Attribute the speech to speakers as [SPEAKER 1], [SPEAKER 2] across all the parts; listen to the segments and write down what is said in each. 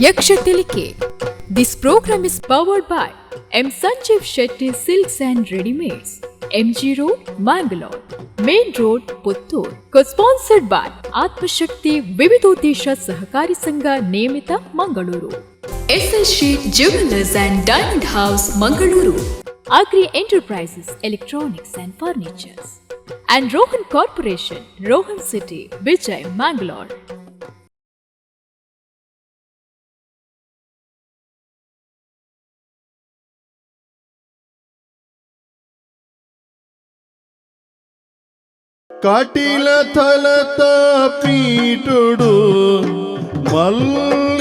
[SPEAKER 1] Yaksha Tilike. This program is powered by M. Sanjeev Shetty Silks and Readymades, MG Road, Mangalore, Main Road, Puttur. Co-sponsored by Atmashakti Vividodesha Sahakari Sangha Niyamita, Mangaluru. SS Sheet Jewelers and Diamond House, Mangaluru. Agri Enterprises, Electronics and Furnitures. And Rohan Corporation, Rohan City, Vijay, Mangalore.
[SPEAKER 2] Katila ಥಲತ ಪೀಠುಡು ಮಲ್ಲಿಗೆದಲಂಕಾರುಡು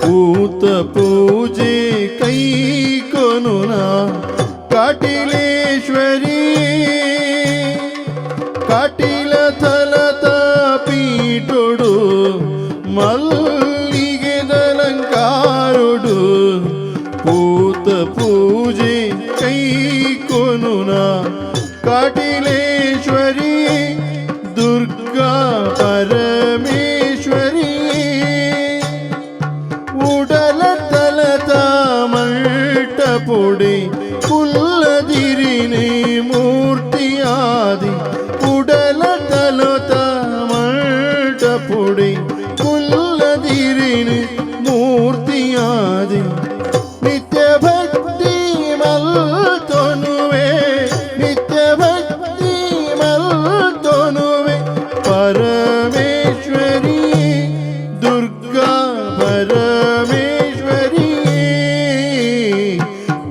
[SPEAKER 2] ಪೂತ ಪೂಜೆ ಕೈಕೊನುನ ಕಾಟಿಲೇಶ್ವರಿ. ಕಾಟಿಲ ಥಲತ ಪೀಠುಡು ಮಲ್ಲಿಗೆದಲಂಕಾರುಡು ಪೂತ ಪೂಜೆ ಕೈಕೊನುನ ಕಾಟಿಲೇಶ್ವರಿ, ದುರ್ಗಾ ಪರಮೇಶ್ವರಿ. ಉಡಲ ತಲತ ಮಂಟಪುಡಿ ಕುಲ್ಲದಿರಿನಿ ಮೂರ್ತಿಯಾದಿ. ಉಡಲ ತಲತ ಮಂಟಪುಡಿ ಕುಲ್ಲದಿರಿನಿ ಮೂರ್ತಿಯಾದಿ. ನಿತ್ಯ ಭಕ್ತಿ ಮಲ್ತೊನುವೆ, ನಿತ್ಯ ಭಕ್ತಿ ಮಲ್ತೊನುವೆ, ಪರಮೇಶ್ವರಿ, ದುರ್ಗಾ ಪರಮೇಶ್ವರಿ.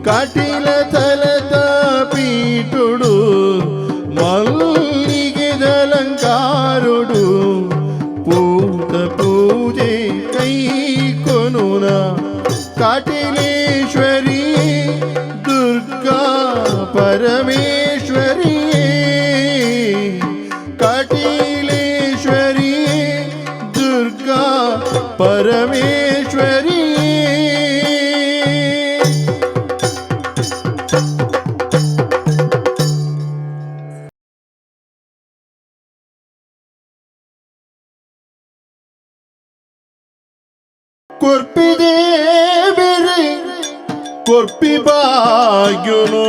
[SPEAKER 2] ಕಾಟಿಲ ತಲತ ಪೀಠುಡು ಮಲ್ಲಿಗೆದಲಂಕಾರುಡು ಪೂತ ಪೂಜೆ ಕೈಕೊನುನ ಕಾಟಿಲೇಶ್ವರಿ, ದುರ್ಗಾ ಪರಮೇಶ್ವರಿ. ಕಾಟಿಲೇಶ್ವರಿ, ದುರ್ಗಾ ಪರಮೇಶ್ವರಿ. ಕೊರ್ಪಿದೇ ಬೇರೆ ಕೊರ್ಪಿ ಭಾಗ್ಯನು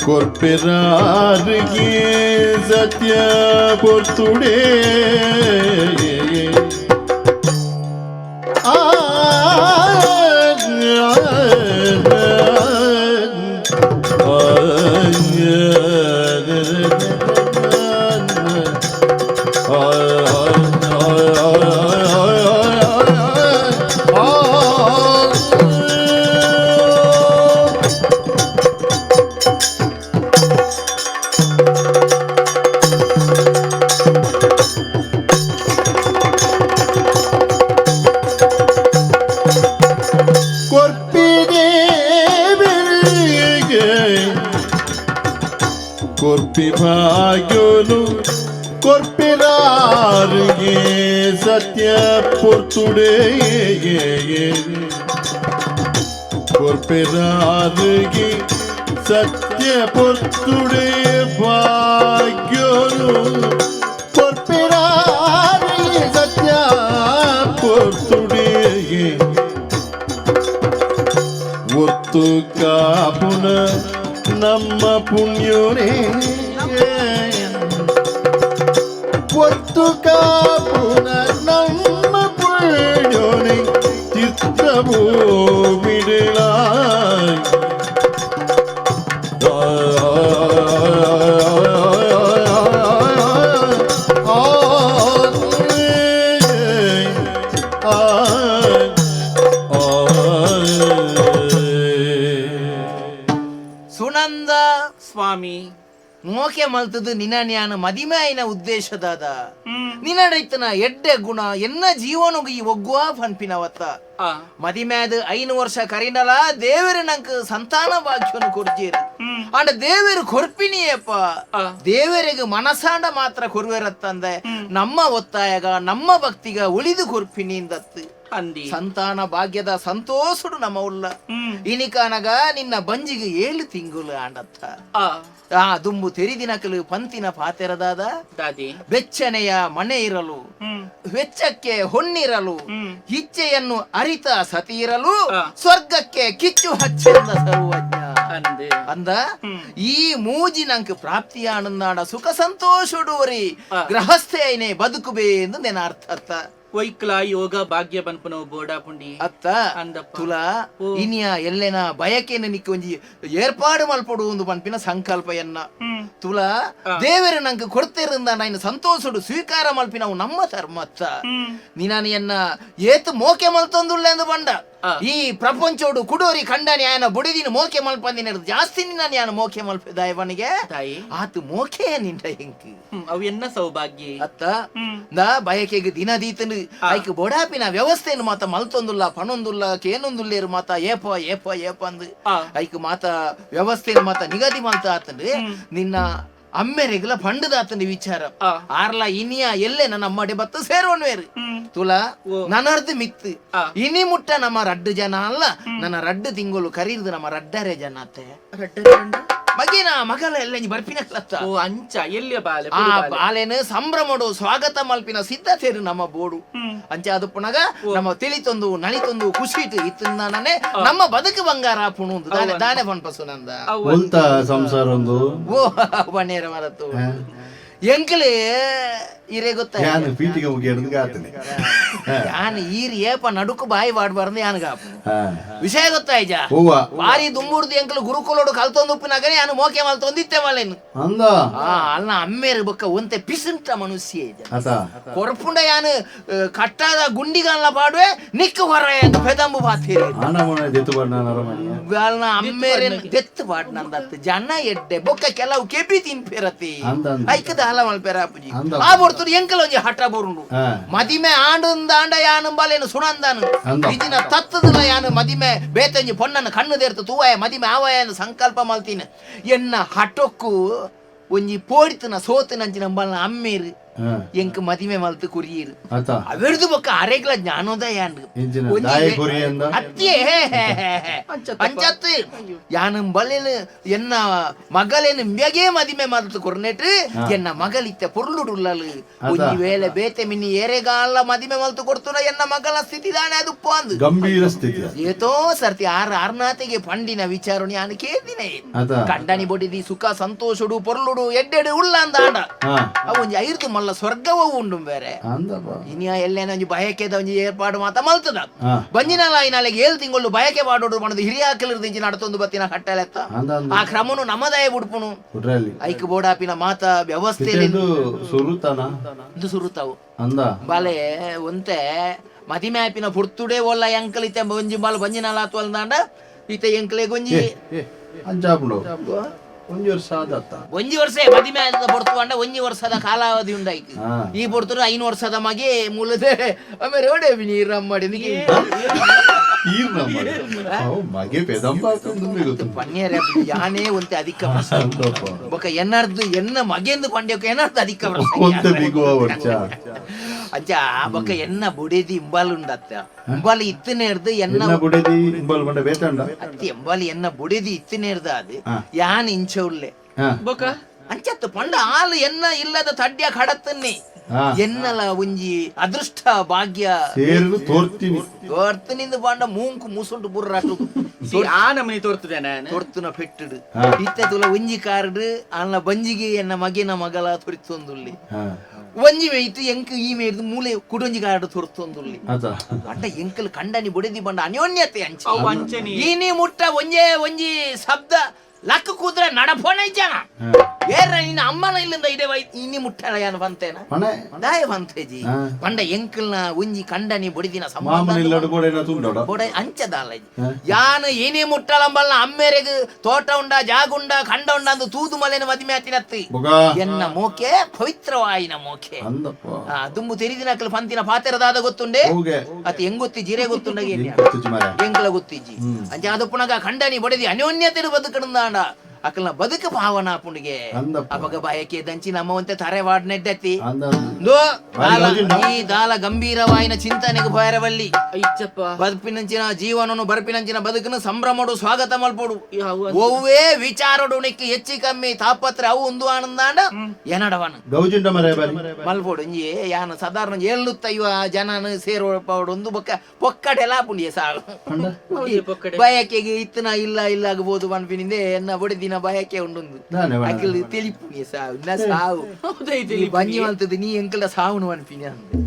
[SPEAKER 2] ಕೊರ್ಪಿರಾರಿಗೆ ಸತ್ಯ ಪೊರ್ತುಡೇ. ಆ ಕೊರ್ಪಿದೇವಿಗೆ ಕೊರ್ಪಿ ಭಾಗ್ಯೋನು ಕೊರ್ಪಿರಾರಿಗೆ ಸತ್ಯ ಪೊರ್ತುಡೇ. ಕೊರ್ಪಿರಾರಿಗೆ ಸತ್ಯ ಪೊರ್ತುಡೇ. ಭಾಗ್ಯೋನು ಕೊರ್ಪಿರಾರಿಗೆ ಸತ್ಯ ಪೊರ್ತುಡೇ. ಒತ್ತು ಕಾಪುನ ನಮ್ಮ ಪುಣ್ಯೋನೇ, ಒತ್ತು ಕಾಪುನ ನಮ್ಮ ಪುಣ್ಯೋನೇ, ಚಿತ್ರಭೂಮಿಡಲಾಯ್.
[SPEAKER 3] ಸುನಂದ.
[SPEAKER 4] ಸ್ವಾಮಿ.
[SPEAKER 3] ಮೋಕೆ ಮಲ್ತದು ನಿನ್ನ ಮದಿಮೆ ಆಯ್ನ ಉದ್ದೇಶದಾದ ನಿನ್ನಡೈತನ ಎಡ್ಡೆ ಗುಣ ಎನ್ನ ಜೀವನಗು ಈ ಒಗ್ಗುವ ಪನ್ಪಿನವತ್ತ. ಮದಿಮ್ಯಾದ 5 ವರ್ಷ ಕರಿನಲ ದೇವರು ನಂಕ್ ಸಂತಾನ ಭಾಗ್ಯವನ್ನು ಕೊರ್ಜೀರು. ಅಂಡ ದೇವರು ಕೊರ್ಪಿನಿಯಪ್ಪ, ದೇವರಿಗೆ ಮನಸಾಂಡ ಮಾತ್ರ ಕೊರುವೆರತ್ತಂದೆ ನಮ್ಮ ಒತ್ತಾಯಗ ನಮ್ಮ ಭಕ್ತಿಗ ಉಳಿದು ಕೊರ್ಪಿನಿ ಇಂದತ್ತು. ಸಂತಾನ ಭಾಗ್ಯದ ಸಂತೋಷಡು ನಮ್ಮ ಉಲ್ಲ. ಇನಿಕಾನಗ ನಿನ್ನ ಬಂಜಿಗೆ 7 ತಿಂಗಳು ಆಂಡತ್ತ. ಆ ದುಂಬು ತೆರಿದಿನಕಲು ಪಂತಿನ ಪಾತೆರದಾದ ಬೆಚ್ಚನೆಯ ಮನೆ ಇರಲು, ವೆಚ್ಚಕ್ಕೆ ಹೊನ್ನಿರಲು, ಇಚ್ಛೆಯನ್ನು ಅರಿತ ಸತಿ ಇರಲು, ಸ್ವರ್ಗಕ್ಕೆ ಕಿಚ್ಚು ಹಚ್ಚಿಂದ ಸರ್ವಜ್ಞ ಅಂದ. ಈ ಮೂಜಿ ನಂಗೆ ಪ್ರಾಪ್ತಿಯಾನಂದಾಡ ಸುಖ ಸಂತೋಷಡುವರಿ ಗೃಹಸ್ಥೆಯನೇ ಬದುಕುಬೇ ಎಂದು ನೆನ ಅರ್ಥ.
[SPEAKER 4] ವೈಕ್ಲ ಯೋಗ ಭಾಗ್ಯ ಬನ್ಪುನವು ಬೋಡಾ ಪುಂಡಿ
[SPEAKER 3] ಅತ್ತ ತುಲಾ ಇನಿಯ ಎಲ್ಲೆನ ಬಯಕೆನ ನಿಕ್ಕ ಒಂಜಿ ಏರ್ಪಾಡು ಮಲ್ಪಡು ಒಂದು ಪನ್ಪಿನ ಸಂಕಲ್ಪಯನ್ನ ತುಲಾ ದೇವರು ನಂಗೆ ಕೊಡ್ತಿರಂದ ನಾಯಿನ ಸಂತೋಷಡು ಸ್ವೀಕಾರ ಮಲ್ಪಿನವು ನಮ್ಮ ಧರ್ಮತ್ತ. ನಿನ್ನ ಏತು ಮೋಕೆ ಮಲ್ತೊಂದುಳ್ಳ ಎಂದು ಬಂಡ ಈ ಪ್ರಪಂಚೋಡು ಕುಡೋರಿ ಕಂಡನಿ ಆಯನ ಬುಡಿದಿನ ಮೋಕೆ ಮಲ್ಪಂದಿನ ಜಾಸ್ತಿ ನಿನ್ನ ಯಾನ ಮೋಕೆ ಮಲ್ಪಿದಾಯವನಿಗೆ ಆತು ಮೋಕೆ ನಿಂಟ ಹೆಂಕ್
[SPEAKER 4] ಅವು ಎನ್ನ ಸೌಭಾಗ್ಯ
[SPEAKER 3] ಅತ್ತ. ನಾ ಬಯಕೆಗೆ ದಿನ ದೀತನು ಐಕ್ ಬೊಡಾಪಿನ ವ್ಯವಸ್ಥೆಯನ್ನು ಮಾತ ಮಲ್ತೊಂದುಲ್ಲ ಪಣೊಂದುಲ್ಲ ಕೇನೊಂದುಲ್ಲೇರು ಮಾತ ಏಪ ಏಪ ಏಪ ಅಂದ್ ಐಕ್ ಮಾತ ವ್ಯವಸ್ಥೆಯನ್ನು ಮಾತ ನಿಗದಿ ಮಲ್ತ ಆತಂದ್ರೆ ನಿನ್ನ ಅಮ್ಮೆರೆಗ್ಲ ಪಂಡದಾತನ ವಿಚಾರ ಆರ್ಲ ಇನಿಯ ಎಲ್ಲೆ ನನ್ನ ಅಮ್ಮಡೆ ಬತ್ತ ಸೇರೋಣ್ವೇರು ತುಲಾ ನನರ್ದು ಮಿತ್ತು ಇನಿ ಮುಟ್ಟ ನಮ್ಮ ರಡ್ಡು ಜನ ಅಲ್ಲ, ನನ್ನ ರಡ್ಡು ತಿಂಗಳು ಕರೀರ್ದು ನಮ್ಮ ರಡ್ಡರೆ ಜನ ಅತ್ತೆ. ಮಗಿನ ಮಗಲ ಎಲ್ಲ ಬರ್ಪಿನ ಕ್ಲತ್ತ
[SPEAKER 4] ಅಂಚ ಎಲ್ಲಿಯ ಬಾಲೆ
[SPEAKER 3] ಆ ಬಾಲೆನು ಸಂಭ್ರಮಡು ಸ್ವಾಗತ ಮಲ್ಪಿನ ಸಿದ್ಧತೆರು ನಮ್ಮ ಬೋಡು ಅಂಚ ಅದು ಪುನಗ ನಮ್ಮ ತಿಳಿತೊಂದು ನಳಿತೊಂದು ಖುಷಿ ಇತ್ತು ನಾನೇ ನಮ್ಮ ಬದುಕು ಬಂಗಾರ ಪುಣು ದಾನೆ ದಾನೆ ಪನ್ಪಸು ನಂದ
[SPEAKER 2] ಒಲ್ತ ಸಂಸಾರ ಒಂದು
[SPEAKER 3] ಓ ಬನ್ನೇರ ಮರತು ಎಂಕ್ಲೆ ಇರೇ ಗೊತ್ತ
[SPEAKER 2] ಯಾನು ಪೀಟಿಗೆ ಮುಗಿಯೋದು ಗಾತನೆ
[SPEAKER 3] ಯಾನ್ ಈರ್ ಏಪ ನಡುಕು ಬಾಯಿ ಬಾಡ್ಬಾರ್ದು ಯಾನ್ ಗಾಪು ವಿಷಯ ಗೊತ್ತಾಯ್ಜ
[SPEAKER 2] ಹೂವ
[SPEAKER 3] ಬಾರಿ ದುಂಬುಡ್ದು ಎಂಕಲು ಗುರುಕುಲೋಡು ಕಲ್ತೊಂದು ಉಪ್ಪಿನಾಗನೆ ಯಾನು ಮೋಕೆ ಮಲ್ತೊಂದಿತ್ತೆ ಮಲೇನು
[SPEAKER 2] ಅಂದ
[SPEAKER 3] ಆ ಅಲ್ಲ ಅಮ್ಮೇರು ಬೊಕ್ಕ ಒಂತೆ ಪಿಸುಂಟ ಮನುಷ್ಯ ಇದ್ದ.
[SPEAKER 2] ಅತ
[SPEAKER 3] ಕೊರ್ಪುಂಡ ಯಾನು ಕಟ್ಟಾದ ಗುಂಡಿಗಲ್ಲ ಪಾಡುವೆ ನಿಕ್ಕು ಹೊರ ಅಂತ ಪೆದಂಬು ಬಾತೀರಿ
[SPEAKER 2] ಆನ ಮನೆ ದೆತ್ತು ಬಣ್ಣ ನರಮಣಿಯ
[SPEAKER 3] ಅಲ್ಲ ಅಮ್ಮೇರೇನು ದೆತ್ತು ಪಾಡ್ ನಂದತ್ತು ಜನ ಎಡ್ಡೆ ಬೊಕ್ಕ ಕೆಲವು ಕೆಬಿ ತಿನ್ಪೇರತಿ
[SPEAKER 2] ಅಂದ ಅಂದ.
[SPEAKER 3] ಐಕದ ಹಲ ಮಲ್ಪೇರ ಅಪ್ಪುಜಿ
[SPEAKER 2] ಅಂದ.
[SPEAKER 3] ಆ ಬೊರ್ತುಡು ಎಂಕಲ ಒಂಜಿ ಹಠ ಬರುಂಡು
[SPEAKER 2] ಹಾ.
[SPEAKER 3] ಮದಿಮೆ ಆಂಡುಂದ ಆಂಡ ಯಾನು ಬಾಲೇನು ಸುಣಂದಾನು
[SPEAKER 2] ಅಂದ.
[SPEAKER 3] ಇಜಿನ ತತ್ತದಲ ಯಾನು ಮದಿಮೆ ಬೇತಂಜಿ ಪೊನ್ನನ್ನು ಕಣ್ಣು ದೇರ್ತು ತೂವಾಯ ಮದಿಮೆ ಆವಾಯನು ಸಂಕಲ್ಪ ಮಲ್ತೀನಿ ಎನ್ನ ಹಠಕ್ಕು ಒಂಜಿ ಪೋಡಿತನ ಸೋತಿನಂಚಿನ ಅಂಬಲ್ನ ಅಮ್ಮೇರು
[SPEAKER 2] ಹಾ.
[SPEAKER 3] ಎಂಕ್ ಮದಿಮೆ ಮಲ್ತು ಕುರಿಯರು
[SPEAKER 2] ಅತ
[SPEAKER 3] ಅವೆರ್ದು ಬೊಕ್ಕ ಅರೆಗ್ಲ ಜ್ಞಾನೋದಯ ಅಂಡ್
[SPEAKER 2] ಇಂಚಿನ
[SPEAKER 3] ಒಂಜಿ
[SPEAKER 2] ದಾಯ ಕುರಿ ಅಂದ
[SPEAKER 3] ಅತ್ತಿಯೇ ಅಂಚತ್ತು ಯಾನು ಬಲ್ಲೆನು ಎನ್ನ ಮಗಲೇನು ಮ್ಯಗೆ ಮದಿಮೆ ಮಲ್ತು ಕೊರ್ನೆಟ್ ಎನ್ನ ಮಗಳಿತ್ತ ಪೊರ್ಲುಡುಲ್ಲಲು ಒಂಜಿ ವೇಳೆ ಬೇತೆ ಮಿನಿ ಏರೆಗಾಲ ಮದಿಮೆ ಮಲ್ತು ಕೊಡ್ತುನ ಎನ್ನ ಮಗಳ ಸ್ಥಿತಿ ದಾನೆ ಅದು ಅಂದು
[SPEAKER 2] ಗಂಭೀರ ಸ್ಥಿತಿ ಅದು.
[SPEAKER 3] ಏತೋ ಸರ್ತಿ ಆರ್ ಆರ್ನಾತೆಗೆ ಪಂಡಿನ ವಿಚಾರಣೆ ಯಾನು ಕೇದಿನೇ
[SPEAKER 2] ಅತ
[SPEAKER 3] ಕಂಡನಿ ಬೊಡಿದಿ ಸುಖ ಸಂತೋಷಡು ಪೊರ್ಲುಡು ಎಡ್ಡೆಡು ಉಳ್ಳ ಅಂದ ಆಂಡ
[SPEAKER 2] ಹಾ
[SPEAKER 3] ಅವು ಒಂಜಿ ಐರ್ದು ಮಲ್ಲ ಸ್ವರ್ಗವ ಉಂಡು ಬೇರೆ
[SPEAKER 2] ಅಂದಪ್ಪ
[SPEAKER 3] ಇನಿಯ ಎಲ್ಲೇನ ಒಂಜಿ ಬಯಕೆದ ಒಂಜಿ ಏರ್ಪಾಡು ಮಾತ ಮಲ್ತದ
[SPEAKER 2] ಹಾ.
[SPEAKER 3] ಬಂಜಿನಲ ಐನಾಲೆಗೆ 7 ತಿಂಗಳು ಬಯಕೆ ಪಾಡೋಡು ಮಣದು ಹಿರಿಯ ಹಾಕಲಿರ್ದಿಂಚಿ ನಡತೊಂದು ಬತ್ತಿನ ಕಟ್ಟಲೆತ್ತ
[SPEAKER 2] ಅಂದ ಅಂದ
[SPEAKER 3] ಆ ಕ್ರಮನು ನಮ್ಮದಾಯ ಬುಡ್ಪುನು
[SPEAKER 2] ಕುಟ್ರಲ್ಲಿ
[SPEAKER 3] ಐಕ್ ಬೋಡಾಪಿನ ಮಾತ ವ್ಯವಸ್ಥೆ
[SPEAKER 2] ಇದು ಸುರುತನ
[SPEAKER 3] ಇದು ಸುರುತಾವು
[SPEAKER 2] ಅಂದ
[SPEAKER 3] ಬಾಲೆ ಒಂತೆ ಮದಿಮೆ ಆಪಿನ ಪುರ್ತುಡೆ ಒಲ್ಲ ಎಂಕಲ್ ಇತ್ತೆ ಒಂಜಿ ಬಾಲ್ ಬಂಜಿನಲ ಆತು ಇತ್ತೆ ಎಂಕಲೆ ಒಂಜಿ
[SPEAKER 2] ಅಂಚಾಪುಂಡು ಒಂಜಿ ವರ್ಷ ಆದತ್ತ
[SPEAKER 3] ಒಂಜಿ ವರ್ಷ ಮದಿಮೆ ಆದ ಪೊರ್ತು ಅಂಡ ಒಂಜಿ ವರ್ಷದ ಕಾಲಾವಧಿ ಉಂಡಾಯ್ತು
[SPEAKER 2] ಹಾ.
[SPEAKER 3] ಈ ಪೊರ್ತುಡು 5 ವರ್ಷದ ಮಗೆ ಮೂಲದೆ ಆಮೇಲೆ ಓಡೆ ನೀರಮ್ಮ ಮಾಡಿ
[SPEAKER 2] ಈರ್ ನಮ್ಮ ಅವು ಮಗೆ ಪೆದಂಬ ಹಾಕೊಂಡು ಗೊತ್ತು
[SPEAKER 3] ಪನ್ನಿಯರ ಯಾನೇ ಒಂತೆ ಅಧಿಕ ಪ್ರಸಂಗ
[SPEAKER 2] ಅಂದಪ್ಪ
[SPEAKER 3] ಬೊಕ ಎನ್ನರ್ದು ಎನ್ನ ಮಗೆಂದು ಪಂಡ್ಯಕ್ಕೆ ಎನ್ನರ್ದು ಅಧಿಕ
[SPEAKER 2] ಒಂತೆ
[SPEAKER 3] ಪ್ರಸಂಗ
[SPEAKER 2] ಬಿಗುವ ವರ್ಷ
[SPEAKER 3] ಅಂಚ ಬೊಕ ಎನ್ನ ಬುಡೇದಿ ಇಂಬಾಲು ಉಂಡತ್ತ ಇಂಬಾಲು ಇತ್ತನೇರ್ದು ಎನ್ನ
[SPEAKER 2] ಎನ್ನ ಬುಡದಿ ಇಂಬಲ್ ಬಂಡ ಬೇತಂಡ
[SPEAKER 3] ಅತ್ತಿ ಎಂಬಾಲು ಎನ್ನ ಬುಡೇದಿ ಇತ್ತನೇರ್ದ ಅದು
[SPEAKER 2] ಹಾ.
[SPEAKER 3] ಯಾನ್ ಇಂಚ ಉಲ್ಲೆ
[SPEAKER 2] ಹಾ
[SPEAKER 4] ಬೊಕ
[SPEAKER 3] ಅಂಚತ್ತು ಪಂಡ ಆಲು ಎನ್ನ ಇಲ್ಲದ ತಡ್ಯ ಕಡತ್ತನ್ನಿ
[SPEAKER 2] ಹಾ.
[SPEAKER 3] ಎನ್ನಲ ಒಂಜಿ ಅದೃಷ್ಟ ಭಾಗ್ಯ
[SPEAKER 2] ಸೇರು ತೋರ್ತೀನಿ
[SPEAKER 3] ತೋರ್ತನಿಂದ ಪಂಡ ಮೂಂಕು ಮುಸುಂಟು ಬುರ್ರಾಟು
[SPEAKER 4] ಆ ನಮನಿ ತೋರ್ತದೆ ನಾನು
[SPEAKER 3] ತೊರ್ತುನ ಪೆಟ್ಟುಡು
[SPEAKER 2] ಹಾ.
[SPEAKER 3] ಇತ್ತೆ ತುಲ ಒಂಜಿ ಕಾರ್ಡ್ ಅನ್ನ ಬಂಜಿಗೆ ಎನ್ನ ಮಗಿನ ಮಗಲ ತೊರಿತೊಂದುಲ್ಲಿ
[SPEAKER 2] ಹಾ
[SPEAKER 3] ಒಂಜಿ ಮೇಯ್ತು ಎಂಕ್ ಈ ಮೇಯ್ದು ಮೂಲೆ ಕುಡೊಂಜಿ ಕಾರ್ಡ್ ತೊರ್ತೊಂದುಲ್ಲಿ
[SPEAKER 2] ಅತ
[SPEAKER 3] ಪಂಡ ಎಂಕಲ್ ಕಂಡನಿ ಬುಡದಿ ಬಂಡ ಅನ್ಯೋನ್ಯತೆ ಅಂಚೆ
[SPEAKER 4] ಅವು ಅಂಚನಿ
[SPEAKER 3] ಈನಿ ಮುಟ್ಟ ಒಂಜೇ ಒಂಜಿ ಶಬ್ದ ಲಕ್ಕ ಕೂದ್ರೆ ನಡಪೋಣ ಜನ ಏರ ನಿನ್ನ ಅಮ್ಮನ ಇಲ್ಲಿಂದ ಇದೇ ವೈ ಇನ್ನಿ ಮುಟ್ಟಣ ಯಾನು ಬಂತೇನ
[SPEAKER 2] ಮನೆ
[SPEAKER 3] ದಾಯ ಬಂತೇಜಿ
[SPEAKER 2] ಹಾ.
[SPEAKER 3] ಪಂಡ ಎಂಕಲ್ನ ಒಂಜಿ ಕಂಡನಿ ಬುಡಿದಿನ
[SPEAKER 2] ಮಾಮನ
[SPEAKER 3] ಸಂಬಂಧ
[SPEAKER 2] ಇಲ್ಲಡು ಕೂಡ ಏನ ತುಂಡೋಡ
[SPEAKER 3] ಬೊಡ ಅಂಚದಾಲ ಯಾನು ಏನೇ ಮುಟ್ಟಳಂಬಲ್ಲ ಅಮ್ಮೇರೆಗ್ ತೋಟ ಉಂಡ ಜಾಗುಂಡ ಕಂಡ ಉಂಡ ಅಂದು ತೂದು ಮಲೆನ ಮದಿಮೆ ಆತಿನತ್ತಿ
[SPEAKER 2] ಬೊಗ
[SPEAKER 3] ಎನ್ನ ಮೋಕೆ ಪವಿತ್ರವಾಯಿನ ಮೋಕೆ
[SPEAKER 2] ಅಂದಪ್ಪ
[SPEAKER 3] ಆ, ದುಂಬು ತೆರಿದಿನಕಲ್ ಪಂತಿನ ಪಾತೆರದಾದ ಗೊತ್ತುಂಡೆ
[SPEAKER 2] ಹೋಗೆ
[SPEAKER 3] ಅತಿ ಹೆಂಗೊತ್ತಿ ಜೀರೆ ಗೊತ್ತುಂಡಗೆ
[SPEAKER 2] ಗೊತ್ತಿಜ್ಜಿ ಮಾರ್ರೆ.
[SPEAKER 3] ಎಂಕಲ ಗೊತ್ತಿಜ್ಜಿ ಅಂಚ ಅದು ಪುನಗ ಖಂಡನಿ ಬಡದಿ ಅನ್ಯೋನ್ಯತೆ ಬದುಕಣದಾಂಡ ಅಕಲ್ನ ಬದುಕು ಭಾವನಾ ಪುಂಡಿಗೆ
[SPEAKER 2] ಅಂದಪ್ಪ.
[SPEAKER 3] ಅಪಗ ಬಯಕೆ ದಂಚಿ ನಮ್ಮವಂತೆ ತರೆ ವಾಡ್ ನೆಡ್ಡತ್ತಿ
[SPEAKER 2] ಅಂದ
[SPEAKER 3] ದೋ,
[SPEAKER 2] ಬಾರಿ
[SPEAKER 3] ದಾಲ-
[SPEAKER 2] ಗೌಜಿಂಡ.
[SPEAKER 3] ಈ ದಾಲ ಗಂಭೀರವಾಯಿನ ಚಿಂತನೆಗೆ ಭೈರವಲ್ಲಿ
[SPEAKER 4] ಇಚ್ಚಪ್ಪ
[SPEAKER 3] ಬದುಪಿನಂಚಿನ ಜೀವನನು ಬರ್ಪಿನಂಚಿನ ಬದುಕನ್ನು ಸಂಭ್ರಮಡು ಸ್ವಾಗತ ಮಲ್ಪೋಡು
[SPEAKER 4] ಅವು
[SPEAKER 3] ಒವ್ವೇ ವಿಚಾರಡು ನಿಕ್ ಹೆಚ್ಚಿ ಕಮ್ಮಿ ತಾಪತ್ರ ಅವು ಒಂದು ಆನಂದಾಂಡ ಎನಡವನ
[SPEAKER 2] ಗೌಜಿಂಡ ಮರೆ ಬಾರಿ
[SPEAKER 3] ಮಲ್ಪೋಡು ಒಂಜಿ ಯಾನ ಸಾಧಾರಣ ಏಳುತ್ತಯ್ಯ ಜನನ ಸೇರೋಡು ಒಂದು ಬೊಕ್ಕ ಪೊಕ್ಕಡೆಲ ಪುಂಡಿಯ ಸಾಲು
[SPEAKER 2] ಪಂಡ
[SPEAKER 4] ಹೌದು ಪೊಕ್ಕಡೆ.
[SPEAKER 3] ಬಯಕೆಗೆ ಇತ್ತನ ಇಲ್ಲ ಇಲ್ಲ ಆಗಬಹುದು ಪನ್ಪಿನಿಂದೆ ಎನ್ನ ಬೊಡೆದಿನ ಬಯಕೆ ಉಂಡೊಂದು
[SPEAKER 2] ದಾನೆ ಬಣ.
[SPEAKER 3] ಅಖಿಲ್ ತಿಳಿಪುಣಿಯ ಸಾವು ನ ಸಾವು
[SPEAKER 4] ಹೌದೈತೆ
[SPEAKER 3] ಈ ಬಂಜಿ ಮಲ್ತದ ನೀ ಎಂಕಲ ಸಾವುನು ಅನ್ಪಿನಿ ಅಂದೆ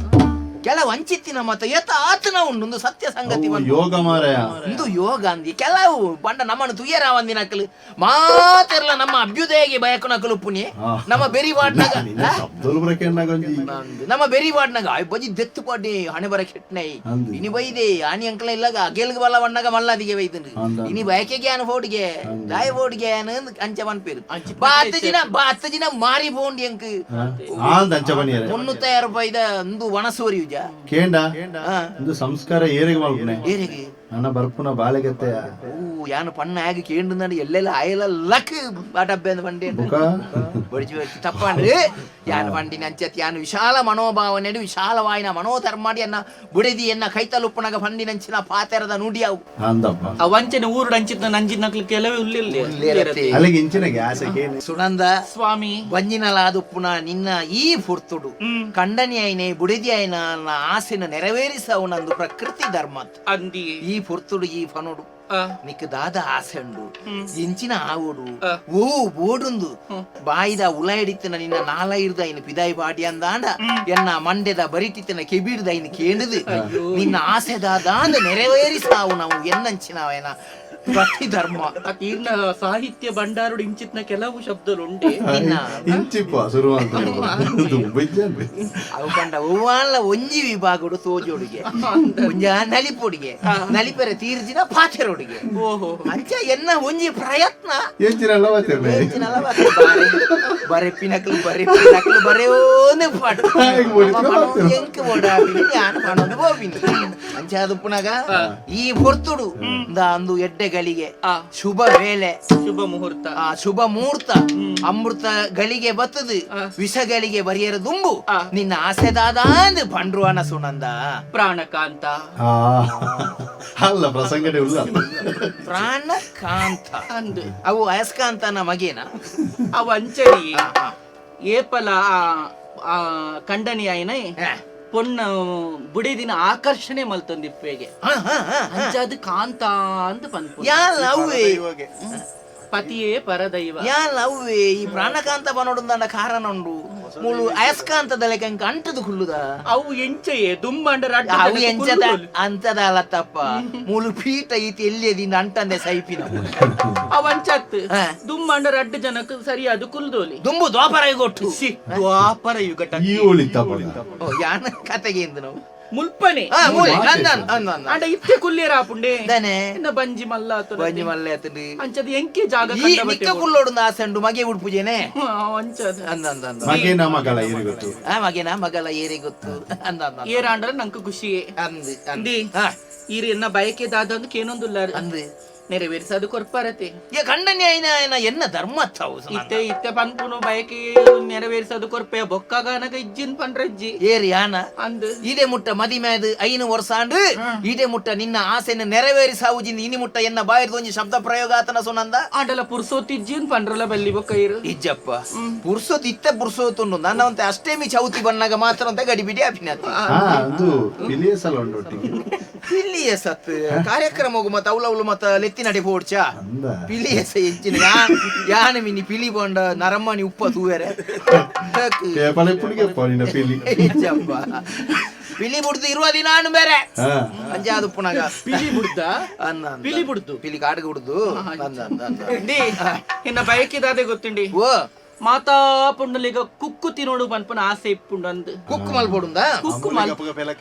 [SPEAKER 3] ಕೆಲ ವಂಚಿತ್ತಿನ ಮತ ಏತ ಆತನ ಉಂಡು ಸತ್ಯ ಸಂಗತಿ
[SPEAKER 2] ಅವು
[SPEAKER 3] ಒಂದು
[SPEAKER 2] ಯೋಗ ಮಾರಾಯ
[SPEAKER 3] ಒಂದು ಯೋಗ ಅಂದಿ ಕೆಲವು ಬಂಡ ನಮ್ಮನ್ನು ತುಯ್ಯರ ಒಂದಿನಕಲು ಮಾತೆರ್ಲ ನಮ್ಮ ಅಭ್ಯುದಯಗೆ ಬಯಕುನಕಲು ಪುಣ್ಯ
[SPEAKER 2] ಆ.
[SPEAKER 3] ನಮ್ಮ ಬೆರಿ ವಾಡ್ನಾಗ
[SPEAKER 2] ನಿನ್ನ ಶಬ್ದಲು ಬರಕೆನ್ನಾಗೊಂಜಿ
[SPEAKER 3] ಅಂದ್ ನಮ್ಮ ಬೆರಿ ವಾಡ್ನಾಗ ಆಯ್ ಬಜಿ ದೆತ್ತು ಪಾಡಿ ಹಣೆ ಬರ ಕೆಟ್ನೈ
[SPEAKER 2] ಅಂದು.
[SPEAKER 3] ಇನಿ ಬೈದೆ ಆನಿ ಅಂಕಲ ಇಲ್ಲಾಗ ಅಗೇಲ್ಗ ಬಲ್ಲ ವಣ್ಣಗ ಮಲ್ಲಾದಿಗೆ ಬೈದನು
[SPEAKER 2] ಅಂದ.
[SPEAKER 3] ಇನಿ ಬಯಕೆಗೆ ಆನ ಫೋಡಿಗೆ ದಾಯ ಫೋಡಿಗೆ ಆನ ಅಂಚ ಪನ್ಪೇರು
[SPEAKER 4] ಅಂಚಿ
[SPEAKER 3] ಬಾತ್ ಜಿನ ಬಾತ್ ಜಿನ ಮಾರಿ ಫೋಂಡಿ ಅಂಕ್
[SPEAKER 2] ಆಂದ ಅಂಚ ಬನಿಯರೆ
[SPEAKER 3] ಮುನ್ನೂತ್ತ ರೂಪಾಯಿದ ಒಂದು ವನಸೂರಿ ಉಜ
[SPEAKER 2] ಕೇಂಡ
[SPEAKER 3] ಹಾ.
[SPEAKER 2] ಒಂದು ಸಂಸ್ಕಾರ ಏರಿಗೆ ಮಲ್ಪುನೆ
[SPEAKER 3] ಏರಿಗೆ
[SPEAKER 2] ನನ್ನ ಬರ್ಪುನ ಬಾಳೆಗತ್ತೆಯ
[SPEAKER 3] ಓ ಯಾನು ಪಣ್ಣ ಆಗಿ ಕೇಂಡು ಎಲ್ಲೆಲ್ಲ ಆಯಲ ಲಕ್ ಡಬ್ಬೆ ಅಂದ್ ಬಂಡಿ
[SPEAKER 2] ಬುಕ
[SPEAKER 3] ಬಡಿಚಿ ಬಡಿಚಿ ತಪ್ಪಾಂಡ್ರಿ ಯಾನು ಬಂಡಿನ ಅಂಚತ್ ಯಾನು ವಿಶಾಲ ಮನೋಭಾವನೆ ವಿಶಾಲವಾಯಿನ ಮನೋಧರ್ಮಾಡಿ ಎನ್ನ ಬುಡೆದಿ ಎನ್ನ ಕೈತಲುಪ್ಪಣಗ ಬಂಡಿನಂಚಿನ ಪಾತೆರದ ನುಡಿಯವು
[SPEAKER 2] ಅಂದಪ್ಪ
[SPEAKER 4] ಆ ವಂಚನೆ ಊರು ಅಂಚಿತ್ ನಂಜಿನ ಕೆಲವೇ ಉಳ್ಳಿಲ್ಲ
[SPEAKER 3] ಉಳ್ಳಿರತ್ತೆ.
[SPEAKER 2] ಅಲ್ಲಿಗೆ ಇಂಚಿನ ಗ್ಯಾಸ್ ಕೇನೆ
[SPEAKER 3] ಸುನಂದ
[SPEAKER 4] ಸ್ವಾಮಿ
[SPEAKER 3] ಬಂಜಿನಲಾದುಪ್ಪುನ ನಿನ್ನ ಈ ಫುರ್ತುಡು ಕಂಡನಿ ಐನೆ ಬುಡೆದಿ ಐನ ಆಸೆನ ನೆರವೇರಿಸವು ನಂದು ಪ್ರಕೃತಿ ಧರ್ಮ
[SPEAKER 4] ಅಂದಿ
[SPEAKER 3] ಈ ಫುರ್ತುಡು ಈ ಫನುಡು
[SPEAKER 4] ಆ,
[SPEAKER 3] ನಿಕ್ ದಾದ ಆಸೆ ಉಂಡು ಎಂಚಿನ ಆವೋಡು
[SPEAKER 4] ಆ.
[SPEAKER 3] ಓ ಬೋಡುಂದು ಬಾಯಿದ ಉಲ ಹಿಡಿತನ ನಿನ್ನ ನಾಲ ಇರ್ದ ಐನು ಪಿದಾಯಿ ಬಾಡಿ ಅಂದಾಂಡ ಎನ್ನ ಮಂಡೆದ ಬರಿಟಿತನ ಕೆಬಿಡ್ದ ಐನು ಕೇಂಡುದು ನಿನ್ನ ಆಸೆ ದಾದ ಅಂದ ನೆರವೇರಿಸಾವು ನಾವು ಎನ್ನಂಚಿನವೇನ ಪ್ರತಿ ಧರ್ಮ
[SPEAKER 4] ಆ ತೀರ್ನ ಸಾಹಿತ್ಯ ಭಂಡಾರುಡು ಇಂಚಿತ್ನ ಕೆಲವು ಶಬ್ದలు ಉಂಡೆ
[SPEAKER 3] ನಿನ್ನ
[SPEAKER 2] ಇಂಚಿಪ್ಪ ಶುರು ಅಂತ ದುಂಬಿಜ್ಜಾನ್
[SPEAKER 3] ಅವು ಪಂಡ ಒವ್ವಾಲ ಒಂಜಿ ವಿಭಾಗಡು ತೋಜೋಡುಗೆ ಒಂಜ ನಲಿಪೊಡಿಗೆ ನಲಿಪೆರೆ ತೀರ್ಜಿನ ಪಾತೆರೊಡಿಗೆ
[SPEAKER 4] ಓಹೋ
[SPEAKER 3] ಅಂಚ ಎನ್ನ ಒಂಜಿ ಪ್ರಯತ್ನ
[SPEAKER 2] ಎಂಚಿನಲ್ಲ ಬತ್ತಿರ್ನೆ
[SPEAKER 3] ಬರೆಪ್ಪಿನಕಲು ಬರೆಪ್ಪಿನಕಲು ಬರೆಯೋನೆ ಪಾಡು
[SPEAKER 2] ಹೇಗ್ ಬಡಿದ್ರು ಮಾಡ್ತಿರು.
[SPEAKER 3] ಎಂಕ್ ಬೋಡಾಪಿನಿ ಯಾನ್ ಪಣೊಂದು ಪೋಪಿನಿ ಅಂಚ ಅದು ಪುನಗ ಈ ಪೊರ್ತುಡು ಇಂದ ಅಂದು ಎಡ್ಡೆಗಳಿಗೆ
[SPEAKER 4] ಆ.
[SPEAKER 3] ಶುಭ ವೇಳೆ
[SPEAKER 4] ಶುಭ ಮುಹೂರ್ತ
[SPEAKER 3] ಆ ಶುಭ ಮುಹೂರ್ತ ಅಮೃತ ಗಳಿಗೆ ಬತ್ತದು ವಿಷಗಳಿಗೆ ಬರಿಯರ ದುಂಬು
[SPEAKER 4] ಆ.
[SPEAKER 3] ನಿನ್ನ ಆಸೆದಾದ ಪಂಡ್ರುವನ ಸುನಂದ
[SPEAKER 4] ಪ್ರಾಣಕಾಂತ
[SPEAKER 2] ಆ ಅಲ್ಲ ಪ್ರಸಂಗಡೆ ಉಲ್ಲ
[SPEAKER 3] ಪ್ರಾಣಕಾಂತ
[SPEAKER 4] ಅಂದು
[SPEAKER 3] ಅವು ಅಯಸ್ಕಾಂತನ ಮಗೇನ
[SPEAKER 4] ಆ ವಂಚನಿ ಏಪಲ ಆ ಆ ಕಂಡನಿ ಆಯ್ನ
[SPEAKER 3] ಆ.
[SPEAKER 4] ಪೊಣ್ಣ ಬುಡಿದಿನ ಆಕರ್ಷಣೆ ಮಲ್ತೊಂದಿಪ್ಪೆಗೆ
[SPEAKER 3] ಆ, ಆ, ಆ.
[SPEAKER 4] ಅಂಚಾದ ಕಾಂತ ಅಂತ ಪನ್ಪು
[SPEAKER 3] ಯಾಲ್ ಅವ್ವೇ
[SPEAKER 4] ಪತಿಯೇ ಪರದೈವ
[SPEAKER 3] ಯಾಲ್ ಅವ್ವೇ ಈ ಪ್ರಾಣಕಾಂತ ಬನೋಡುಂದಾಂಡ ಕಾರಣ ಉಂಡು ಮೂಲು ಅಯಸ್ಕಾಂತದ ಲೆಕ್ಕ ಇಂಕ ಅಂಟದು ಕುಳ್ಳುದ
[SPEAKER 4] ಅವು ಎಂಚಯೇ ದುಂಬಾಂಡ ರಡ್ಡು
[SPEAKER 3] ಅವು
[SPEAKER 4] ಜನಕ್ಕೆ
[SPEAKER 3] ಎಂಚದ
[SPEAKER 4] ಕುಲ್ಲುದೊಲು.
[SPEAKER 3] ಅಂತದ ಅಲ್ಲ ತಪ್ಪ ಮೂಲು ಪೀಠ ಈತಿ ಎಲ್ಲಿಯದಿಂದ ಅಂಟಂದೆ ಸೈಪಿನ
[SPEAKER 4] ಅವು ಅಂಚತ್ತು
[SPEAKER 3] ಹಾ.
[SPEAKER 4] ದುಂಬಾಂಡ ರಡ್ಡು ಜನಕ್ಕೆ ಸರಿಯಾದ ಕುಲ್ದೋಲಿ
[SPEAKER 3] ದುಂಬು ದ್ವಾಪರ ಗೊಟ್ಟು
[SPEAKER 4] ಸಿ ದ್ವಾಪರ ಯುಗ
[SPEAKER 2] ಈ ಉಳಿತಪ್ಪ
[SPEAKER 3] ಓ ಯಾನ ಕತೆಗೆ ಇಂದು ನಾವು
[SPEAKER 4] ಮುಲ್ಪನೆ
[SPEAKER 3] ಆ, ಮೂಲೆ ಅಂದ ಅಂದ ಅಂದ
[SPEAKER 4] ಅಂಡ ಇತ್ತೆ ಕುಲ್ಲೇರ ಆಪುಂಡೆ
[SPEAKER 3] ದಾನೆ
[SPEAKER 4] ಎನ್ನ ಬಂಜಿ ಮಲ್ಲ ಆತುನ.
[SPEAKER 3] ಬಂಜಿ ಮಲ್ಲೆ ಆತುಂಡು.
[SPEAKER 4] ಅಂಚದ ಎಂಕೆ ಜಾಗ
[SPEAKER 3] ಈ
[SPEAKER 4] ಕಂಡಬಟ್ಟೆ
[SPEAKER 3] ನಿಕ್ಕ ಕುಲ್ಲೋಡುಂದು ಆಸೆ ಉಂಡು ಮಗೆ ಉಡ್ಪುಜೇನೆ
[SPEAKER 4] ಹಾ, ಅಂಚದ
[SPEAKER 3] ಅಂದ ಅಂದ ಅಂದ
[SPEAKER 2] ಮಗೇನ ಮಗಳ ಏರಿ ಗೊತ್ತು
[SPEAKER 3] ಆ ಮಗೇನ ಮಗಲ ಏರಿ ಗೊತ್ತು ಅಂದ ಅಂದ ಅಂದ.
[SPEAKER 4] ಏರಾಂಡ್ರ ನಂಗೆ ಖುಷಿಯೇ
[SPEAKER 3] ಅಂದು ಅಂದು
[SPEAKER 4] ಅಂದಿ
[SPEAKER 3] ಹಾ,
[SPEAKER 4] ಈರ್ ಎನ್ನ ಬಯಕೆ ದಾದ ಕೇನೊಂದುಲ್ಲಾರ
[SPEAKER 3] ಅಂದು
[SPEAKER 4] ನೆರವೇರಿಸದು ಕೊರ್ಪಾರತೆ
[SPEAKER 3] ಈ ಕಂಡನಿ ಐನ ಐನ ಎನ್ನ ಧರ್ಮ ತಾವು
[SPEAKER 4] ಇತ್ತೆ ಇತ್ತೆ ಪನ್ಪುನು ಬಯಕೆ ನೆರವೇರಿಸದು ಕೊರ್ಪೆ ಬೊಕ್ಕಗಾನಗ ಇಜ್ಜಿನ್ ಪನ್ರಜ್ಜಿ
[SPEAKER 3] ಏರಿ ಯಾನ
[SPEAKER 4] ಅಂದು
[SPEAKER 3] ಇದೇ ಮುಟ್ಟ ಮದಿಮ್ಯಾದ ಐನು ವರ್ಷಾಂಡು ಇದೇ ಮುಟ್ಟ ನಿನ್ನ ಆಸೆಯನ್ನು ನೆರವೇರಿಸಾವುಜಿಂದ ಇನಿ ಮುಟ್ಟ ಎನ್ನ ಬಾಯಿರ್ದ ಒಂಜಿ ಶಬ್ದ ಪ್ರಯೋಗ ಆತನ ಸುನಂದ
[SPEAKER 4] ಆಂಡಲ ಪುರ್ಸೋತಿಜ್ಜಿನ್ ಪನ್ರಲ ಬಲ್ಲಿ ಬೊಕ್ಕ ಇರು
[SPEAKER 3] ಇಜ್ಜಪ್ಪ ಪುರ್ಸೋತ್ ಇತ್ತೆ ಪುರ್ಸೋತುಂಡು ನನ್ನ ಅಂತ ಅಷ್ಟೇಮಿ ಚೌತಿ ಬಣ್ಣಗ ಮಾತ್ರ ಅಂತ ಗಡಿಬಿಡಿ ಅಭಿನತಿ
[SPEAKER 2] ಹಾ ಅದು ಪಿಲಿಯಸಲ ಉಂಡು ಒಟ್ಟಿಗೆ
[SPEAKER 3] ಪಿಲಿಯ ಸತ್ ಕಾರ್ಯಕ್ರಮ ಮತ್ತ ಅವಲವಲು ಮತ್ತ ಲೆತ್ತಿನಡೆ ಪೋಡ್ಚ
[SPEAKER 2] ಅಂದ
[SPEAKER 3] ಪಿಲಿಯ ಸ ಎಂಚಿನ ಯಾನ ಮಿನಿ ಪಿಲಿ ಬೋಂಡ ನರಮ್ಮನಿ ಉಪ್ಪ ತೂವೆರೆ
[SPEAKER 2] ಕೇಪಲ ಪುಡಿಗೆ ಪೋನಿನ ಪಿಲಿ
[SPEAKER 3] ಇಜ್ಜಪ್ಪ ಪಿಲಿ ಬುಡ್ದು ಇರುವ ದಿನ ಅನ್ನು ಬೇರೆ
[SPEAKER 2] ಹಾ
[SPEAKER 3] ಅಂಜಾದು ಪುನಗ
[SPEAKER 4] ಪಿಲಿ ಬುಡ್ದ
[SPEAKER 3] ಅನ್ನ ಅಂದ.
[SPEAKER 4] ಪಿಲಿ ಬುಡ್ದು
[SPEAKER 3] ಪಿಲಿ ಕಾಡ್ಗೆ ಬಿಡ್ದು ಅಂದ ಅಂದ ಅಂದ.
[SPEAKER 4] ಇಂಡಿ ಎನ್ನ ಬಯಕೆದಾದೆ ಗೊತ್ತುಂಡಿ
[SPEAKER 3] ಓ
[SPEAKER 4] ಮಾತಾ ಪುಂಡಲಿಗ ಕುಕ್ಕು ತಿನ್ನೋಡು ಪನ್ಪುನ ಆಸೆ ಇಪ್ಪುಂಡು ಅಂದ್
[SPEAKER 3] ಕುಕ್ಕು ಮಲ್ಪೊಡುಂದ
[SPEAKER 4] ಕುಕ್ಕು ಮಲ್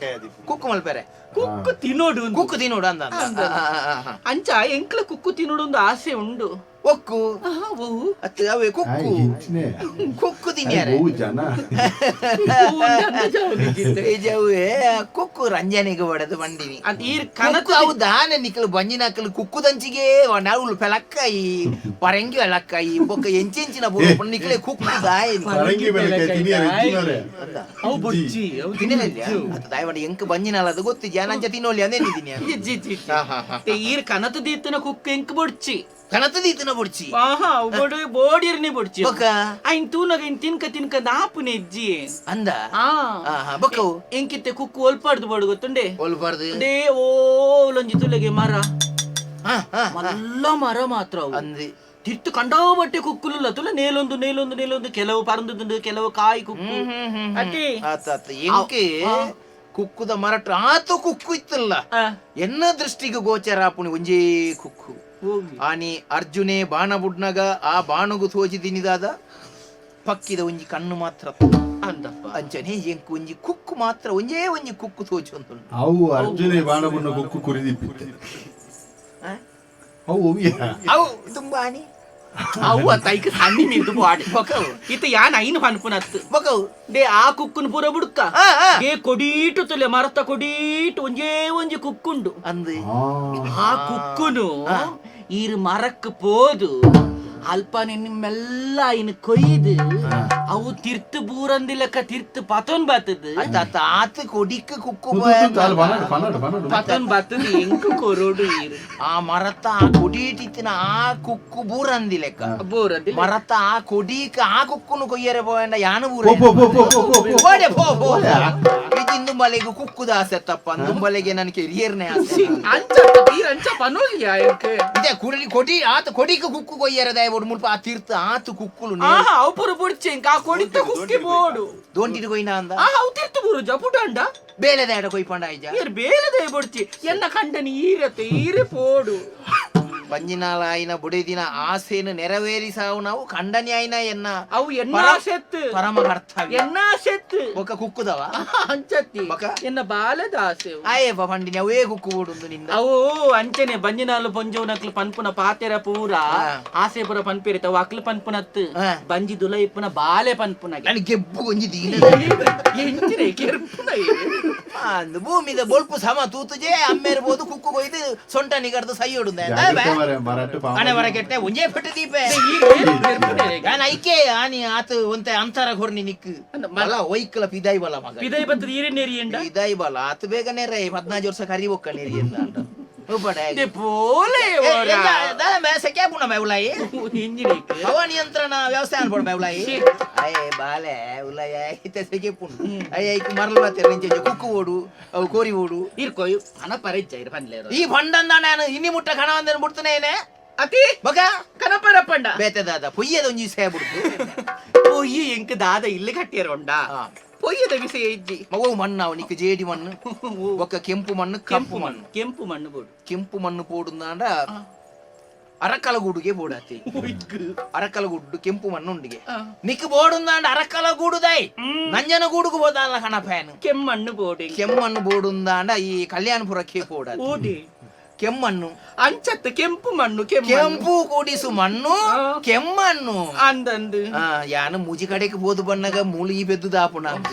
[SPEAKER 3] ಕುಕ್ಕು ಮಲ್ಪೆರೆ
[SPEAKER 4] ಕುಕ್ಕು ತಿನ್ನೋಡು ಅಂದ್.
[SPEAKER 3] ಕುಕ್ಕು ತಿನ್ನೋಡು ಅಂದ ಅಂದ. ಆ, ಆ, ಆ, ಆ.
[SPEAKER 4] ಅಂಚ ಎಂಕ್ಲ ಕುಕ್ಕು ತಿನ್ನೋಡು ಒಂದು ಆಸೆ ಉಂಡು
[SPEAKER 3] ಒಕ್ಕು
[SPEAKER 4] ಆಹಾ, ಓ
[SPEAKER 3] ಅತ್ತು ಅವೇ ಕುಕ್ಕು
[SPEAKER 2] ಹಿಂಚಿನೇ
[SPEAKER 3] ಕುಕ್ಕು ತಿನ್ಯಾರೆ.
[SPEAKER 2] ಓ ಜನ.
[SPEAKER 3] ತೇಜವೇ ಕುಕ್ಕು ರಂಜನೆಗೆ ಒಡೆದು ಬಂದಿನಿ.
[SPEAKER 4] ಅಂತ ಈರ್
[SPEAKER 3] ಕನಕು
[SPEAKER 4] ಕನಕು
[SPEAKER 3] ಅವು ದಾನೆ ನಿಕಲು ಬಂಜಿನಕಲು ಕುಕ್ಕುದಂಚಿಗೆ ನವುಲು ಪೆಲಕ್ಕಾಯಿ ಪರಂಗಿ ಬೆಲಕ್ಕಾಯಿ ಬೊಕ್ಕ ಎಂಚೆಂಚಿನ ಬೂರು ನಿಕಲೆ ಕುಕ್ಕು ದಾಯ.
[SPEAKER 2] ಪರಂಗಿ ಬೆಳಕಾಯಿ ತಿನಿಯರೆ ಇಜ್ಜಿನರೆ.
[SPEAKER 4] ಅವು ಬೊಡ್ಚಿ ಅವು.
[SPEAKER 3] ತಿನ್ನಲಿಲ್ಲ ಅತ್ತ ದಾಯವಂಡ ಎಂಕ್ ಬಂಜಿನಲ್ಲ, ಅದು ಗೊತ್ತಿದ್ಯಾ? ನಂಚ ತಿನ್ನೋಲಿ ಅಂದೇನಿದ್ದೀನಿ.
[SPEAKER 4] ಇಜ್ಜಿ ಇಜ್ಜಿ ಇಜ್ಜಿ. ಈರ್ ಕನತು ದೀತನ ಕುಕ್ಕು ಎಂಕ್ ಬೊಡ್ಚಿ.
[SPEAKER 3] ಕನತ ದೀತನ ಬೊಡ್ಚಿ.
[SPEAKER 4] ಆಹಾ, ಅವು ಬೋಡು ಬೋಡಿರ್ನಿ ಬೊಡ್ಚಿ.
[SPEAKER 3] ಬೊಕ್ಕ?
[SPEAKER 4] ಐನ್ ತೂನಗ ಇನ್ ತಿನ್ಕ ತಿನ್ಕ ನಾಪುನೆ ಇಜ್ಜಿ.
[SPEAKER 3] ಅಂದ.
[SPEAKER 4] ಆ.
[SPEAKER 3] ಆಹಾ, ಬೊಕ್ಕ ಅವು?
[SPEAKER 4] ಎಂಕಿತ್ತೆ ಕುಕ್ಕು ಒಲ್ಪಾಡ್ದು ಬೋಡು ಗೊತ್ತುಂಡೆ?
[SPEAKER 3] ಒಲ್ಬಾರ್ದು.
[SPEAKER 4] ಡೇ ಓಲೊಂಜಿ ತುಲೆಗೆ ಮರ.
[SPEAKER 3] ಹಾ ಹಾ
[SPEAKER 4] ಮಲ್ಲ ಮರ ಮಾತ್ರ ಅವು.
[SPEAKER 3] ಅಂದಿ.
[SPEAKER 4] ತಿರ್ತು ಕಂಡಾಬಟ್ಟೆ ಕುಕ್ಕುಲುಲ್ಲ ತುಲ, ನೇಲೊಂದು ನೇಲೊಂದು ನೇಲೊಂದು, ಕೆಲವು ಪರಂದುಂಡು, ಕೆಲವು ಕಾಯಿ ಕುಕ್ಕು ಅತಿ.
[SPEAKER 3] ಆತ ಆತ, ಎಂಕೆ ಕುಕ್ಕುದ ಮರಟ್ ಆತು ಕುಕ್ಕು ಇತ್ತಲ್ಲ. ಎನ್ನ ದೃಷ್ಟಿಗೆ ಗೋಚರ ಆಪುಣಿ ಒಂಜೇ ಕುಕ್ಕು.
[SPEAKER 4] ಹೋಗಿ.
[SPEAKER 3] ಆನಿ ಅರ್ಜುನೆ ಬಾಣ ಬುಡ್ನಗ ಆ ಬಾಣಗು ತೋಜಿ ದಿನಿದಾದ ಪಕ್ಕಿದ ಒಂಜಿ ಕಣ್ಣು ಮಾತ್ರ.
[SPEAKER 4] ಅಂದಪ್ಪ.
[SPEAKER 3] ಅಂಚನೆ ಎಂಕ್ ಒಂಜಿ ಕುಕ್ಕು ಮಾತ್ರ, ಒಂಜೇ ಒಂಜಿ ಕುಕ್ಕು ತೋಜಿ ಅಂತುಂಡು.
[SPEAKER 2] ಅವು ಅರ್ಜುನೆ ಬಾಣಬುಣ್ಣ ಕುಕ್ಕು ಕುರಿದಿಪ್ಪಿತ್ತೆ. ಅವು ಒವ್ಯ?
[SPEAKER 3] ಅವು ತುಂಬಾ ಆನಿ.
[SPEAKER 4] ಅವು ಅತ್ತ ಐಕ್ ಸಣ್ಣಿ ಮಿಂದು ಬಾಡಿ.
[SPEAKER 3] ಬೊಕವು?
[SPEAKER 4] ಇತ್ತ ಯಾನ್ ಐನು ಪನ್ಪುನತ್ತು.
[SPEAKER 3] ಬೊಕವು?
[SPEAKER 4] ಡೇ ಆ ಕುಕ್ಕುನ್ ಪೂರ ಬುಡ್ಕ.
[SPEAKER 3] ಆ, ಆ.
[SPEAKER 4] ಡೇ ಕೊಡೀಟು ತುಲೆ ಮರತ ಕೊಡೀಟು ಒಂಜೇ ಒಂಜಿ ಕುಕ್ಕುಂಡು.
[SPEAKER 3] ಅಂದು.
[SPEAKER 2] ಆ.
[SPEAKER 4] ಆ ಕುಕ್ಕುನು ಈರ್ ಮರಕ್ ಪೋದು ಅಲ್ಪ ನಿಮ್ಮೆಲ್ಲ ಇನ್ ಕೊಯ್ದು ಅವು ತಿರ್ತು ಬೂರಂದಿಲಕ್ಕ ತಿರ್ತು ಪತೊನ್ ಬತ್ತದು.
[SPEAKER 3] ಅತ್ತ ಅತ್ತ, ಆತ ಕೊಡಿಕ್ ಕುಕ್ಕು.
[SPEAKER 2] ತು, ತು, ತು, ಅಲ್ಲ, ಪನ್ನಡು ಪನ್ನಡು ಪನ್ನಡು.
[SPEAKER 4] ಪತೊನ್ ಬತ್ತದು, ಎಂಕ್ ಕೊರೋಡು ಈರ್.
[SPEAKER 3] ಆ ಮರತ ಆ ಕೊಡೀಟಿತ್ತಿನ ಆ ಕುಕ್ಕು ಬೂರಂದಿ ಲೆಕ್ಕ.
[SPEAKER 4] ಬೂರಂದಿಲ್ಲ.
[SPEAKER 3] ಮರತ ಆ ಕೊಡೀಕ್ ಆ ಕುಕ್ಕುನು ಕೊಯ್ಯರೆ ಪೋಯಂಡ ಯಾನು ಬೂರ.
[SPEAKER 2] ಪೋ ಪೋ ಪೋ ಪೋ ಪೋ ಪೋ.
[SPEAKER 3] ಓಡೆ ಪೋ ಪೋ. ಇಂದುಂಬಲೆಗೆ ಕುಕ್ಕುದ ಆಸೆ ತಪ್ಪ, ಅಂದುಂಬಲೆಗೆ ನನಗೆ ಕೆರಿಯರ್ನೇ ಆಸೆ.
[SPEAKER 4] ಅಂಚ ಈರ್ ಅಂಚ ಪನೋಲಿಯಾ ಎಂಕ್?
[SPEAKER 3] ಇದೆ ಕುಡಿ ಕೊಡಿ ಆತ ಕೊಡಿಕ್ ಕುಕ್ಕು ಕೊಯ್ಯರೆ ದಯಬೋಡು ಮುಲ್ಪ ಆ ತೀರ್ಥ ಆತು ಕುಕ್ಕುಲು.
[SPEAKER 4] ಆಹಾ, ಅವು ಪೂರ ಬುಡ್ಚೆ, ಎಂಕ್ ಆ ಕೊಡಿತ ಕುಕ್ಕಿ ಬೋಡು.
[SPEAKER 3] ದೋಂಟಿಡು ಕೊಯ್ನ ಅಂದ.
[SPEAKER 4] ಆಹಾ, ಅವು ತಿರ್ತು ಬೂರು ಜಪುಟಂಡ.
[SPEAKER 3] ಬೇಲೆ ದಾಡ ಕೊಯ್ಪಂಡ ಆಯ್ಜ.
[SPEAKER 4] ಈರ್ ಬೇಲೆ ಬುಡ್ಚಿ, ಎನ್ನ ಕಂಡನಿ ಈರತ್ತೆ, ಈರೆ ಪೋಡು.
[SPEAKER 3] ಬಂಜಿನಾಲ ಆಯ್ನ ಬುಡಿದಿನ ಆಸೆಯನ್ನು ನೆರವೇರಿಸಾವು ನಾವು ಖಂಡನೆ ಆಯ್ನ ಎನ್ನ.
[SPEAKER 4] ಅವು ಎನ್ನ ಆಸೆತ್ತು.
[SPEAKER 3] ಪರಮ ಕರ್ತವ್ಯ.
[SPEAKER 4] ಎನ್ನ ಆಸೆತ್ತು.
[SPEAKER 3] ಬೊಕ ಕುಕ್ಕುದವ?
[SPEAKER 4] ಅಂಚತ್ತಿ.
[SPEAKER 3] ಬೊಕ?
[SPEAKER 4] ಎನ್ನ ಬಾಲದ ಆಸೆ ಅವು.
[SPEAKER 3] ಆಯೇ ಪಂಡಿನಿ, ಅವೇ ಕುಕ್ಕು ಬೋಡುಂದು ನಿಂದ.
[SPEAKER 4] ಅವು ಅಂಚನೆ ಬಂಜಿನಾಲು ಪೊಂಜೋನಕ್ಲು ಪನ್ಪುನ ಪಾತೆರ ಪೂರ. ಆಸೆ ಪೂರ ಪನ್ಪಿರಿತ ಅಕ್ಲು ಪನ್ಪುನತ್ತು. ಬಂಜಿ ದುಲ ಇಪ್ಪುನ ಬಾಲೆ ಪನ್ಪುನ.
[SPEAKER 3] ನನಗೆ ಗೆಬ್ಬು ಒಂಜಿ ದೀನ.
[SPEAKER 4] ಎಂಚಿನ ಕೆರ್ಪುನ ಇದು.
[SPEAKER 3] ಅಂದು ಭೂಮಿದ ಬೊಲ್ಪು ಸಮ ತೂತುಜೆ ಅಮ್ಮೇರ್ಬೋದು ಕುಕ್ಕು ಕೊಯ್ದು ಸೊಂಟ ನಿಗಡ್ದು ಸೈ ಹೊಡುಂದೆ.
[SPEAKER 2] ಜಾಗ್ರತೆ ಮಾರ್ರೆ, ಮರಟ್ಟು ಪಾವು.
[SPEAKER 3] ಹಣೆ ಬರ ಕೆಟ್ಟೆ ಒಂಜೇ ಪೆಟ್ಟು ದೀಪೆ.
[SPEAKER 4] ಈರ್ ಏನ್ ಕೆರ್ಪುನ ಈಗ?
[SPEAKER 3] ಯಾನ್ ಐಕೆ ಆನಿ ಆತ ಒಂತೆ ಅಂತರ ಕೊರ್ನಿ ನಿಕ್ಕು ಬಲ ಒಯ್ಕಲ ಪಿದಾಯಿ ಬಲ ಮಗ.
[SPEAKER 4] ಪಿದೈ ಬತ್ತದ ಈರೆ ನೆರಿಯಂಡ.
[SPEAKER 3] ಪಿದಾಯಿ ಬಲ ಆತ ಬೇಗ ನೇರ 14 ವರ್ಷ ಕರಿ ಒಕ್ಕ ನೆರಿ ಎಂದ ಉಪಡ.
[SPEAKER 4] ದೆ ಪೋಲೆ ಓರ.
[SPEAKER 3] ಸೆಕೆ ಪುಣ ಉಲಾಯಿ.
[SPEAKER 4] ಇಂಜಿನಿಕ್.
[SPEAKER 3] ಹವಾ ನಿಯಂತ್ರಣ ವ್ಯವಸ್ಥೆ ಅನ್ಬೋಡು ಉಲಾಯಿ. ಅಯ್ಯ ಬಾಲೆ ಉಲಾಯ ಇತ್ತೆ ಸೆಕೆ ಪುಂಡು ಅಯ್ಯ ಐಕ್ ಮರಳು ಬಾತೆ ನಿಂಚೆ ಕುಕ್ಕು ಓಡು ಅವು ಕೋರಿ ಓಡು.
[SPEAKER 4] ಈರ್ ಕೊಯ್ ಹಣ ಪರಿಚ ಇರ್ ಪನ್ಲೇರು.
[SPEAKER 3] ಈ ಫಂಡಂದ ನಾನು ಇನ್ನಿ ಮುಟ್ಟ ಕಣ ಒಂದನ್ನು ಬಿಡ್ತಾನೇನೆ.
[SPEAKER 4] ಅತಿ.
[SPEAKER 3] ಬಗ.
[SPEAKER 4] ಕನಪರಪ್ಪಂಡ.
[SPEAKER 3] ಬೇತೆ ದಾದ ಪೊಯ್ಯದ ಒಂಜಿ ವಿಷಯ ಬಿಡ್ತು.
[SPEAKER 4] ಪೊಯ್ಯಿ ಎಂಕ್ ದಾದ ಇಲ್ಲಿ ಕಟ್ಟಿಯರೊಂಡ. ಪೊಯ್ಯದ ವಿಷಯ ಇಜ್ಜಿ.
[SPEAKER 3] ಮಗು ಮಣ್ಣು ಅವು ನಿಕ್ ಜೇಡಿ ಮಣ್ಣು ಬೊಕ್ಕ ಕೆಂಪು ಮಣ್ಣು, ಕಪ್ಪು ಮಣ್ಣು.
[SPEAKER 4] ಕೆಂಪು ಮಣ್ಣು ಬೋಡು.
[SPEAKER 3] ಕೆಂಪು ಮಣ್ಣು ಪೋಡುಂದಾಂಡ ಅರಕಲಗೂಡುಗೆ ಬೋಡಾತಿ. ಅರಕಲಗೂಡು ಕೆಂಪು ಮಣ್ಣು ಉಂಡಿಗೆ. ನಿಕ್ ಬೋಡುಂದಾಂಡ ಅರಕಲಗೂಡುದೈ ನಂಜನಗೂಡುಗು ಬೋದಾಲ ಕಣ ಫ್ಯಾನ್.
[SPEAKER 4] ಕೆಮ್ಮಣ್ಣು ಬೋಡಿ.
[SPEAKER 3] ಕೆಮ್ಮಣ್ಣು ಬೋಡುಂದಾಂಡ ಈ ಕಲ್ಯಾಣಪುರಕ್ಕೆ ಪೋಡಾತಿ.
[SPEAKER 4] ಓಡಿ.
[SPEAKER 3] ಕೆಮ್ಮಣ್ಣು.
[SPEAKER 4] ಅಂಚತ್ತು ಕೆಂಪು ಮಣ್ಣು, ಕೆಮ್ಮಣ್ಣು.
[SPEAKER 3] ಕೆಂಪು ಕೂಡಿಸು ಮಣ್ಣು. ಕೆಮ್ಮಣ್ಣು.
[SPEAKER 4] ಅಂದಂದು.
[SPEAKER 3] ಯಾನು ಮೂಜಿ ಕಡೆಗೆ ಬೋದು ಬಣ್ಣಗ ಮೂಲಿಗೆ ಬೆದ್ದು ದಾಪುಣ ಅಂತ.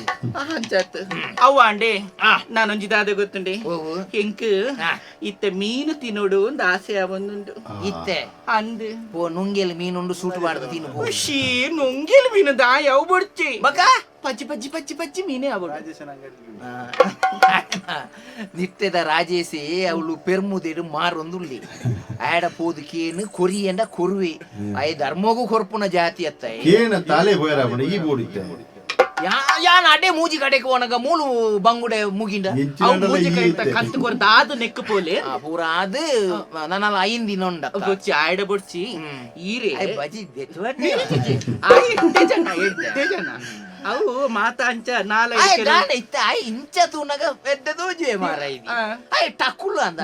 [SPEAKER 4] ಅಂಚತ್ತು ಅವ್ವ ಅಂಡೆ ನಾನೊಂಜಿ ದಾದ ಗೊತ್ತುಂಡೆ?
[SPEAKER 3] ಓವು?
[SPEAKER 4] ಎಂಕ್ ಇತ್ತೆ ಮೀನು ತಿನ್ನೋಡು ಒಂದು ಆಸೆ ಅವೊಂದುಂಡು.
[SPEAKER 3] ಇತ್ತೆ?
[SPEAKER 4] ಅಂದ್.
[SPEAKER 3] ಪೋ, ನುಂಗೆಲ್ ಮೀನುಂಡು, ಸೂಟು ಬಾರ್ದು ತಿನ್ನು ಪೋ.
[SPEAKER 4] ಖುಷಿ ನುಂಗೆಲ್ ಮೀನು ದಾ ಯಾವ ಬೊಡ್ಚಿ.
[SPEAKER 3] ಬಕ?
[SPEAKER 4] ಪಜ್ಜಿ ಪಜ್ಜಿ ಪಜ್ಜಿ ಪಜ್ಜಿ ಮೀನೇ ಅವಡು.
[SPEAKER 3] ನಿತ್ಯದ ರಾಜೇಶಿ ಅವಳು ಪೆರ್ಮುದಿಡು ಮಾರೊಂದುಳ್ಳಿ ಆಡ ಪೋದು ಕೇನು ಕೊರಿಯಂಡ ಕೊರುವೆ ಅಯ್ಯ ಧರ್ಮಗೂ ಕೊರ್ಪುನ ಜಾತಿ ಅತ್ತ.
[SPEAKER 2] ಕೇನ ತಾಲೆ ಪೋಯರ ಈ ಬೋಡಿತ್ತೆ.
[SPEAKER 3] ಯಾನ್ ಅಡೆ ಮೂಜಿ ಕಡೆಗೆ ಹೋನಗ ಮೂಲು ಬಂಗುಡೆ ಮುಗಿಂಡ.
[SPEAKER 4] ಅವು
[SPEAKER 2] ಎಂಚಿನಂಡಲ
[SPEAKER 4] ಮೂಜಿ
[SPEAKER 2] ಈ
[SPEAKER 4] ಕೈತ
[SPEAKER 2] ಇತ್ತೆ.
[SPEAKER 4] ಕತ್ತು ಕೊರ್ದು ಆದು ನೆಕ್ಕು ಪೋಲೆ.
[SPEAKER 3] ಪೂರ ಅದು ನನ್ನಲ್ಲ ಐನ್ ದಿನ ಉಂಡ.
[SPEAKER 4] ಬೊಚ್ಚಿ ಆಡ ಬೊಡ್ಚಿ ಈರೆ.
[SPEAKER 3] ಬಜಿ.
[SPEAKER 4] ಆಯ್ ಎಡ್ಡೆ ಜನ, ಎಡ್ಡೆ ಜನ. ಅವು ಮಾತ ಅಂಚ ನಾಲ
[SPEAKER 3] ಆಯ್ ದಾನೆ ಇತ್ತ ಆಯ್ ಇಂಚ ತೂನಗ ಪೆದ್ದ ತೋಜುವೆ ಮಾರ ಇದು. ಆಯ್ ಟಕುಲು ಅಂದ.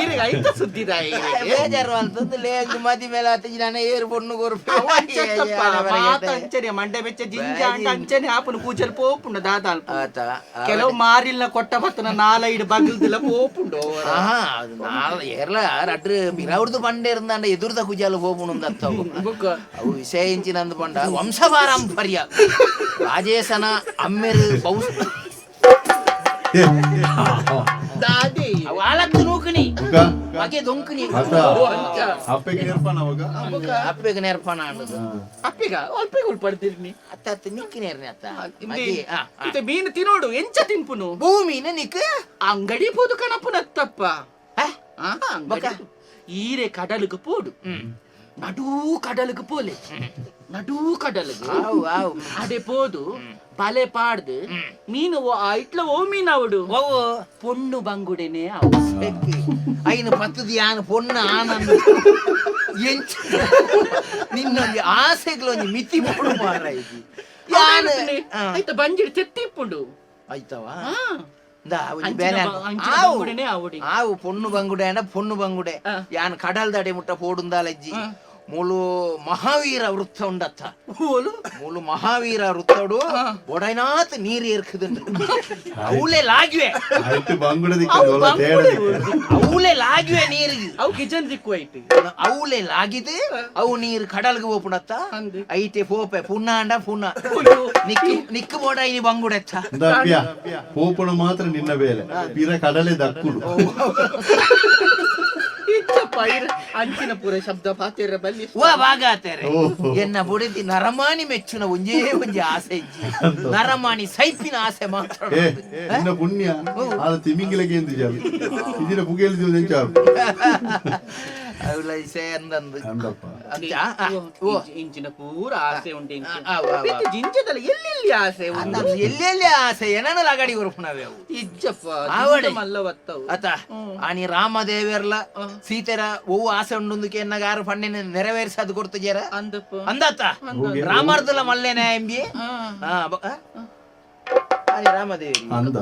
[SPEAKER 4] ಇರೆಗ್ ಐತ ಸುದ್ದಿದಾಯ ಇರೆಗ್.
[SPEAKER 3] ಬೇಜಾರು ಅಂತಂದು ಲೇಗ್ ಮದಿ ಮೇಲೆ ಆತ ನಾನು ಏರು ಪೊಣ್ಣು ಕೊರ್ಪೆ.
[SPEAKER 4] ಅವು ಅಂಚತ್ತಪ್ಪ, ಮಾತ ಅಂಚನೆ ಮಂಡೆ ಬೆಚ್ಚ ಜಿಂಜ ಅಂಟ ಅಂಚನೆ ಆಪುನು ಕೂಚಲ್ ಪೋಪುಂಡು ದಾದಾಲ್ಪ.
[SPEAKER 3] ಆತ
[SPEAKER 4] ಕೆಲವು ಮಾರಿಲ್ನ ಕೊಟ್ಟ ಬತ್ತನ ನಾಲೈಡು ಬಗ್ಲ್ದಿಲ್ಲ ಪೋಪುಂಡು.
[SPEAKER 3] ಆಹಾ, ಅದು ನಾಲ್ ಏರ್ಲ ರಡ್ರು ಬಿರವ್ರದ್ದು ಪಂಡೆ ಇರಂದಾಂಡ ಎದುರ್ದ ಕುಜಾಲು ಪೋಪುಂಡು ಅತ್ತವು.
[SPEAKER 4] ಬೊಕ್ಕ
[SPEAKER 3] ಅವು ವಿಷಯ ಇಂಚಿನಂದು ಪಂಡ ವಂಶ ಪಾರಂಪರ್ಯ ರಾಜೇಶನ ಅಮ್ಮೆರು ಬೌಸ್
[SPEAKER 4] ದಾದೆ
[SPEAKER 3] ಅವು ಆಲತ್ತು ನೂಕುನಿ
[SPEAKER 2] ಬುಕ್ಕ
[SPEAKER 3] ಮಗೆ ದೊಂಕುನಿ.
[SPEAKER 2] ಅತ್ತ ಅಪ್ಪೆಗೆ ನೇರ್ಪಣ ಅವಾಗ.
[SPEAKER 3] ಅಪ್ಪೆಗೆ ನೆರ್ಪಣ ಅಂಡದು.
[SPEAKER 4] ಅಪ್ಪಿಗ ಅಲ್ಪಿಗ ಉಳ್ಪಡ್ತಿರ್ನಿ.
[SPEAKER 3] ಅತ್ತ ಅತ್ತ ನಿಕ್ಕಿ ನೇರ್ನಿ ಅತ್ತ ಮಗೆ ಆ, ಆ.
[SPEAKER 4] ಇತ್ತೆ ಮೀನು ತಿನ್ನೋಡು ಎಂಚ ತಿನ್ಪುನು?
[SPEAKER 3] ಭೂಮಿನ ನಿಕ್
[SPEAKER 4] ಅಂಗಡಿ ಪೋದು ಕಣಪುನತ್ತಪ್ಪ.
[SPEAKER 3] ಆ?
[SPEAKER 4] ಬೊಕ್ಕ ಈರೆ ಕಡಲುಗು ಪೋಡು, ನಡೂ ಕಡಲುಗು ಪೋಲೆ, ನಡೂ ಕಡಲುಗು
[SPEAKER 3] ಆವು ಆವು.
[SPEAKER 4] ಅಡೆ ಪೋದು ಬಲೆ ಪಾಡ್ದು ಮೀನು ಇಟ್ಲ ಓ ಮೀನು ಅವಡು
[SPEAKER 3] ಓವು
[SPEAKER 4] ಪೊಣ್ಣು ಬಂಗುಡೆನೆ ಅವು.
[SPEAKER 3] ಐನು ಪತ್ತದ ಯಾನು ಪೊಣ್ಣ ಆನಂದ ಎಂಚ ನಿನ್ನೊಂದು ಆಸೆಗಳೊಂದು ಮಿತಿ ಮೂಡು ಮಾರ ಇದು ಯಾನು ಆ,
[SPEAKER 4] ಆಯ್ತ ಬಂಜಿಡ್ ತೆತ್ತಿಪ್ಪುಂಡು.
[SPEAKER 3] ಆಯ್ತವಾ
[SPEAKER 4] ಆ,
[SPEAKER 3] ಇಂದಾ, ಒಂಜಿ
[SPEAKER 4] ಅಂಚಿನ
[SPEAKER 3] ಬೇಲೆ
[SPEAKER 4] ಅಂಚಿನ
[SPEAKER 3] ಆವು.
[SPEAKER 4] ಬಂಗುಡೆನೆ ಆವಡಿ.
[SPEAKER 3] ಆವು ಪೊಣ್ಣು ಬಂಗುಡೆ ಅಂಡ ಪೊಣ್ಣು ಬಂಗುಡೆ.
[SPEAKER 4] ಆ.
[SPEAKER 3] ಯಾನ್ ಕಡಲ್ದಡೆ ಮುಟ್ಟ ಪೋಡುಂದಾಲಜ್ಜಿ ಮೂಲು ಮಹಾವೀರ ವೃತ್ತ ಉಂಡತ್ತ.
[SPEAKER 4] ಓಲು?
[SPEAKER 3] ಮೂಲು ಮಹಾವೀರ ವೃತ್ತಡು ಬೊಡೈನಾತ್ ನೀರು ಏರ್ಕುದುಂಡು. ಅವಳೆ ಲಾಗ್ವೆ.
[SPEAKER 2] ಆಯ್ತು, ಬಂಗುಡೆ ದಿಕ್ಕದು ಒಲ್ಲ ತೇಡ ದಿಕ್ಕ.
[SPEAKER 3] ಅವಳೆ ಲಾಗ್ವೆ ನೀರಿಗೆ.
[SPEAKER 4] ಅವು ಕಿಚನ್ ದಿಕ್ಕು ಐಟ್.
[SPEAKER 3] ಅವಳೆ ಲಾಗಿದ್ ಅವು ನೀರು ಕಡಲ್ಗೆ ಪೋಪುಣತ್ತ.
[SPEAKER 4] ಅಂದ್.
[SPEAKER 3] ಐತೆ ಪೋಪೆ ಪುಣ್ಣ ಅಂಡ ಪುಣ್ಣ ನಿಕ್ಕು ನಿಕ್ಕು ಬೋಡೈನಿ ಬಂಗುಡೆತ್ತ.
[SPEAKER 2] ಇಂದ ಅಪ್ಪ್ಯ, ಪೋಪುಣ ಮಾತ್ರ ನಿನ್ನ ಬೇಲೆ ಪಿರ ಕಡಲೆ ದಕ್ಕುಡು.
[SPEAKER 4] ಇಚ್ಚಪ್ಪ ಇರ ಅಂಚಿನ ಪೂರ ಶಬ್ದ ಪಾತೆರ ಬಲ್ಲಿ.
[SPEAKER 3] ವಾ ಬಾಗಾತೇರೆ.
[SPEAKER 2] ಓಹೋ.
[SPEAKER 3] ಎನ್ನ ಬುಡಿದಿ ನರಮಾಣಿ ಮೆಚ್ಚುನ ಒಂಜೇ ಒಂಜಿ ಆಸೆ ಇಜ್ಜಿ, ನರಮಾಣಿ ಸೈಪಿನ ಆಸೆ ಮಾತ್ರ.
[SPEAKER 2] ಏ ನಿನ್ನ ಪುಣ್ಯ ಆದ ತಿಮಿಂಗಿಲಕ್ಕೆ ಎಂದು ಜಾಲು ಇದಿನ ಪುಗೆಯಲ್ಲಿ ಎಂಚಾರು.
[SPEAKER 3] ಅವಳ ಇಸೆ ಅಂದಂದು.
[SPEAKER 2] ಅಂದಪ್ಪ.
[SPEAKER 3] ಅಂತ ಆ, ಓ.
[SPEAKER 4] ಇಂಚಿನ ಪೂರ ಆಸೆ ಉಂಟು ಇಂಚ.
[SPEAKER 3] ಆ, ಆ, ಆ.
[SPEAKER 4] ಮತ್ತೆ ಜಿಂಜದಲ್ಲ ಎಲ್ಲೆಲ್ಲಿ ಆಸೆ ಉಂಟು?
[SPEAKER 3] ಅಂದ ಎಲ್ಲೆಲ್ಲಿ ಆಸೆ ಏನನ ಲಗಾಡಿ ಕೊರ್ಪುನವೆ ಅವು.
[SPEAKER 4] ಇಜ್ಜಪ್ಪ.
[SPEAKER 3] ಆವಡೆ.
[SPEAKER 4] ಜಿಂಜ ಮಲ್ಲ ಬತ್ತವು.
[SPEAKER 3] ಅತ ಆನಿ ರಾಮದೇವೆರ್ಲ ಸೀತೆರ ಒವ್ವು ಆಸೆ ಉಂಡುಂದಕ್ಕೆ ಎನ್ನಗಾರು ಪಣ್ಣಿನ ನೆರವೇರಿಸದು ಕೊಡ್ತಜೇರ.
[SPEAKER 4] ಅಂದಪ್ಪ.
[SPEAKER 3] ಅಂದಾತ ರಾಮಾರ್ದಲ ಮಲ್ಲೇನ ಎಂಬಿ. ಆ, ಆ? ಆನಿ ರಾಮದೇವಿ
[SPEAKER 2] ಅಂದ.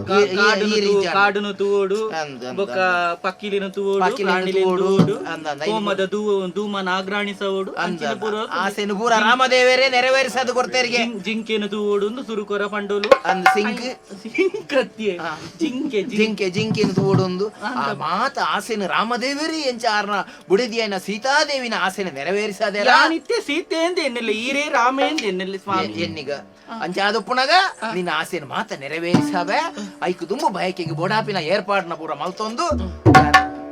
[SPEAKER 4] ಕಾಡುನು ತೂಡು
[SPEAKER 3] ಅಂದ್ ಅಂದ್.
[SPEAKER 4] ಬೊಕ್ಕ ಪಕ್ಕಿಲಿನ ತೂಡು
[SPEAKER 3] ಪಕ್ಕಿಲಿನ
[SPEAKER 4] ಪ್ರಾಣಿಲಿನ
[SPEAKER 3] ತೂಡು,
[SPEAKER 4] ತೂಡು
[SPEAKER 3] ಅಂದ್ ಅಂದ್ ಐದು
[SPEAKER 4] ಹೋಮದ ಧೂಮನ ಆಗ್ರಾಣಿಸವಡು ಅಂಚಿನ ಪೂರ.
[SPEAKER 3] ಆಸೆನು ಪೂರ ರಾಮದೇವರೇ ನೆರವೇರಿಸದು ಕೊಡ್ತೇರಿಗೆ.
[SPEAKER 4] ಜಿಂಕೆನ ತೂಡು ಒಂದು ಸುರುಕೊರ ಪಂಡೋಲು.
[SPEAKER 3] ಅಂದ್ ಸಿಂಕ್
[SPEAKER 4] ಸಿಂಕತ್ಯೆ ಜಿಂಕೆ ಜಿಂಕೆ.
[SPEAKER 3] ಜಿಂಕೆ ಜಿಂಕೆನ ತೂಡೊಂದು ಆ ಮಾತ ಆಸೆನು ರಾಮದೇವರೇ ಎಂಚಾರ್ನ ಬುಡಿದಿಯನ ಸೀತಾದೇವಿನ ಆಸೆನ ನೆರವೇರಿಸದೇರ.
[SPEAKER 4] ಯಾನಿತ್ತೆ ಸೀತೆ ಎಂದ ಎನ್ನೆಲ್ಲ ಈರೇ ರಾಮೇಂದ ಎನ್ನೆಲ್ಲ ಸ್ವಾಮಿ.
[SPEAKER 3] ಎನ್ನಿಗ ಅಂಚಾದಪ್ಪುನಗ ನಿನ್ನ ಆಸೆನ ಮಾತ ನೆರವೇರಿಸವೆ ಐಕು ದುಂಬು ಬಯಕೆಗೆ ಬೊಡಾಪಿನ ಏರ್ಪಾಡ್ನ ಪೂರ ಮಲ್ತೊಂದು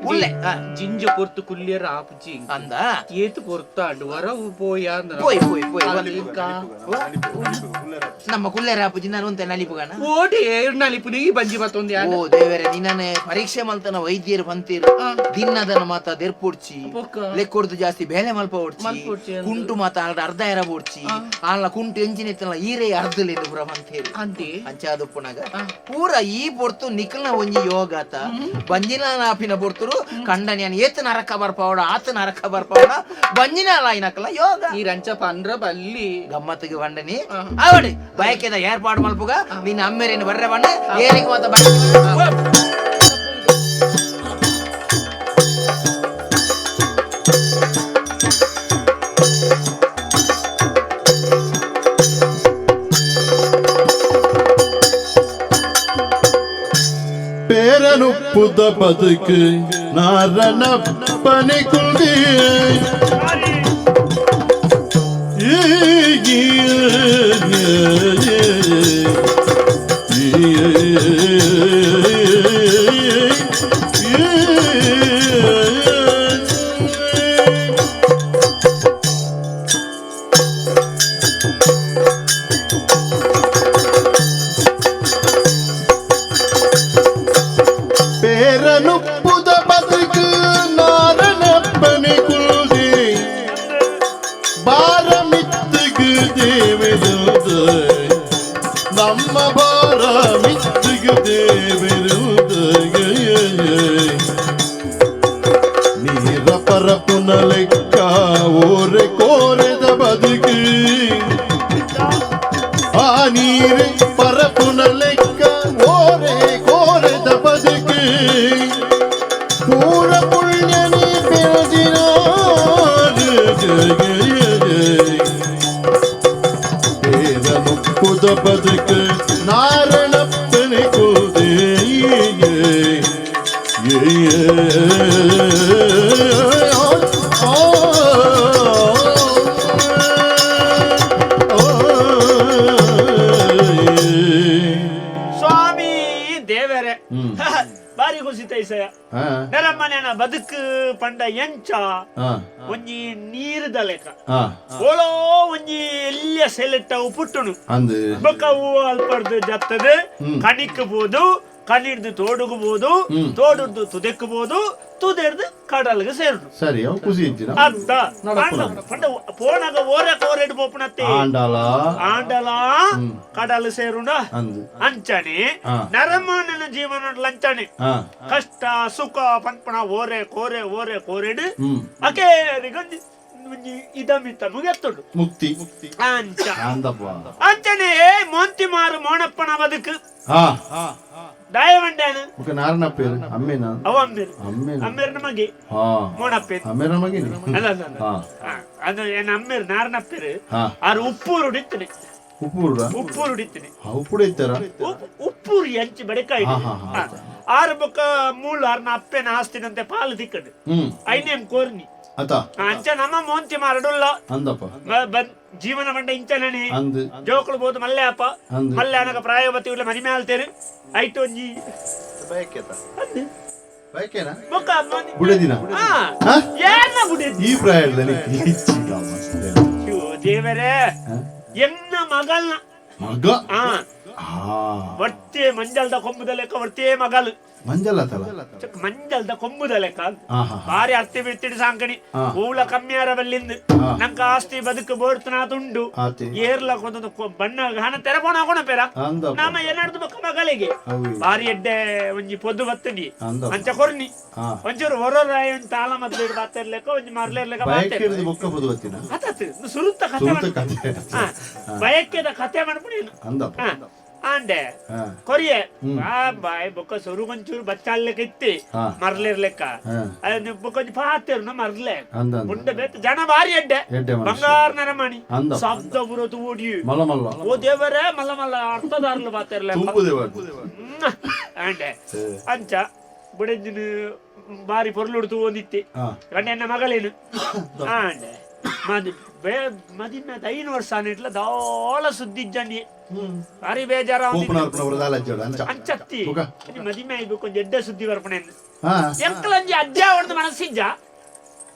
[SPEAKER 3] ಉಲ್ಲೆ ಆ,
[SPEAKER 4] ಜಿಂಜ ಪೊರ್ತು ಕುಲ್ಯರ ಆಪುಜಿ.
[SPEAKER 3] ಅಂದ.
[SPEAKER 4] ಏತು ಪೊರ್ತಾಂಡು ವರವು ಪೋಯ ಅಂದ.
[SPEAKER 3] ಪೋಯ್ ಪೋಯ್ ಪೋಯ್. ನಮ್ಮ ಕುಲ್ಲೆರ ಆಪುಜಿ ನಾನು ಒಂತೆ ನಲಿಪುಗಣ.
[SPEAKER 4] ಓಡಿ ನಲಿಪುನಿ ಈ ಬಂಜಿ ಬತ್ತೊಂದು ಯಾನ್.
[SPEAKER 3] ಓ ದೇವರೇ, ನಿನ್ನನೆ ಪರೀಕ್ಷೆ ಮಲ್ತನ ವೈದ್ಯರು ಬಂತೀರು ದಿನ್ನದನ ಮಾತ ದೆರ್ಪೊಡ್ಚಿ
[SPEAKER 4] ಬೊಕ್ಕ?
[SPEAKER 3] ಲೆಕ್ಕೊಡ್ದು ಜಾಸ್ತಿ ಬೇಲೆ ಮಲ್ಪ ಓಡ್ಚಿ
[SPEAKER 4] ಮಲ್ಪೊಡ್ಚಿ ಅಂದು.
[SPEAKER 3] ಕುಂಟು ಮಾತ ಆಲ್ಡ ಅರ್ಧ ಎರ ಬೋಡ್ಚಿ ಆಲ್ನ ಕುಂಟು ಎಂಜಿನ ಇತ್ತಲ್ಲ ಈರೇ ಅರ್ಧಲೆಂದು ಪುರ ಬಂತೀರು.
[SPEAKER 4] ಅಂತೆ.
[SPEAKER 3] ಅಂಚಾದುಪ್ಪುನಗ ಪೂರ ಈ ಪೊರ್ತು ನಿಖಲ್ನ ಒಂಜಿ ಯೋಗಾತ ಬಂಜಿನ ನಾಪಿನ ಪೊರ್ತುರು ಕಂಡನಿಯನ್ ಏತ ನರಕ ಬರ್ಪಾವಡ ಆತ ನರಕ ಬರ್ಪಾವಡ ಬಂಜಿನ ಲಾಯಿನಕಲ ಯೋಗ.
[SPEAKER 4] ಈ ರಂಚ ಪಂದ್ರ ಬಲ್ಲಿ.
[SPEAKER 3] ಗಮ್ಮತ್ತಿಗೆ ಬಂಡನಿ ಆವಡಿ ಬಯಕೆದ ಏರ್ಪಾಡು ಮಲ್ಪುಗ ನಿನ್ನ ಅಮ್ಮೇರೇನು ಬರ್ರೆ ಬಣ್ಣ ಏರಿಗೆ ಮಾತ ಬಣ್ಣ.
[SPEAKER 2] ಪೇರನುಪ್ಪುದ ಬದುಕು ನಾರನಪ್ಪನೆ ಕುಲ್ದಿ പേരനുപ്പുത ബതുക്ക് നാരനപ്പനെ കുൽದಿ ಬಾರಮಿತ್ತಿಗು ದೇವಿರುವುದು ನಮ್ಮ ಬಾರಮಿತ್ತಿಗು ದೇವಿರುವುದು ನೀರ ಪರಪುನ ಲೆಕ್ಕ ಓರೆ ಕೋರೆದ ಬದುಕು. ಆ ನೀರು ಪರಪುನ ಲೆಕ್ಕ ಓರೆ ಕೋರೆದ ಬದುಕು ಪೂರ ಪುಣ್ಯನಿ ಬೆಳೆದಿನ ಮುಪ್ಪುದ ಬದುಕು ನಾರಣಪ್ಪನೆ ಕೂದೆ.
[SPEAKER 5] ಸ್ವಾಮಿ ದೇವರೇ, ಬಾರಿ ಖುಷಿ ತೈಸಯ. ನರಮನೆನ ಬದುಕು ಪಂಡ ಎಂಚ? ಒಂಜಿ ನೀರುದ ಲೆಕ್ಕ. ಓಲೋ ಒಂಜಿ ಎಲ್ಲಿಯ ಸೆಲೆಟ್ಟವು ಪುಟ್ಟುನು.
[SPEAKER 2] ಅಂದು.
[SPEAKER 5] ಬೊಕ್ಕ ಹೂವು ಅಲ್ಪರ್ದು ಜತ್ತದು ಕಣಿಕ್ ಬೋದು, ಕಣಿಡ್ದು ತೋಡುಗಬಹುದು, ತೋಡುರ್ದು ತುದೆಕ್ಕಬಹುದು, ತುದೆರ್ದು ಕಡಲ್ಗೆ ಸೇರುಡು.
[SPEAKER 2] ಸರಿ, ಅವು ಖುಷಿ ಇಜ್ಜಿನ.
[SPEAKER 5] ಅತ್ತ ಪಂಡ ಪೋನಾಗ ಓರೆ ಕೋರೆಡ್ ಪೋಪುನತ್ತೆ.
[SPEAKER 2] ಆಂಡಲ.
[SPEAKER 5] ಆಂಡಲ ಕಡಲ್ ಸೇರುಂಡ.
[SPEAKER 2] ಅಂದು.
[SPEAKER 5] ಅಂಚನೆ ನರಮಾನನ ಜೀವನ ಲಂಚನೆ. ಕಷ್ಟ ಸುಖ ಪನ್ಪಣ ಓರೆ ಕೋರೆ ಓರೆ ಕೋರೆಡ್ ಅಕೇರಿಗೊಂಜಿ ಒಂಜಿ ಇದಮಿತ್ತ ಮುಗೆತ್ತುಂಡು.
[SPEAKER 2] ಮುಕ್ತಿ.
[SPEAKER 5] ಅಂಚ.
[SPEAKER 2] ಅಂದಪ್ಪ.
[SPEAKER 5] ಅಂಚನೆ ಮೊಂತಿ ಮಾರು ಮೋಣಪ್ಪನ ಬದುಕು. ದಾಯವಂಡ್ಯಾನ.
[SPEAKER 2] ಮುಖ ನಾರನ ಪೇರು ಅಮ್ಮೇನ.
[SPEAKER 5] ಅವ ಅಮ್ಮೇರು.
[SPEAKER 2] ಅಮ್ಮೇನ.
[SPEAKER 5] ಅಮ್ಮೇರ್ನ ಮಗೆ. ಮೋಣಪ್ಪೆ.
[SPEAKER 2] ಅಮ್ಮೇರ ಮಗೇನಿ.
[SPEAKER 5] ಅಲ್ಲ ಅಲ್ಲ ಅಲ್ಲ. ಅದು ಏನ್ ಅಮ್ಮೇರು ನಾರನಪ್ಪೇರು. ಆರು ಉಪ್ಪೂರು ಇತ್ತನೆ.
[SPEAKER 2] ಉಪ್ಪೂರ.
[SPEAKER 5] ಉಪ್ಪೂರು ಇತ್ತನೆ.
[SPEAKER 2] ಉಪ್ಪುಡ ಇತ್ತಾರ.
[SPEAKER 5] ಉಪ್ಪೂರು ಎಂಚಿ ಬಡಕಾಯಿ.
[SPEAKER 2] ಹಾ, ಹಾ, ಹಾ.
[SPEAKER 5] ಆರು ಬೊಕ್ಕ ಮೂಳು ಆರ್ನ ಅಪ್ಪೆನ ಆಸ್ತಿನಂತೆ ಪಾಲು ತಿಕ್ಕಡು. ಐನೇಂ ಕೋರ್ನಿ.
[SPEAKER 2] ಅತ.
[SPEAKER 5] ಅಂಚ ನಮ್ಮ ಮೋಂತಿ ಮಾರಡುಲ್ಲ.
[SPEAKER 2] ಅಂದಪ್ಪ.
[SPEAKER 5] ಜೀವನ ಬಂಡ ಇಂಚನನೆ.
[SPEAKER 2] ಅಂದು.
[SPEAKER 5] ಜೋಕುಳು ಬೋದು ಮಲ್ಲೆ ಅಪ್ಪ.
[SPEAKER 2] ಅಂದು.
[SPEAKER 5] ಮಲ್ಲೆ ಅನಗ ಪ್ರಾಯವತಿ ಉಳ್ಳ ಮನಿ ಮ್ಯಾಲ್ತೇರು ಐಟು ಒಂಜಿ.
[SPEAKER 2] ಬಯಕೆತ ಬಯಕೆನಾ?
[SPEAKER 5] ಬೊಕ್ಕ
[SPEAKER 2] ಬುಡದಿನ.
[SPEAKER 5] ಹಾ.
[SPEAKER 2] ಹಾ?
[SPEAKER 5] ಏನ ಬುಡೆದಿ?
[SPEAKER 2] ಈ ಪ್ರಾಯದಲ್ಲಿ.
[SPEAKER 5] ಅಯ್ಯೋ ದೇವರೇ, ಎನ್ನ ಮಗಲ್ನ.
[SPEAKER 2] ಮಗ.
[SPEAKER 5] ವರ್ತೆ ಮಂಜಲ್ದ ಕೊಂಬುದ ಲೆಕ್ಕ ವರ್ತೇ ಮಗಲು.
[SPEAKER 2] ಮಂಜಲ್ಲ ತಲ.
[SPEAKER 5] ಚಕ್ ಮಂಜಲ್ದ ಕೊಂಬುದ ಲೆಕ್ಕ.
[SPEAKER 2] ಹಾ ಹಾ
[SPEAKER 5] ಬಾರಿ ಅರ್ತಿ ಬಿಡ್ತಿಡಿ ಸಾಂಕಣಿ. ಹೂಳ ಕಮ್ಮಿಯಾರ ಬಲ್ಲಿಂದು. ನಂಕ ಆಸ್ತಿ ಬದುಕು ಬೋಡ್ತನಾದುಂಡು.
[SPEAKER 2] ಆತೆ.
[SPEAKER 5] ಏರ್ಲ ಕೊಂದೊಂದು ಬಣ್ಣ ಹಣ ತೆರಪೋಣ ಹಾಕೋಣ ಪೇರ.
[SPEAKER 2] ಅಂದಪ್ಪ.
[SPEAKER 5] ನಾಮ ಏನಾಡ್ದು ಬೊಕ್ಕ ಮಗಳಿಗೆ.
[SPEAKER 2] ಅವು.
[SPEAKER 5] ಬಾರಿ ಎಡ್ಡೆ ಒಂಜಿ ಪೊದ್ದು ಬತ್ತಂಡಿ.
[SPEAKER 2] ಅಂದಪ್ಪ.
[SPEAKER 5] ಅಂಚ ಕೊರ್ನಿ. ಒಂಚೂರು ಹೊರರಾಯ ಒಂಜಿ ತಾಳ ಮದ್ಲು ಬಾತೆರ್ಲೆಕ್ಕ ಒಂಜಿ ಮರ್ಲೆರ್ಲೆಕ್ಕ ಬಾತೆ.
[SPEAKER 2] ಬಯಕೆರ್ದು ಬೊಕ್ಕ ಪೊದು ಬತ್ತಿನ.
[SPEAKER 5] ಆತಾತು ಸುರುತ್ತ ಕಥೆ.
[SPEAKER 2] ಸುರುತ್ತ
[SPEAKER 5] ಮನ್ಪುನಿ.
[SPEAKER 2] ಕಥೆ.
[SPEAKER 5] ಬಯಕೆದ ಕಥೆ ಮನ್ಪುನಿ.
[SPEAKER 2] ಅಂದಪ್ಪ.
[SPEAKER 5] ಆಂಡೆ. ಕೊರಿಯೆ ಆ ಬಾಯ್ ಬೊಕ್ಕ ಸುರು ಒಂಚೂರು ಬಚ್ಚಾಲ್ಲೆಕ್ಕ ಇತ್ತಿ. ಮರ್ಲಿರ್ಲೆಕ್ಕ. ಅದು ಬೊಕ್ಕ ಒಂಜಿ ಪಾತೆರ್ನ ಮರ್ಲೆ.
[SPEAKER 2] ಅಂದ ಅಂದ.
[SPEAKER 5] ಉಂಡ ಬೇತ ಜನ ಬಾರಿ ಎಡ್ಡೆ.
[SPEAKER 2] ಎಡ್ಡೆ ಮನುಷ್ಯ.
[SPEAKER 5] ಬಂಗಾರ ನರಮಣಿ.
[SPEAKER 2] ಅಂದ.
[SPEAKER 5] ಶಬ್ದ ಬುರತು ಓಡಿ.
[SPEAKER 2] ಮಲ್ಲ ಮಲ್ಲ.
[SPEAKER 5] ಓ ದೇವರೇ, ಮಲ್ಲ ಮಲ್ಲ ಅರ್ಥದಾರ್ಲು ಬಾತೆರ್ಲೆ.
[SPEAKER 2] ತುಂಬುದೆ.
[SPEAKER 5] ಆಂಡೆ ಅಂಚ ಬುಡೆಂಜಿನ ಬಾರಿ ಪೊರ್ಲುಡ್ತು ಒಂದಿತ್ತಿ. ಗಂಡ ಎನ್ನ ಮಗಳೇನು ಆಂಡೆ ಮದಿ ಮದಿನ 5 ವರ್ಷ ಅನಿಟ್ಲ ದಾಳ ಸುದ್ದಿ ಇಜ್ಜಂಡಿ ಬಾರಿ ಬೇಜಾರ. ಅಂಚತ್ತಿ.
[SPEAKER 2] ಬುಕ.
[SPEAKER 5] ಮದಿಮೆ ಆಯ್ಬೇಕು ಒಂಜಿ ಎಡ್ಡೆ ಸುದ್ದಿ ಬರ್ಪಣೆ. ಎಂಕಲಂಜಿ ಅಜ್ಜ ಅವ್ರದ್ದು ಮನಸ್ಸಿಜ್ಜ.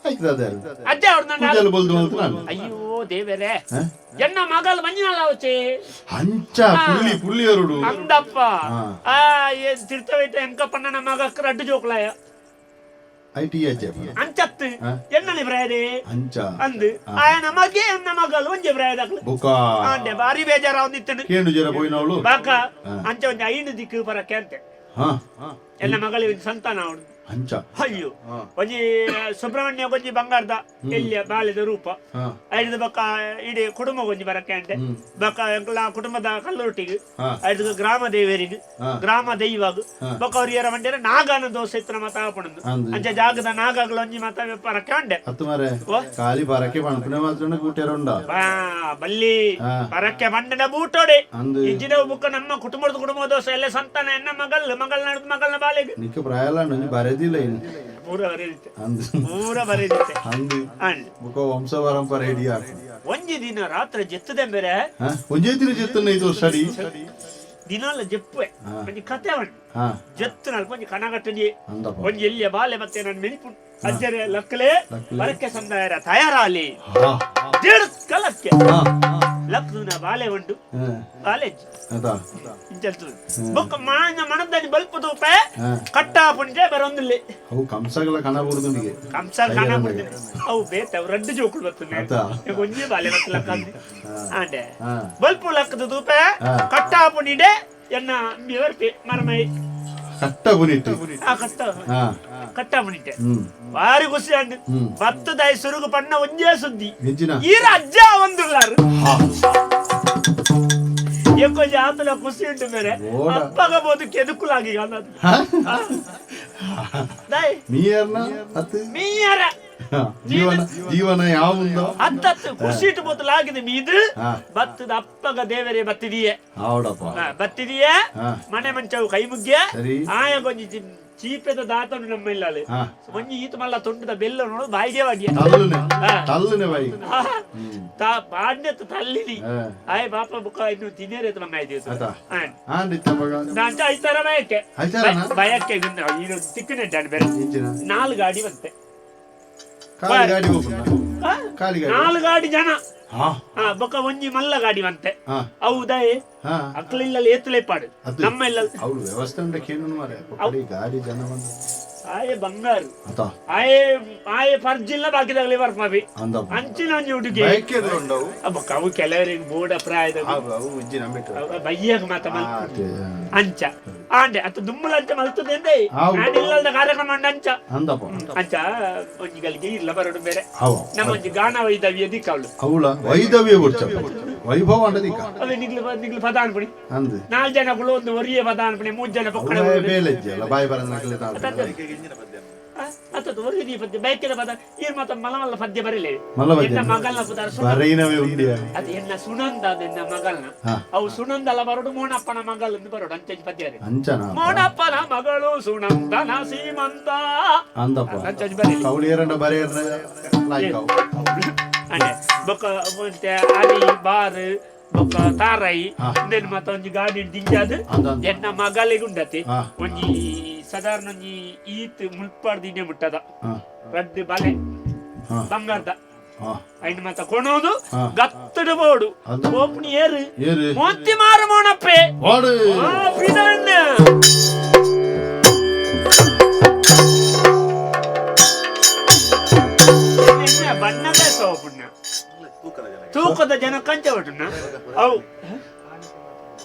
[SPEAKER 2] ಆಯ್ತದ.
[SPEAKER 5] ಅಜ್ಜ ಅವ್ರದ್ದು.
[SPEAKER 2] ಪೂಜೆಲ್ ಬೊಲ್ದು ಅಂತ ನಾನು.
[SPEAKER 5] ಅಯ್ಯೋ ದೇವರೇ, ಎನ್ನ ಮಗಲ್ ಮಂಜಿನಲ್ಲ ಅವಚೆ.
[SPEAKER 2] ಅಂಚ ಪುಳ್ಳಿ ಪುಳ್ಳಿ ಅರುಡು.
[SPEAKER 5] ಅಂದಪ್ಪ. ಆ ತಿರ್ತವೈತ ಎಂಕಪ್ಪಣ್ಣ ಮಗ ರಡ್ಡು ಜೋಕ್ಲಾಯ.
[SPEAKER 2] I T H.
[SPEAKER 5] ಅಂಚತ್ತು. ಎನ್ನನೆ ಪ್ರಾಯದೆ.
[SPEAKER 2] ಅಂಚ.
[SPEAKER 5] ಅಂದು ಆಯನ ಮಗೆ ಎನ್ನ ಮಗಲು ಒಂಜಿ ಪ್ರಾಯದಾಕ್ಲು.
[SPEAKER 2] ಬುಕ.
[SPEAKER 5] ಆಂಡೆ ಬಾರಿ ಬೇಜಾರ ಒಂದಿತ್ತನು.
[SPEAKER 2] ಕೇಂಡು ಜರ ಪೋಯಿನವಳು.
[SPEAKER 5] ಬಾಕ ಅಂಚ ಒಂಜಿ ಐನು ದಿಕ್ಕು ಬರಕ್ಕೆ ಅಂತೆ. ಎನ್ನ ಮಗಳಿಗೆ ಒಂಜಿ ಸಂತಾನ ಅವಳು.
[SPEAKER 2] ಅಂಚ.
[SPEAKER 5] ಅಯ್ಯೋ ಒಂಜಿ ಸುಬ್ರಹ್ಮಣ್ಯ ಒಂಜಿ ಬಂಗಾರದ ಎಲ್ಲಿಯ ಬಾಲ್ಯದ ರೂಪ. ಐದು ಬೊಕ್ಕ ಇಡೀ ಕುಟುಂಬ ಒಂಜಿ ಬರಕ್ಕೆ ಅಂತೆ. ಬೊಕ್ಕ ಎಂಕಲ್ನ ಕುಟುಂಬದ ಕಲ್ಲುರೊಟ್ಟಿಗೆ. ಐದು ಗ್ರಾಮ ದೇವರಿಗೆ. ಗ್ರಾಮ ದೈವಗ್. ಬೊಕ್ಕ ಅವ್ರು ಏರ ಮಂಡ್ಯರ ನಾಗನ ದೋಸೆ ಇತ್ತು ಮಾತ ಆಪಣಂದು.
[SPEAKER 2] ಅಂದು.
[SPEAKER 5] ಅಂಚ ಜಾಗದ ನಾಗಗಳು ಒಂಜಿ ಮಾತ ಬರಕ್ಕೆ ಉಂಡೆ.
[SPEAKER 2] ಅತ್ತು ಮಾರೆ.
[SPEAKER 5] ಓ.
[SPEAKER 2] ಖಾಲಿ ಬರಕ್ಕೆ ಪಣಪುನೆ ಮಾತ್ರ ಕೂಟ್ಯಾರ ಉಂಡ.
[SPEAKER 5] ಬಾ ಬಲ್ಲಿ. ಬರಕ್ಕೆ ಬಂಡನ ಬೂಟೋಡೆ.
[SPEAKER 2] ಅಂದು.
[SPEAKER 5] ಇಜ್ಜಿನ ಬುಕ್ಕ ನಮ್ಮ ಕುಟುಂಬದ ಕುಟುಂಬ ದೋಸೆ ಎಲ್ಲ ಸಂತಾನ ಎನ್ನ ಮಗಲ್ ಮಗಳ ನಡ್ದು ಮಗಳನ್ನ ಬಾಲೆಗೆ.
[SPEAKER 2] ನಿಕ್ಕ ಪ್ರಾಯಲ ಒಂಜಿ ಬರೆದಿಲ್ಲ ಇನ್ನು.
[SPEAKER 5] ಪೂರ ಬರೆದಿತ್ತೆ.
[SPEAKER 2] ಅಂದು.
[SPEAKER 5] ಪೂರ ಬರೆದಿತ್ತೆ.
[SPEAKER 2] ಅಂದು.
[SPEAKER 5] ಅಂಡ್.
[SPEAKER 2] ಬುಕ್ಕ ವಂಶ ಪರಂಪರೆ ಇಡೀ.
[SPEAKER 5] ಒಂಜಿ ದಿನ ರಾತ್ರಿ ಜೆತ್ತದೆ ಬೇರೆ.
[SPEAKER 2] ಒಂಜೇ ದಿನ ಜೆತ್ತನ್ನ ಇದು ವರ್ಷಡಿ.
[SPEAKER 5] ದಿನಾಲ ಜೆಪ್ಪುವೆ. ಒಂಜಿ ಕತೆ ಉಂಟು. ಜೆತ್ತು ನಲ್ಪ ಒಂಜಿ ಕನಗಟ್ಟಡಿ.
[SPEAKER 2] ಅಂದಪ್ಪ.
[SPEAKER 5] ಒಂಜಿ ಎಲ್ಲಿಯ ಬಾಲೆ ಮತ್ತೆ ನಾನು ಮೆನಿಪು ಅಜ್ಜರೆ ಲಕ್ಕಲೆ.
[SPEAKER 2] ಲಕ್ಲೆ.
[SPEAKER 5] ಬರಕ್ಕೆ ಸಂದಾಯರ ತಯಾರಾಲಿ. ಕಲಕ್ಕೆ. ಲಕ್ದುನ ಬಾಲೆ ಉಂಟು. ಕಾಲೇಜ್.
[SPEAKER 2] ಅದ.
[SPEAKER 5] ಇಂಚಲ್ತು ಬೊಕ್ಕ ಮಾನ ಮನದಲ್ಲಿ ಬಲ್ಪು ತೂಪೆ. ಕಟ್ಟ ಪುಂಜೆ ಬರೊಂದಿಲ್ಲ.
[SPEAKER 2] ಅವು ಕಂಸಗಳ ಕಣ ಬುರುದುನಿಗೆ.
[SPEAKER 5] ಕಂಸ ಕಣ ಬುರುದಿನಿ ಅವು ಬೇತ ಅವು ರಡ್ಡು ಜೋಕುಳು ಬರ್ತದೆ.
[SPEAKER 2] ಅತ.
[SPEAKER 5] ಒಂಜಿ ಬಾಲೆ ಬತ್ತಲ ಲಕ್ಕಂದು ಆಂಡೆ. ಬಲ್ಪು ಲಕ್ಕದ ತೂಪೆ. ಕಟ್ಟ ಪುಣಿಡೆ ಎನ್ನ ಅಂಬಿ ಮರಮೈ.
[SPEAKER 2] ಕಟ್ಟ ಪುನಿಟ್ಟು.
[SPEAKER 5] ಆ ಕಟ್ಟ. ಕಟ್ಟ ಪುಣಿಟ್ಟೆ. ಬಾರಿ ಖುಷಿ ಅಂಡ್. ಬತ್ತದಾಯಿ ಸುರುಗು ಪಣ್ಣ ಒಂಜೇ ಸುದ್ದಿ.
[SPEAKER 2] ಎಂಚಿನ?
[SPEAKER 5] ಈರ ಅಜ್ಜ ಒಂದುಲ್ಲಾರು. ಎಂಕೊಂಜಿ ಆತನ ಖುಷಿ ಉಂಟು ಮೇರೆ. ಅಪ್ಪಗ ಬೋದು ಕೆದುಕುಲಾಗಿ
[SPEAKER 2] ಮೀಯರ್ನ ಅತ್ತು
[SPEAKER 5] ಮೀಯರ
[SPEAKER 2] ಜೀವನ ಜೀವನ ಯಾವುಂದೋ
[SPEAKER 5] ಅತ್ತತ್ತು ಖುಷಿ ಇಟ್ಟು ಬೋತಲಾಗಿದೆ ಮೀದು ಬತ್ತದ ಅಪ್ಪಗ ದೇವರೇ ಬತ್ತಿದೀಯೆ.
[SPEAKER 2] ಹೌದಪ್ಪ.
[SPEAKER 5] ಬತ್ತಿದೀಯೆ ಮನೆ ಮಂಚವು ಕೈ ಮುಗ್ಯ
[SPEAKER 2] ಸರಿ.
[SPEAKER 5] ಆಯ ಕೊಂಜಿ ಚೀಪೆದ ದಾತನು ನಮ್ಮ ಇಲ್ಲಲೆ ಒಂಜಿ ಈತ ಮಲ್ಲ ತುಂಡದ ಬೆಲ್ಲ ನೋಡು ಬಾಯಿಗೆ ವಾಗಿಯ
[SPEAKER 2] ತಲ್ಲುನೆ ತಲ್ಲುನೆ ಬಾಯಿ
[SPEAKER 5] ತಾ ಪಾಡ್ನೆತ್ತು ತಲ್ಲಿನಿ ಆಯ್ ಬಾಪ ಬುಕ್ಕ ಇನ್ನು ತಿನ್ನೇರೆ ಮಂಗ ದಿವಸ ನಾನ್ ಐತಾರ ಬಯಕೆ ಬಯಕೆ ತಿಕ್ಕನೆ ಬೇರೆ 4 ಗಾಡಿ ಬಂತೆ. 4 ಗಾಡಿ ಜನ ಬೊಕ್ಕ ಒಂಜಿ ಮಲ್ಲ ಗಾಡಿ ಬಂತೆ. ಹೌದಾ ಅಕ್ಲಿಲ್ಲ ಏತುಲೆ ಪಾಡು ನಮ್ಮ ಇಲ್ಲ
[SPEAKER 2] ವ್ಯವಸ್ಥೆ ಗಾಡಿ ಜನ
[SPEAKER 5] ಆಯೆ ಬಂಗಾರು ಆಯೆ ಆಯೆ ಫರ್ಜಿಲ್ಲ ಬಾಕಿದಾಗಲೇ ಬರ್ಪಾವಿ ಅಂಚಿನ ಒಂಜಿ ಹುಡುಗಿ ಬೊಕ್ಕ ಅವು ಕೆಲವರಿಗೆ ಬೋಡ ಪ್ರಾಯದ ಬಯ್ಯಾಗ ಮಾತ ಅಂಚ ಆಂಡೆ ಅತ್ತ ದುಮ್ಮಲ ಅಂಚ ಮಲ್ತದೆ ಇಲ್ಲದ ಕಾರ್ಯಕ್ರಮ ಅಂಚ ಅಂಚ ಒಂಜಿ ಗಲಿಗೆ ಇಲ್ಲ ಬರೋಡು ಬೇರೆ ನಮ್ಮ ಒಂಜಿ ಗಾನ ವೈದವ್ಯ ದಿಕ್ಕವಳು
[SPEAKER 2] ಅವಳ ವೈದವ್ಯ ವೈಭವ ಅಂಡದಿಕ್ಕ
[SPEAKER 5] ಅವೆ ನಿಗ್ಲು ನಿಗ್ಲು ಪದ ಅನ್ಪುಣಿ 4 ಜನಗಳು ಒಂದು ಒರಿಯ ಪದ ಅನ್ಪುಣಿ 3 ಜನ ಪಕ್ಕಡ
[SPEAKER 2] ಬೇಲೆ ಬಾಯಿ ಬರಲ್ಲ
[SPEAKER 5] ಅತ್ತ ಒರಿಯ ಪದ್ಯ ಬೈಕಿನ ಪದ ಏನ್ ಮಾತ ಮಲ ಮಲ್ಲ ಪದ್ಯ ಬರಲೇ ಎನ್ನ ಮಗಲ್ನ ಪದ ಅದು ಎನ್ನ ಸುನಂದ ಎನ್ನ ಮಗಲ್ನ ಅವು ಸುನಂದಲ ಬರೋಡು ಮೋನಪ್ಪನ ಮಗಳು ಎಂದು ಬರೋಡು ಅಂಚಂಚ ಪದ್ಯ ಮೋನಪ್ಪನ ಮಗಳು ಸುನಂದನ ಸೀಮಂತ ಅಂಚಂಚ ಬರಲಿ ಅಂಡೆ ಬೊಕ್ಕ ಮತ್ತೆ ಅರಿ ಬಾರು ಬೊಕ್ಕ ತಾರೈ ಇಂದೇನು ಮಾತ ಒಂಜಿ ಗಾಡಿ ದಿಂಜಾದು ಎನ್ನ ಮಗಳಿಗೆ ಉಂಡತಿ ಒಂಜಿ ಸಾಧಾರಣ ಒಂಜಿ ಈತ್ ಮುಲ್ಪಾಡ್ದು ಇಂಡೆ ಮುಟ್ಟದ ರಡ್ಡು ಬಲೆ ಬಂಗಾರದ ಐನ್ ಮಾತ ಕೊಣೋದು ಗತ್ತಡು ಬೋಡು ಓಪುನಿ ಏರು ಮೋತಿ ಮಾರು ಮೋಣಪ್ಪೆ ಬಣ್ಣದ ಸೋಪುಣ್ಣ ತೂಕದ ಜನ ಕಂಚ ಬಿಟ್ಟುನ ಅವು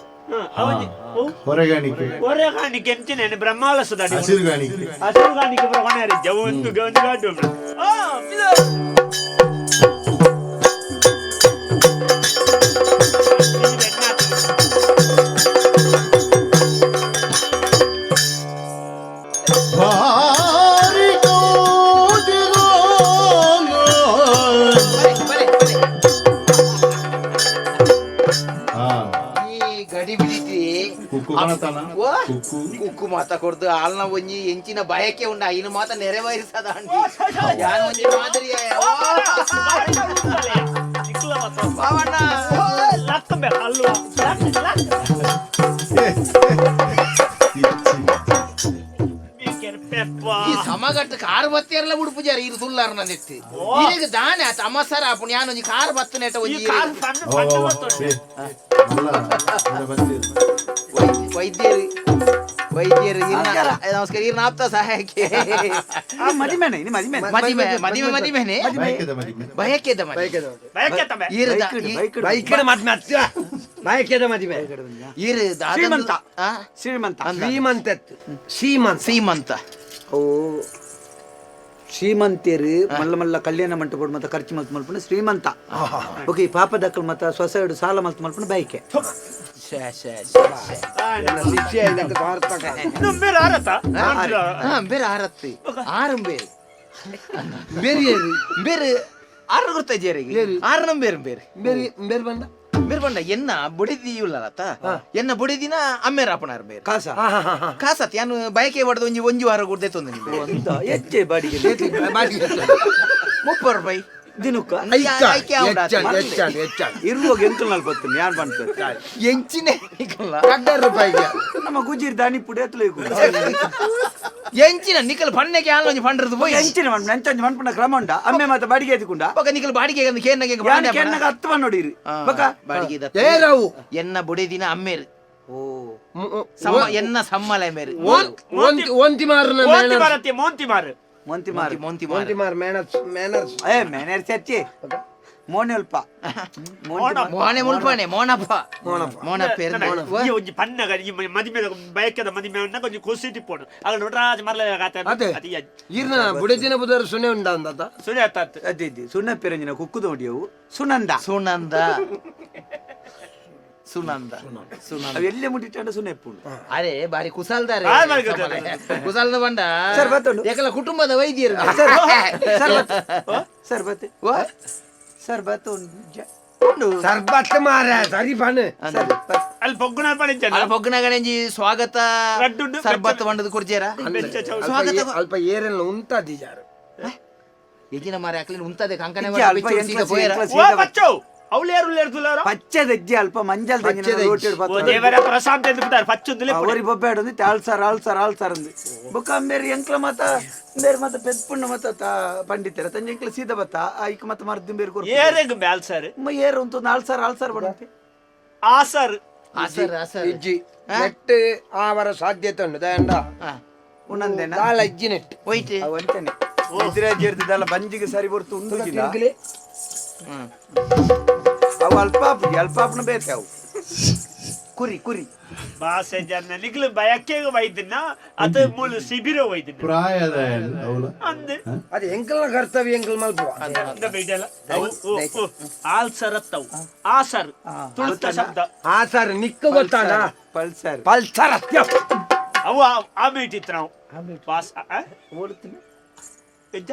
[SPEAKER 2] ಹೊರಗಾಣಿಕೆ
[SPEAKER 5] ಹೊರಗಾಣಿಕೆ ಎಂಚಿನ ಬ್ರಹ್ಮಾಲಸದ
[SPEAKER 2] ಹಸಿರುಗಾಣಿಕೆ
[SPEAKER 5] ಹಸಿರುಗಾಣಿಕೆ ಬರೋಣ ಜವಂತು ಗಂಜು ಗಾಟು
[SPEAKER 3] ಕುಕ್ಕು ಮಾತ ಕೊಡ್ದು ಆಲ್ನ ಒಂಜಿ ಎಂಚಿನ ಬಯಕೆ ಉಂಡ ಐನು ಮಾತ ನೆರವೇರಿಸದ ಒಂಜಿ ಮಾದರಿಯ ಈ ಸಮಗಟ್ಟು ಕಾರ್ ಬತ್ತೇರ್ಲ ಉಡುಪುಜಾರ ಇರು ಸುಲ್ಲಾರ ನಂದೆತ್ತಿ ಈಗ ದಾನೆ ಆತ ಅಮಸರ ಅಪ್ಪು ಯಾನ್ ಒಂಜಿ ಕಾರ್ ಬತ್ತನೇಟ ಒಂಜಿ ವೈದ್ಯರು ವೈದ್ಯರು ನಮಸ್ಕಾರ ಇರ್ನ ಆಪ್ತ ಸಹಾಯಕ್ಕೆ
[SPEAKER 6] ಮದಿಮೆನೆ
[SPEAKER 3] ಮದಿಮೆ ಮದಿಮೆ ಮದಿಮೆನೆ ಬಯಕೆದ
[SPEAKER 6] ಬಯಕೆದ ಮದಿಮೆ
[SPEAKER 3] ಇರು
[SPEAKER 6] ಶ್ರೀಮಂತ ಶ್ರೀಮಂತ ಶ್ರೀಮಂತ ಶ್ರೀಮಂತ
[SPEAKER 3] ಶ್ರೀಮಂತ
[SPEAKER 6] ಓ ಶ್ರೀಮಂತೇರು ಮಲ್ಲ ಮಲ್ಲ ಕಲ್ಯಾಣ ಮಂಟಪ ಮತ್ತ ಖರ್ಚು ಮಲ್ತು ಮಲ್ಪುಂಡು ಶ್ರೀಮಂತ ಓಕೆ ಈ ಪಾಪ ದಕ್ಕಲ್ ಮತ್ತ ಸೊಸೈಡ್ ಸಾಲ ಮಲ್ತು ಮಲ್ಪುಂಡು ಬೈಕೆ
[SPEAKER 3] ಬೇರೆ ಆರು ಗೊತ್ತಾಜೇರಿಗೆ ಆರು ನಮ್ ಬೇರೆ ಬೇರೆ
[SPEAKER 6] ಬೇರೆ ಬೇರೆ ಬಂದ
[SPEAKER 3] ಬೇರೆ ಬಂಡ ಎನ್ನ ಬುಡಿದಿ ಇಲ್ಲಲತ್ತ ಎನ್ನ ಬುಡಿದಿನ ಅಮ್ಮೇರ ಅಪ್ಪನಾರ ಬೇರೆ
[SPEAKER 6] ಕಾಸ
[SPEAKER 3] ಕಾಸತ್ ಯಾನು ಬಯಕೆ ಹೊಡೆದು ಒಂಜಿ ಒಂಜಿ ವಾರ ಗುಡ್ದೆ ತೊಂದ
[SPEAKER 6] ಹೆಚ್ಚೆ ಬಾಡಿಗೆ
[SPEAKER 3] 30 ರೂಪಾಯಿ
[SPEAKER 6] ದಿನಕ್ಕ ಇರುವಾಗ ಎಂತ ನಲ್ಪತ್ತು ಯಾರು ಬಂತು
[SPEAKER 3] ಎಂಚಿನೇ
[SPEAKER 6] ರೂಪಾಯಿಗೆ ನಮ್ಮ ಗುಜಿರ್ ದಾನಿ ಪುಡಿ ಎತ್ತಲ
[SPEAKER 3] ಎಂಚಿನ ನಿಕಲ್ ಪಣ್ಣೆಗೆ ಆಲ್ ಒಂಜಿ ಪಂಡ್ರದು ಪೋಯಿ
[SPEAKER 6] ಎಂಚಿನ ಮನ್ಪುನ ಎಂಚ ಮನ್ಪುನ ಕ್ರಮ ಉಂಡ ಅಮ್ಮೆ ಮಾತ ಬಾಡಿಗೆ ಎತ್ತಿಕೊಂಡ
[SPEAKER 3] ಬೊಕ ನಿಕಲ್ ಬಾಡಿಗೆ ಕೇನ್ನಗೆ
[SPEAKER 6] ಕೆನ್ನಗ ಹತ್ತು ಬನ್ ನೋಡಿರಿ ಬೊಕ
[SPEAKER 3] ಬಾಡಿಗೆ ಎನ್ನ ಬುಡಿದಿನ ಅಮ್ಮೇರು
[SPEAKER 6] ಓ
[SPEAKER 3] ಸಮ್ಮ ಎನ್ನ ಸಮ್ಮಲ ಮೇರು
[SPEAKER 7] ಒಂತಿ ಮಾರು
[SPEAKER 5] ಮೋಂತಿ ಮಾರು
[SPEAKER 6] ಮೊಂತಿ ಮಾರು
[SPEAKER 3] ಮೊಂತಿ
[SPEAKER 7] ಮೊಂತಿ ಮಾರು ಮ್ಯಾನರ್ಸ್ ಮ್ಯಾನರ್ಸ್
[SPEAKER 6] ಏ ಮ್ಯಾನರ್ಸ್ ಹೆಚ್ಚಿ ಮೋನೆ ಅಲ್ಪ
[SPEAKER 3] ಮೋನೆ ಮುಲ್ಪನೆ ಮೋನಪ್ಪ ಮೋನಪ್ಪ
[SPEAKER 5] ಈ ಒಂಜಿ ಪನ್ನಗ ಈ ಮದಿಮೆ ಬಯಕೆದ ಮದಿಮೆ ಉಂಡ ಒಂಜಿ ಖುಷಿ ಟಿಪ್ಪೋಡು ಅಲ್ಲ ನೊಟರಾಜ್ ಮರ್ಲ
[SPEAKER 7] ಅದೇ ಈರ್ನ ಬುಡದಿನ ಬುದರ್ ಸುನೆ ಉಂಡ ಅಂದತ
[SPEAKER 5] ಸುನೆ ಆತಾತ್
[SPEAKER 6] ಅದೇ ಅದೇ ಸುಣ್ಣ ಪೆರಂಜಿನ ಕುಕ್ಕುದ ಹೊಡಿಯವು ಸುನಂದ
[SPEAKER 3] ಸುನಂದ Sunanda Sunanda
[SPEAKER 6] ಅವು ಎಲ್ಲೇ ಮುಟ್ಟಿಟ್ಟಾಂಡ ಸುನೆ ಎಪ್ಪುಂಡು.
[SPEAKER 3] ಅರೆ ಬಾರಿ ಕುಸಾಲ್ದಾರೆ.
[SPEAKER 5] ಆ, ಬಾರಿ ಕುಸಾಲ್ದಾರೆ.
[SPEAKER 3] ಕುಸಾಲ್ದ ಬಂಡ.
[SPEAKER 6] ಸರ್, ಬತ್ತುಂಡು.
[SPEAKER 3] ಏಕಲ ಕುಟುಂಬದ ವೈದ್ಯರು.
[SPEAKER 6] ಸರ್ ಸರ್ ಬತ್ತೆ ಸರ್ ಬತ್ತು.
[SPEAKER 7] ಸರ್ಬತ್ ಮಾರ ಸರಿ ಪಣ್ಣು.
[SPEAKER 6] ಸರ್ ಬತ್.
[SPEAKER 5] ಅಲ್ಲಿ ಪೊಗ್ಗುನ ಪಣಿಂಚನ.
[SPEAKER 3] ಅಲ್ಲ ಪೊಗ್ಗುನ ಗಣೇಜಿ ಸ್ವಾಗತ.
[SPEAKER 5] ರಡ್ಡುಂಡು.
[SPEAKER 3] ಸರ್ಬತ್ ಬಂಡದ ಕುರ್ಜೇರ.
[SPEAKER 5] ಬೆಚ್ಚ ಚೌ.
[SPEAKER 3] ಸ್ವಾಗತ.
[SPEAKER 7] ಅಲ್ಪ ಏರೆಲ್ಲ ಉಂತಾದಿಜಾರು.
[SPEAKER 3] ಎಜಿನ ಮಾರೆ ಅಕ್ಲಿನ ಉಂತದೆ ಕಂಕನೆ.
[SPEAKER 6] ಇಜ್ಜಿ, ಅಲ್ಪ ಎಂಕ್ಲ
[SPEAKER 3] ಪೋಯರ.
[SPEAKER 6] ಎಂಕ್ಲ
[SPEAKER 5] ಓ
[SPEAKER 6] ಸೀದಾ
[SPEAKER 5] ಬಚ್ಚೋ ಅವಳು ಯಾರು ಉಳ್ಳೇರು ತುಲಾರ.
[SPEAKER 6] ಪಚ್ಚದ ಹೆಜ್ಜೆ ಅಲ್ಪ ಮಂಜಲ್.
[SPEAKER 7] ಪಚ್ಚದ ಹೆಜ್ಜೆ.
[SPEAKER 5] ಓ ದೇವರ ಪ್ರಶಾಂತ್ ಎಂದು ಬಿಟ್ಟಾರೆ ಪಚ್ಚೊಂದು.
[SPEAKER 6] ಓರಿ ಬೊಬ್ಬೆ ಆಡೊಂದು ಆಳ್ಸಾರ್ ಆಳ್ಸಾರ್ ಆಳ್ಸಾರ್ ಅಂದು ಬೊಕ್ಕ ಅಂಬೇರಿ ಎಂಕ್ಲ ಮತ ಬೇರೆ ಮತ ಪೆದ್ಪುಣ್ಣ ಮತ ಪಂಡಿತರ ತಂಜೆ ಎಂಕ್ಲ ಸೀದಾ ಬತ್ತ ಐಕ್ ಮತ ಮರ್ದು ಬೇರೆ ಕೊರ್ಪು.
[SPEAKER 5] ಏರೆಗ್ ಬ್ಯಾಲ್ ಸರ್.
[SPEAKER 6] ಏರು ಉಂತು ಆಳ್ಸಾರ್ ಆಳ್ಸಾರ್ ಬಡಂತೆ.
[SPEAKER 5] ಆ ಸರ್.
[SPEAKER 3] ಆಸರ್ ಆಸರ್.
[SPEAKER 7] ಇಜ್ಜಿ ನೆಟ್ ಆವರ ಸಾಧ್ಯತೆ ಉಂಟು ದಯಂಡ.
[SPEAKER 6] ಉನ್ನಂದೇನ?
[SPEAKER 7] ದಾಲ ಇಜ್ಜಿ ನೆಟ್.
[SPEAKER 3] ಹೋಯ್ತೆ.
[SPEAKER 6] ಅವು ಅಂಚನೆ ಎದುರೇ ಜೇರ್ದಿದ್ದಲ್ಲ ಬಂಜಿಗೆ ಸರಿ ಬರ್ತು ಉಂಡುಗಿಲ್ಲ.
[SPEAKER 7] ತಿರ್ಗಲೆ.
[SPEAKER 6] ಅವು ಅಲ್ಪಾಪುಗೆ ಅಲ್ಪಾಪನ ಬೇತೆ ಅವು ಕುರಿ ಕುರಿ.
[SPEAKER 5] ಬಾಸೆ ಜನ ನಿಗ್ಲು ಬಯಕೆಗೆ ವೈದ್ಯನ ಅದು ಮೂಲ ಶಿಬಿರ ವೈದ್ಯನ.
[SPEAKER 2] ಪ್ರಾಯದ ಅವಳ.
[SPEAKER 5] ಅಂದ್.
[SPEAKER 7] ಅದು ಎಂಕಲ್ನ ಕರ್ತವ್ಯ ಎಂಕಲ್ ಮಲ್ಪುವ.
[SPEAKER 5] ಅಂದ ಬೈದಲ್ಲ ಅವು ಓ, ಓ, ಆಲ್ಸರ್ ಅತ್ತವು ಆ ಸರ್ ತುಳುತ ಶಬ್ದ.
[SPEAKER 7] ಆ ಸರ್ ನಿಕ್ಕ ಗೊತ್ತಾನ?
[SPEAKER 6] ಪಲ್ಸರ್.
[SPEAKER 7] ಪಲ್ಸರ್ ಅತ್ಯ.
[SPEAKER 5] ಅವು ಆಮ್ಲೇಟ್ ಇತ್ತು ನಾವು ಬಾಸ್ ಆ?
[SPEAKER 6] ಓಡ್ತೀನಿ.
[SPEAKER 5] ಎಂತ?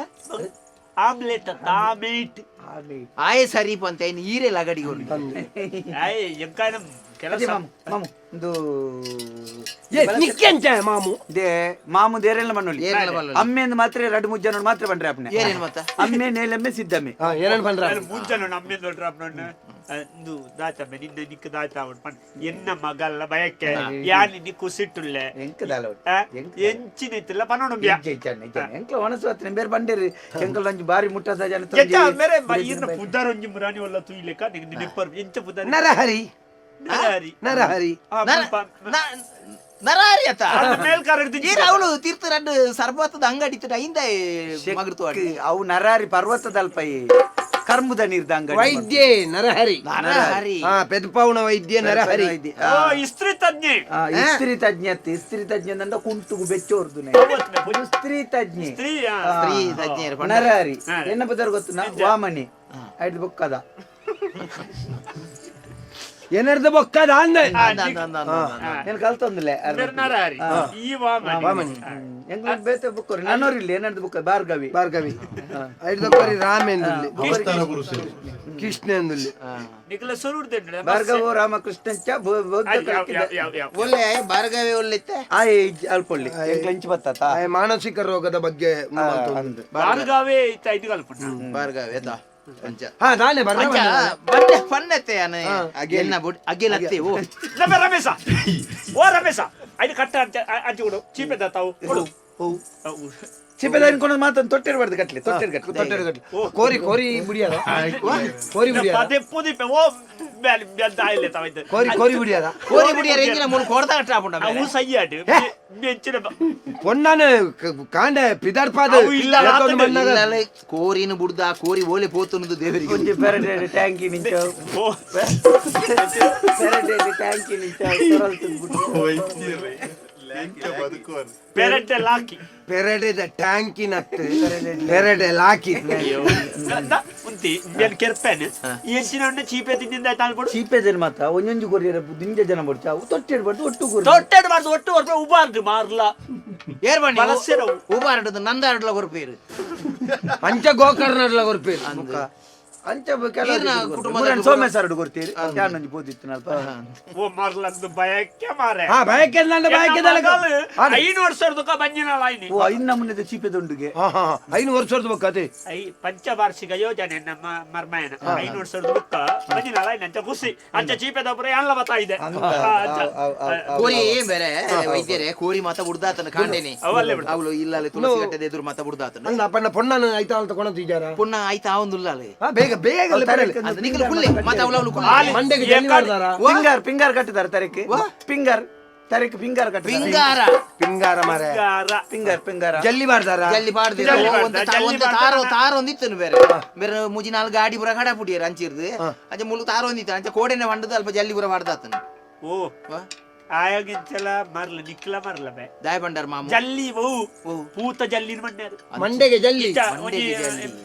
[SPEAKER 5] ಆಮ್ಲೆಟ್ ಅತ್ತ ಆಮೇಟ್.
[SPEAKER 3] ಆಯೆ ಸರಿ ಪಂತೆ ಇನ್ನು ಈರೆ ಲಗಡಿ
[SPEAKER 5] ಆಯ್ ಎಂಕಾಯನ ಕೆಲಸ.
[SPEAKER 6] ಅದೇ ಮಾಮು ಮಾಮು ಒಂದು
[SPEAKER 7] ಏ ನಿಕ್ಕೆಂಚ ಮಾಮು?
[SPEAKER 6] They ಮಾಮು ದೇರೆಲ್ಲ ಮಣ್ಣೊಲಿ.
[SPEAKER 3] ಏರೆಲ್ಲ ಮಣ್ಣೊಲಿ.
[SPEAKER 6] ಅಮ್ಮೆಂದು ಮಾತ್ರ ಎರಡು ಮೂರು ಜನ ಮಾತ್ರ ಬಂಡ್ರೆ ಅಪ್ಪನೆ.
[SPEAKER 3] ಏರೇನು ಮತ್ತ?
[SPEAKER 6] ಅಮ್ಮೆ ನೇಲಮ್ಮೆ ಸಿದ್ದಮ್ಮೆ.
[SPEAKER 7] ಹಾ ಏನೇನು ಪಂಡ್ರ?
[SPEAKER 5] ಮುಂಚೆ ನಮ್ಮಿಂದ ದೊಡ್ಡ ಇಂದು ದಾಚಮ್ಮೆ ನಿನ್ನ ನಿಕ್ಕ ದಾಚ ಅವಳು ಪಣ್ ಎನ್ನ ಮಗಲ್ಲ ಬಯಕೆ ಯಾನಿ ನಿಕ್ಕು ಸಿಟ್ಟುಲ್ಲೆ.
[SPEAKER 6] ಎಂಕದಾಲ.
[SPEAKER 5] ಆ? ಎಂಚಿನ ಇತ್ತಿಲ್ಲ ಪನೋಡು ಬ್ಯಾ.
[SPEAKER 6] ಎಂಕ್ಲ ಒಣಸು ಹತ್ರ ಬೇರೆ ಬಂಡೇರಿ ಎಂಕಲ್ ಒಂಜಿ ಬಾರಿ ಮುಟ್ಟದ ಜನ.
[SPEAKER 5] ಎಂಚ ಮೇರೆ ಇನ್ನ ಪುದ್ದಾರ್ ಒಂಜಿ ಮುರಾನಿ ಒಲ್ಲ ತೂಯ್ಲೆಕ್ಕ ನಿಂಗೆ ನಿಪ್ಪರ್ ಎಂಚ ಪುದ್ದಾರ್?
[SPEAKER 7] ನರಹರಿ.
[SPEAKER 5] ನರಹರಿ.
[SPEAKER 7] ನರಹರಿ.
[SPEAKER 5] ಆ, ಮುಲ್ಪ.
[SPEAKER 3] ನರಾರಿ ಅತ್ತ.
[SPEAKER 5] ಅದು ಮೇಲ್ಕಾರ ಹಿಡ್ದು.
[SPEAKER 3] ಏರ್ ಅವಳು ತೀರ್ಥ ರಡ್ಡು ಸರ್ಬತ್ತದ ಅಂಗಡಿ ಇತ್ತು ಐಂದ ಮಗರ್ತು.
[SPEAKER 6] ಅವು ನರಾರಿ ಪರ್ವತದಲ್ಪ ಈ ಕರ್ಮುದ ನೀರ್ದ ಅಂಗಡಿ.
[SPEAKER 7] ವೈದ್ಯೆ ನರಹರಿ.
[SPEAKER 3] ನರಹರಿ.
[SPEAKER 7] ಹಾ ಪೆದ್ಪಾವಣ ವೈದ್ಯ ನರಹರಿ.
[SPEAKER 5] ಓ ಇಸ್ತ್ರಿ ತಜ್ಞೆ.
[SPEAKER 6] ಇಸ್ತ್ರಿ ತಜ್ಞ ಅತ್ತೆ ಇಸ್ತ್ರಿ ತಜ್ಞ ಅಂದ ಕುಂಟುಗು ಬೆಚ್ಚೋರ್ದು ಸ್ತ್ರೀ ತಜ್ಞೆ.
[SPEAKER 5] ಸ್ತ್ರೀ ಆ.
[SPEAKER 3] ಸ್ತ್ರೀ ತಜ್ಞೆಯರು ಪಂಡ.
[SPEAKER 6] ನರಹರಿ.
[SPEAKER 5] ಹಾ.
[SPEAKER 6] ಎನ್ನ ಬದರ್ ಗೊತ್ತು ನಾ ವಾಮನಿ ಐದು ಬೊಕ್ಕದ.
[SPEAKER 7] ಏನರ್ದ ಬೊಕ್ಕದ ಅಂದೆ.
[SPEAKER 5] ಆ,
[SPEAKER 3] ಅಂದ, ಅಂದ, ಅಂದ, ಅಂದ, ಅಂದ.
[SPEAKER 6] నేను ಕಲ್ತೊಂದಿಲ್ಲ.
[SPEAKER 5] ಮೇರೆ ನರಹರಿ ಈ ವಾಮನಿ.
[SPEAKER 6] ಎಂಗ್ಲ ಬೇತೆ ಬುಕ್ ನನ್ನೋರು ಇಲ್ಲಿ ಏನಂತ ಬುಕ್ ಭಾರ್ಗವಿ.
[SPEAKER 7] ಭಾರ್ಗವಿ ಐದೊಕ್ಕರಿ ರಾಮೇಂದುಲ್ಲಿ.
[SPEAKER 2] ಅವತಾರ ಪುರುಷರು.
[SPEAKER 7] ಕೃಷ್ಣೇಂದುಲ್ಲಿ.
[SPEAKER 5] ನಿಖಲ ಸುರುಡ್ದೆ.
[SPEAKER 6] ಭಾರ್ಗವ ರಾಮಕೃಷ್ಣ ಚ ಬೌದ್ಧ ಕಲ್ಕಿದ.
[SPEAKER 5] ಯಾವ ಯಾವ.
[SPEAKER 3] ಒಳ್ಳೆ ಭಾರ್ಗವಿ ಒಳ್ಳೆತ್ತೆ.
[SPEAKER 6] ಆ ಇಜ್ಜಿ ಅಲ್ಪೊಳ್ಳಿ ಎಂಕ್ಲ ಇಂಚಿ ಬತ್ತಾತ.
[SPEAKER 7] ಆ ಮಾನಸಿಕ ರೋಗದ ಬಗ್ಗೆ ಮಾತೊಂದು.
[SPEAKER 5] ಭಾರ್ಗವೇ ಇತ್ತ ಇದು ಕಲ್ಪುಂಡ.
[SPEAKER 3] ಭಾರ್ಗವಿ ಅದ ಪಂಚ.
[SPEAKER 7] ಹಾ ನಾನೇ ಬರ್ರ.
[SPEAKER 3] ಪಂಚ ಬಂಡೆ ಪಣ್ಣತ್ತೆ ಅನೆ ಎನ್ನ ಬುಡ್ ಅಗೆಲತ್ತೆ ಓ.
[SPEAKER 5] ನಮ್ಮ ರಮೇಶ ಓ ರಮೇಶ ಐದು ಕಟ್ಟ ಅಂಚ ಅಂಚು ಕೊಡು ಚೀಪೆ ತಾವು ಕೊಡು. ಅವು.
[SPEAKER 6] ಚಿಪ್ಪೆದ ಅನ್ಕೊಂಡು ಮಾತನ್ನು ತೊಟ್ಟಿರ್ಬಾರ್ದು ಕಟ್ಲಿ ತೊಟ್ಟಿರ್ ಕಟ್ಲಿ.
[SPEAKER 7] ತೊಟ್ಟೆ ಕಟ್ಲಿ ಕೋರಿ ಕೋರಿ ಬುಡಿಯಾದ ಕೋರಿ ಬುಡಿಯಾದ.
[SPEAKER 5] ಪದೇ ಪುದಿಪೆ ಓ ಬ್ಯಾಲಿ ಬ್ಯಾದ ತಾವ ಇದ್ದ.
[SPEAKER 7] ಕೋರಿ ಕೋರಿ ಬುಡಿಯಾದ.
[SPEAKER 3] ಕೋರಿ ಬುಡಿಯರ ಎಂಜಿನ ಮೂರು ಕೊಡ್ತಾ ಕಟ್ಟ.
[SPEAKER 5] ಅವು ಸಯ್ಯಾಡು ಮೆಚ್ಚಿನ
[SPEAKER 7] ಪೊನ್ನಾನ ಕಾಂಡ ಪಿದರ್ಪಾದ.
[SPEAKER 5] ಅವು ಇಲ್ಲ, ರಾತ್ರಿ
[SPEAKER 3] ಕೋರಿನ ಬುಡ್ದ ಕೋರಿ ಓಲೆ ಪೋತುನದು ದೇವರಿಗೆ.
[SPEAKER 6] ಒಂಜಿ ಪೆರಡೆ ಟ್ಯಾಂಕಿ ನಿಂಚ.
[SPEAKER 5] ಓ
[SPEAKER 6] ಪೆರಡೆ ಟ್ಯಾಂಕಿ ನಿಂಚ ಸೊರಲ್ ತಿಂದ್ಬಿಟ್ಟು.
[SPEAKER 2] ವೈದ್ಯರೇ ಲ್ಯಾಂಕ ಬದುಕುವರು.
[SPEAKER 5] ಪೆರಟೆ ಲಾಕಿ.
[SPEAKER 7] ಪೆರಡೆದ ಟ್ಯಾಂಕಿನತ್ತು ಪೆರಡೆ ಲಾಕಿ.
[SPEAKER 5] ಉಂತಿ ಬೆನ್ ಕೆರ್ಪೆನ್ ಎಂಚಿನ ಉಂಡು ಚೀಪೆ ತಿಂದಿಂದ ತಾಳ್ಕೊಡು.
[SPEAKER 6] ಚೀಪೆದನ್ ಮಾತ ಒಂಜೊಂಜಿ ಕೊರಿಯರ ದಿಂಜ ಜನ ಬಡ್ಚ ಅವು ತೊಟ್ಟಿಡ್ಬಾರ್ದು ಒಟ್ಟು ಕೊರಿ.
[SPEAKER 5] ತೊಟ್ಟೆಡ್ ಮಾಡ್ದು ಒಟ್ಟು ಹೊರತು ಉಬಾರ್ದು ಮಾರ್ಲ.
[SPEAKER 3] ಏರ್ ಬನ್ನಿ.
[SPEAKER 5] ಬಳಸ್ಯರವು.
[SPEAKER 3] ಉಬಾರಡುದು ನಂದಾರಡ್ಲ ಕೊರ್ಪೇರು.
[SPEAKER 7] ಪಂಚ ಗೋಕರ್ಣಡ್ಲ ಕೊರ್ಪೇರು.
[SPEAKER 6] ಅಂಚ
[SPEAKER 3] ಈರ್ನ ಕುಟುಂಬದ
[SPEAKER 6] ಸೋಮೇಶ್ವರಡು ಕೊರ್ತೀರಿ ಯಾನೊಂಜಿ ಪೋದಿತ್ತು ನಲ್ಪ.
[SPEAKER 5] ಓ ಮಾರ್ಲಂದು ಬಯಕೆ ಮಾರೆ.
[SPEAKER 7] ಹಾ ಬಯಕೆ ಬಯಕೆ.
[SPEAKER 5] 5 ವರ್ಷದ ಬಂಜಿನ ಲಾಯ್ನಿ.
[SPEAKER 6] ಓ ಐದು ನಮೂನೆದ ಚೀಪೆದುಂಡುಗೆ.
[SPEAKER 7] ಹಾ ಹಾ 5 ವರ್ಷದ ಬೊಕ್ಕ ಅದೇ.
[SPEAKER 5] I ಪಂಚವಾರ್ಷಿಕ ಯೋಜನೆ ನಮ್ಮ ಮರ್ಮಾಯನ 5 ವರ್ಷದ ಬುಕ್ಕ ಬಂಜಿನ ಲಾಯ್ನಿ ಅಂಚ ಖುಷಿ ಅಂಚ ಚೀಪೆದೊಬ್ಬರ ಎಲ್ಲ ಬತ್ತಾ ಇದೆ ಅಂಚ.
[SPEAKER 3] ಕೋರಿ ಬೇರೆ ವೈದ್ಯರೇ ಕೋರಿ ಮಾತ ಬುಡ್ದಾತನ ಕಾಂಡೇನಿ.
[SPEAKER 5] ಅವಲ್ಲೇ ಬಿಡು.
[SPEAKER 3] ಅವಳು ಇಲ್ಲ ಅಲ್ಲಿ ತುಳಸಿ ಗಟ್ಟದ ಎದುರು ಮಾತ ಬುಡ್ದಾತನ.
[SPEAKER 7] ಅಲ್ಲ ಪಣ್ಣ ಪೊಣ್ಣನ ಐತಾ ಅಂತ ಕೊಣತಿದ್ದಾರ.
[SPEAKER 3] ಪುಣ್ಣ ಆಯ್ತಾ ಆವೊಂದುಲ್ಲ ಅಲ್ಲಿ.
[SPEAKER 7] ಹಾ ಬೇಗ ಬೇಗ ಅಲ್ಲಿ ಬರಲಿ.
[SPEAKER 3] ಅದು ನಿಖಿಲ್ ಕುಲ್ಲೆ ಮಾತ ಅವಳು ಅವಳು ಕುಲ್ಲೆ.
[SPEAKER 7] ಮಂಡೆಗೆ ಜಲ್ಲಿ ಮಾಡ್ದಾರ.
[SPEAKER 6] ಪಿಂಗಾರ್ ಪಿಂಗಾರ್ ಕಟ್ಟಿದಾರೆ ತರಕ್ಕೆ ಪಿಂಗಾರ್ ತರಕ್ಕೆ ಪಿಂಗಾರ್ ಕಟ್ಟಿದ್ದಾರೆ.
[SPEAKER 3] ಪಿಂಗಾರ.
[SPEAKER 7] ಪಿಂಗಾರ ಮಾರೆ.
[SPEAKER 5] ಗಾರ.
[SPEAKER 6] ಪಿಂಗಾರ್ ಪಿಂಗಾರ.
[SPEAKER 7] ಜಲ್ಲಿ ಮಾಡ್ದಾರ.
[SPEAKER 3] ಜಲ್ಲಿ ಪಾಡ್ದಿರ.
[SPEAKER 5] ಜಲ್ಲಿ ಪಾಡ್ದ,
[SPEAKER 3] ಒಂದು
[SPEAKER 5] ಜಲ್ಲಿ
[SPEAKER 3] ಒಂದು
[SPEAKER 5] ಪಾಡ್ದ.
[SPEAKER 3] ತಾರೋ ತಾರೋ ಒಂದಿತ್ತನು ಬೇರೆ ಬೇರೆ ಮುಜಿ ನಾಲ್ ಗಾಡಿ ಪೂರ ಕಡ ಪುಡಿಯರ್ ಅಂಚಿರ್ದು ಅಂಚೆ ಮುಳು ತಾರೋ ಒಂದಿತ್ತು ಅಂಚೆ ಕೋಡೆನೆ ವಂಡದ ಅಲ್ಪ ಜಲ್ಲಿ ಪೂರ ಪಾಡ್ದಾತನು.
[SPEAKER 5] ಓ.
[SPEAKER 3] ವಾ?
[SPEAKER 5] ಆಯೋಗಿಂಚಲ ಮರ್ಲ ನಿಕ್ಲ ಮರ್ಲ ಬೇ.
[SPEAKER 3] ದಾಯ ಬಂಡಾರ ಮಾಮು.
[SPEAKER 5] ಜಲ್ಲಿ ಓ ಪೂತ ಜಲ್ಲಿ ಮಣ್ಣಾರು.
[SPEAKER 7] ಮಂಡೆಗೆ ಜಲ್ಲಿ.
[SPEAKER 5] ಇಂಚ ಒಂಜಿ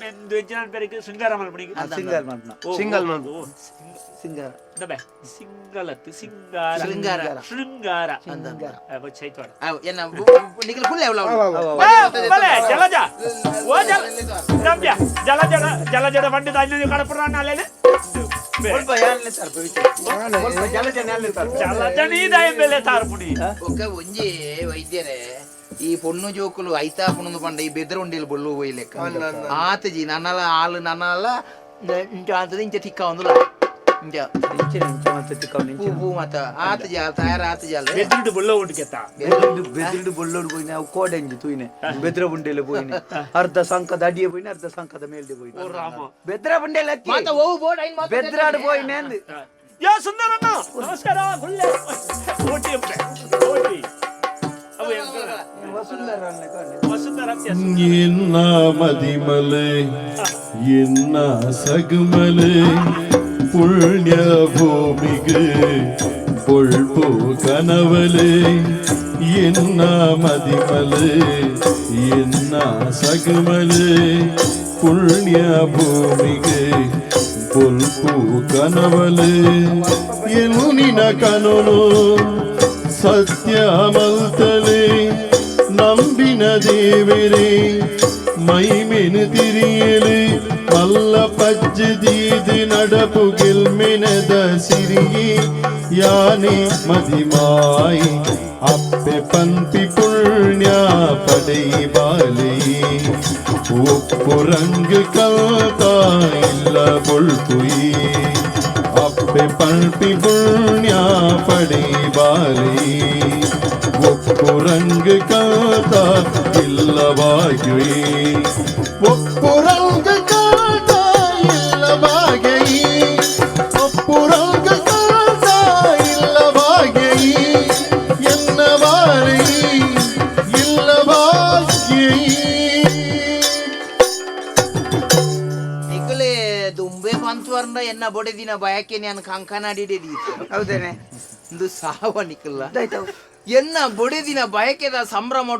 [SPEAKER 5] ಎಂದು ಎಂಚಿನ ಪೆರಿಗೆ ಶೃಂಗಾರ ಮಲ್ಪಣಿಗೆ.
[SPEAKER 6] ಸಿಂಗಲ್ ಮಾಡ್ನ.
[SPEAKER 7] ಸಿಂಗಲ್ ಮಾಡ್ಪು.
[SPEAKER 6] ಸಿಂಗಲ್.
[SPEAKER 5] ಬೇ ಸಿಂಗಲತ್ತು ಸಿಂಗಾರ.
[SPEAKER 3] ಶೃಂಗಾರ.
[SPEAKER 5] ಶೃಂಗಾರ. ಚೈತ್ವಾಡ.
[SPEAKER 3] ಎನ್ನ ನಿಖಿಲ್ ಫುಲ್ ಎವ್ಲ.
[SPEAKER 5] ಬಲೆ ಜಲಜ ಓ ಜಲ ರಮ್ಯ ಜಲ ಜಲ ಜಲ ಜಲ ಬಂಡಿದ ಅಜ್ಜಿ ಕಡಪುರ ಅಲ್ಲೇನೆ.
[SPEAKER 6] ಸ್ವಲ್ಪ ಯಾರನ್ನೇ ತರ್ಪ ಸ್ವಲ್ಪ ಜಲ ಜನ ಅಲ್ಲೇ ತರ್ಪ.
[SPEAKER 5] ಜಲ ಜನ ಈ ದಾಯ ಬೆಲೆ ತಾರ್ಪುಡಿ.
[SPEAKER 3] ಒಕ್ಕ ಒಂಜಿ ವೈದ್ಯರೇ ಈ ಪೊಣ್ಣು ಜೋಕುಲು ಐತಾ ಪುಣದು ಪಂಡ ಈ ಬೆದ್ರ ಉಂಡಿಲ್ ಬೊಳ್ಳು ಹೋಯ್ಲೆಕ್ಕ ಆತಜಿ ನನ್ನಲ ಆಳು ನನ್ನಲ ಇಂಚ ಆತದ ಇಂಚ ತಿಕ್ಕ ಒಂದುಲ ಇಂಚ
[SPEAKER 6] ಇಂಚಿನ ಇಂಚ ಮತ್ತೆ ತಿಕ್ಕವನು
[SPEAKER 3] ಪೂ
[SPEAKER 6] ಇಂಚಿನ.
[SPEAKER 3] ಪೂ ಮತ್ತ ಆತಜಿ ತಯಾರ ಆತಜಿ ಅಲ್ಲ.
[SPEAKER 5] ಬೆದ್ರಿಡು ಬೊಳ್ಳ ಉಂಟು ಕೆತ್ತ.
[SPEAKER 6] ಬೆದ್ರಿಡು ಬೆದ್ರಿಡು ಬೊಳ್ಳೋಡು ಪೋಯಿನೆ ಅವು ಕೋಡೆಂಜಿ ತೂಯಿನೆ ಬೆದ್ರ ಬುಂಡೆಲೆ ಪೋಯಿನೆ ಅರ್ಧ ಸಂಕದ ಅಡಿಯೆ ಪೋಯಿನೆ ಅರ್ಧ ಸಂಕದ ಮೇಲ್ದೆ ಪೋಯಿನೆ ಬೆದ್ರ ಬುಂಡೆಲೆ ಅತ್ತಿ
[SPEAKER 3] ಮಾತ ಓ ಬೋರ್ಡ್ ಐನ್ ಮಾತ
[SPEAKER 6] ಬೆದ್ರಾಡು ಪೋಯಿನೆ ಅಂದು.
[SPEAKER 5] ಯಾ ಸುಂದರಣ್ಣ ನಮಸ್ಕಾರ ಗುಳ್ಳೆ ಓಟಿ ಅಪ್ಪೆ ಓಟಿ ಅವು
[SPEAKER 6] ವಸುಂಧರ ಅನ್ಲೆ ಕಾಣೆ.
[SPEAKER 5] ವಸುಂಧರ ಅತ್ಯ.
[SPEAKER 2] ಎನ್ನ ಮದಿಮಲೆ ಎನ್ನ ಸಗಮಲೆ ಪುಣ್ಯ ಭೂಮಿಗೆ பொழ்பு கனவலே என்ன மதிமலே என்ன சகுமலே புண்ணிய பூமிಗೆ பொಲ್ಪು ಕನವಲೆ ಎನ್ನಿನ ಕನಲು ಸತ್ಯ ಮಲ್ತಲೆ ನಂಬಿನ ದೇವರೇ ಮೈಮೆನು ತಿರಿಯಲೆ ಮಲ್ಲ ಪಜ್ಜದೀದಿ ನಡಪು ಗೆಲ್ಮೆನದ ಸಿರಿಯೇ ಯಾನೆ ಮದಿಮಾಯಿ ಅಪ್ಪೆ ಪಂಪಿ ಪುಣ್ಯ ಪಡೈ ಬಾಲಿ ಉಪ್ಪು ರಂಗ ಕಲ್ತ ಇಲ್ಲ ಬೊಳ್ಪುಯಿ ಅಪ್ಪೆ ಪಂಪಿ ಪುಣ್ಯ ಪಡೈ ಬಾಲಿ ಒಪ್ಪು ರಂಗ ಕಲ್ತ ಇಲ್ಲ ಭಾಗ್ಯುಯಿ ಒಪ್ಪು ರಂಗ ಕಲ್ತ ಇಲ್ಲ ಭಾಗ್ಯಯಿ ಒಪ್ಪು ರಂಗ ಕಲ್ತ ಇಲ್ಲ ಭಾಗ್ಯಯಿ ಎನ್ನ ಬಾರಿ ಇಲ್ಲ ಭಾಗ್ಯಯಿ.
[SPEAKER 3] ನಿಖಿಲೆ ದುಂಬೆ ಪಂತ್ವರ್ನ ಎನ್ನ ಬೊಡೆದಿನ ಬಯಕೆ ನಾನು ಕಂಕನಾಡಿ
[SPEAKER 6] ಹೌದೇನೆ.
[SPEAKER 3] ಇಂದು ಸಾವ ನಿಖಿಲ್ಲ.
[SPEAKER 6] ಇದಾಯ್ತು.
[SPEAKER 3] ಎನ್ನ ಬೊಡೆದಿನ ಬಯಕೆದ ಸಂಭ್ರಮ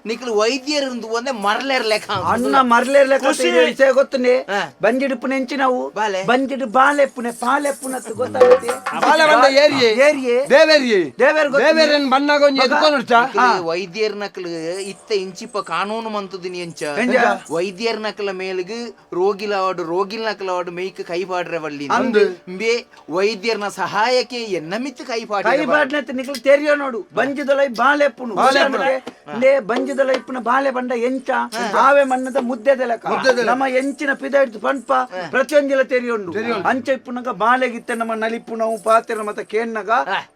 [SPEAKER 3] ನಿಖಿಲ್ ವೈದ್ಯರು ಒಂದೇ ಮರ್ಲೆರ್ ಲೆಕ್ಕ.
[SPEAKER 6] ಅಣ್ಣ ಮರ್ಲೇರ್ಲೆ
[SPEAKER 5] ಖುಷಿ.
[SPEAKER 6] ವಿಷಯ ಗೊತ್ತುಂಡೆ.
[SPEAKER 3] ಹಾ.
[SPEAKER 6] ಬಂಜಿಡುಪ್ಪುನ ಎಂಚಿನವು
[SPEAKER 3] ಬಾಲೆ.
[SPEAKER 6] ಬಂಜಿಡು ಬಾಲೆಪ್ಪುನೆ ಪಾಲೆಪ್ಪುನತ್ತು ಗೊತ್ತಾಗುತ್ತೆ.
[SPEAKER 7] ಬಾಲೆ ಬಂಡ ಏರಿಯೆ.
[SPEAKER 6] ಏರಿಯೆ.
[SPEAKER 7] ದೇವೇರಿಯೆ.
[SPEAKER 6] ದೇವೇರ್ ಗೊತ್ತು.
[SPEAKER 7] ದೇವೇರನ್ ಬಣ್ಣಗ ಒಂಜಿ ಎದ್ಕೊನುಡ್ಚ.
[SPEAKER 3] ವೈದ್ಯರ್ ನಕಲು ಇತ್ತ ಇಂಚಿಪ ಕಾನೂನು ಮಂತುದಿನಿ ಎಂಚ.
[SPEAKER 6] ಎಂಚ?
[SPEAKER 3] ವೈದ್ಯರ್ ನಕಲ ಮೇಲ್ಗ್ ರೋಗಿಲವಾಡು ರೋಗಿಲ್ ನಕಲವಾಡು ಮೇಯ್ಕ್ ಕೈ ಪಾಡ್ರೆ ವಳ್ಳಿ.
[SPEAKER 7] ಅಂದು.
[SPEAKER 3] ಇಂಬೆ ವೈದ್ಯರ್ನ ಸಹಾಯಕ್ಕೆ ಎನ್ನ ಮಿತ್ತು ಕೈ
[SPEAKER 6] ಕೈ
[SPEAKER 3] ಪಾಡ್ರೆ.
[SPEAKER 6] ಬಾಡ್ನತ್ತು ನಿಖಿಲ್ ತೆರಿಯೋ ನೋಡು ಬಂಜಿದೊಲೈ ಬಾಲೆಪ್ಪುನು
[SPEAKER 7] ಬಾಲೆಪ್ಪುನು.
[SPEAKER 6] ಲೇ ಬಂಜಿದೊಲ ಇಪ್ಪುನ ಬಾಲೆ ಬಂಡ ಎಂಚ ಆವೆ ಮಣ್ಣದ ಮುದ್ದೆದೆಲಕ ನಮ್ಮ ಎಂಚಿನ ಪಿದ ಹಿಡ್ದು ಪಂಪ ಪ್ರತಿಯೊಂದಿಲ ತೆರಿಯುಂಡು ಅಂಚ ಇಪ್ಪುನಗ ಬಾಲೆಗಿತ್ತ ನಮ್ಮ ನಲಿಪುನವು ಪಾತ್ರ ಮತ್ತ ಕೇಣ್ಣಗ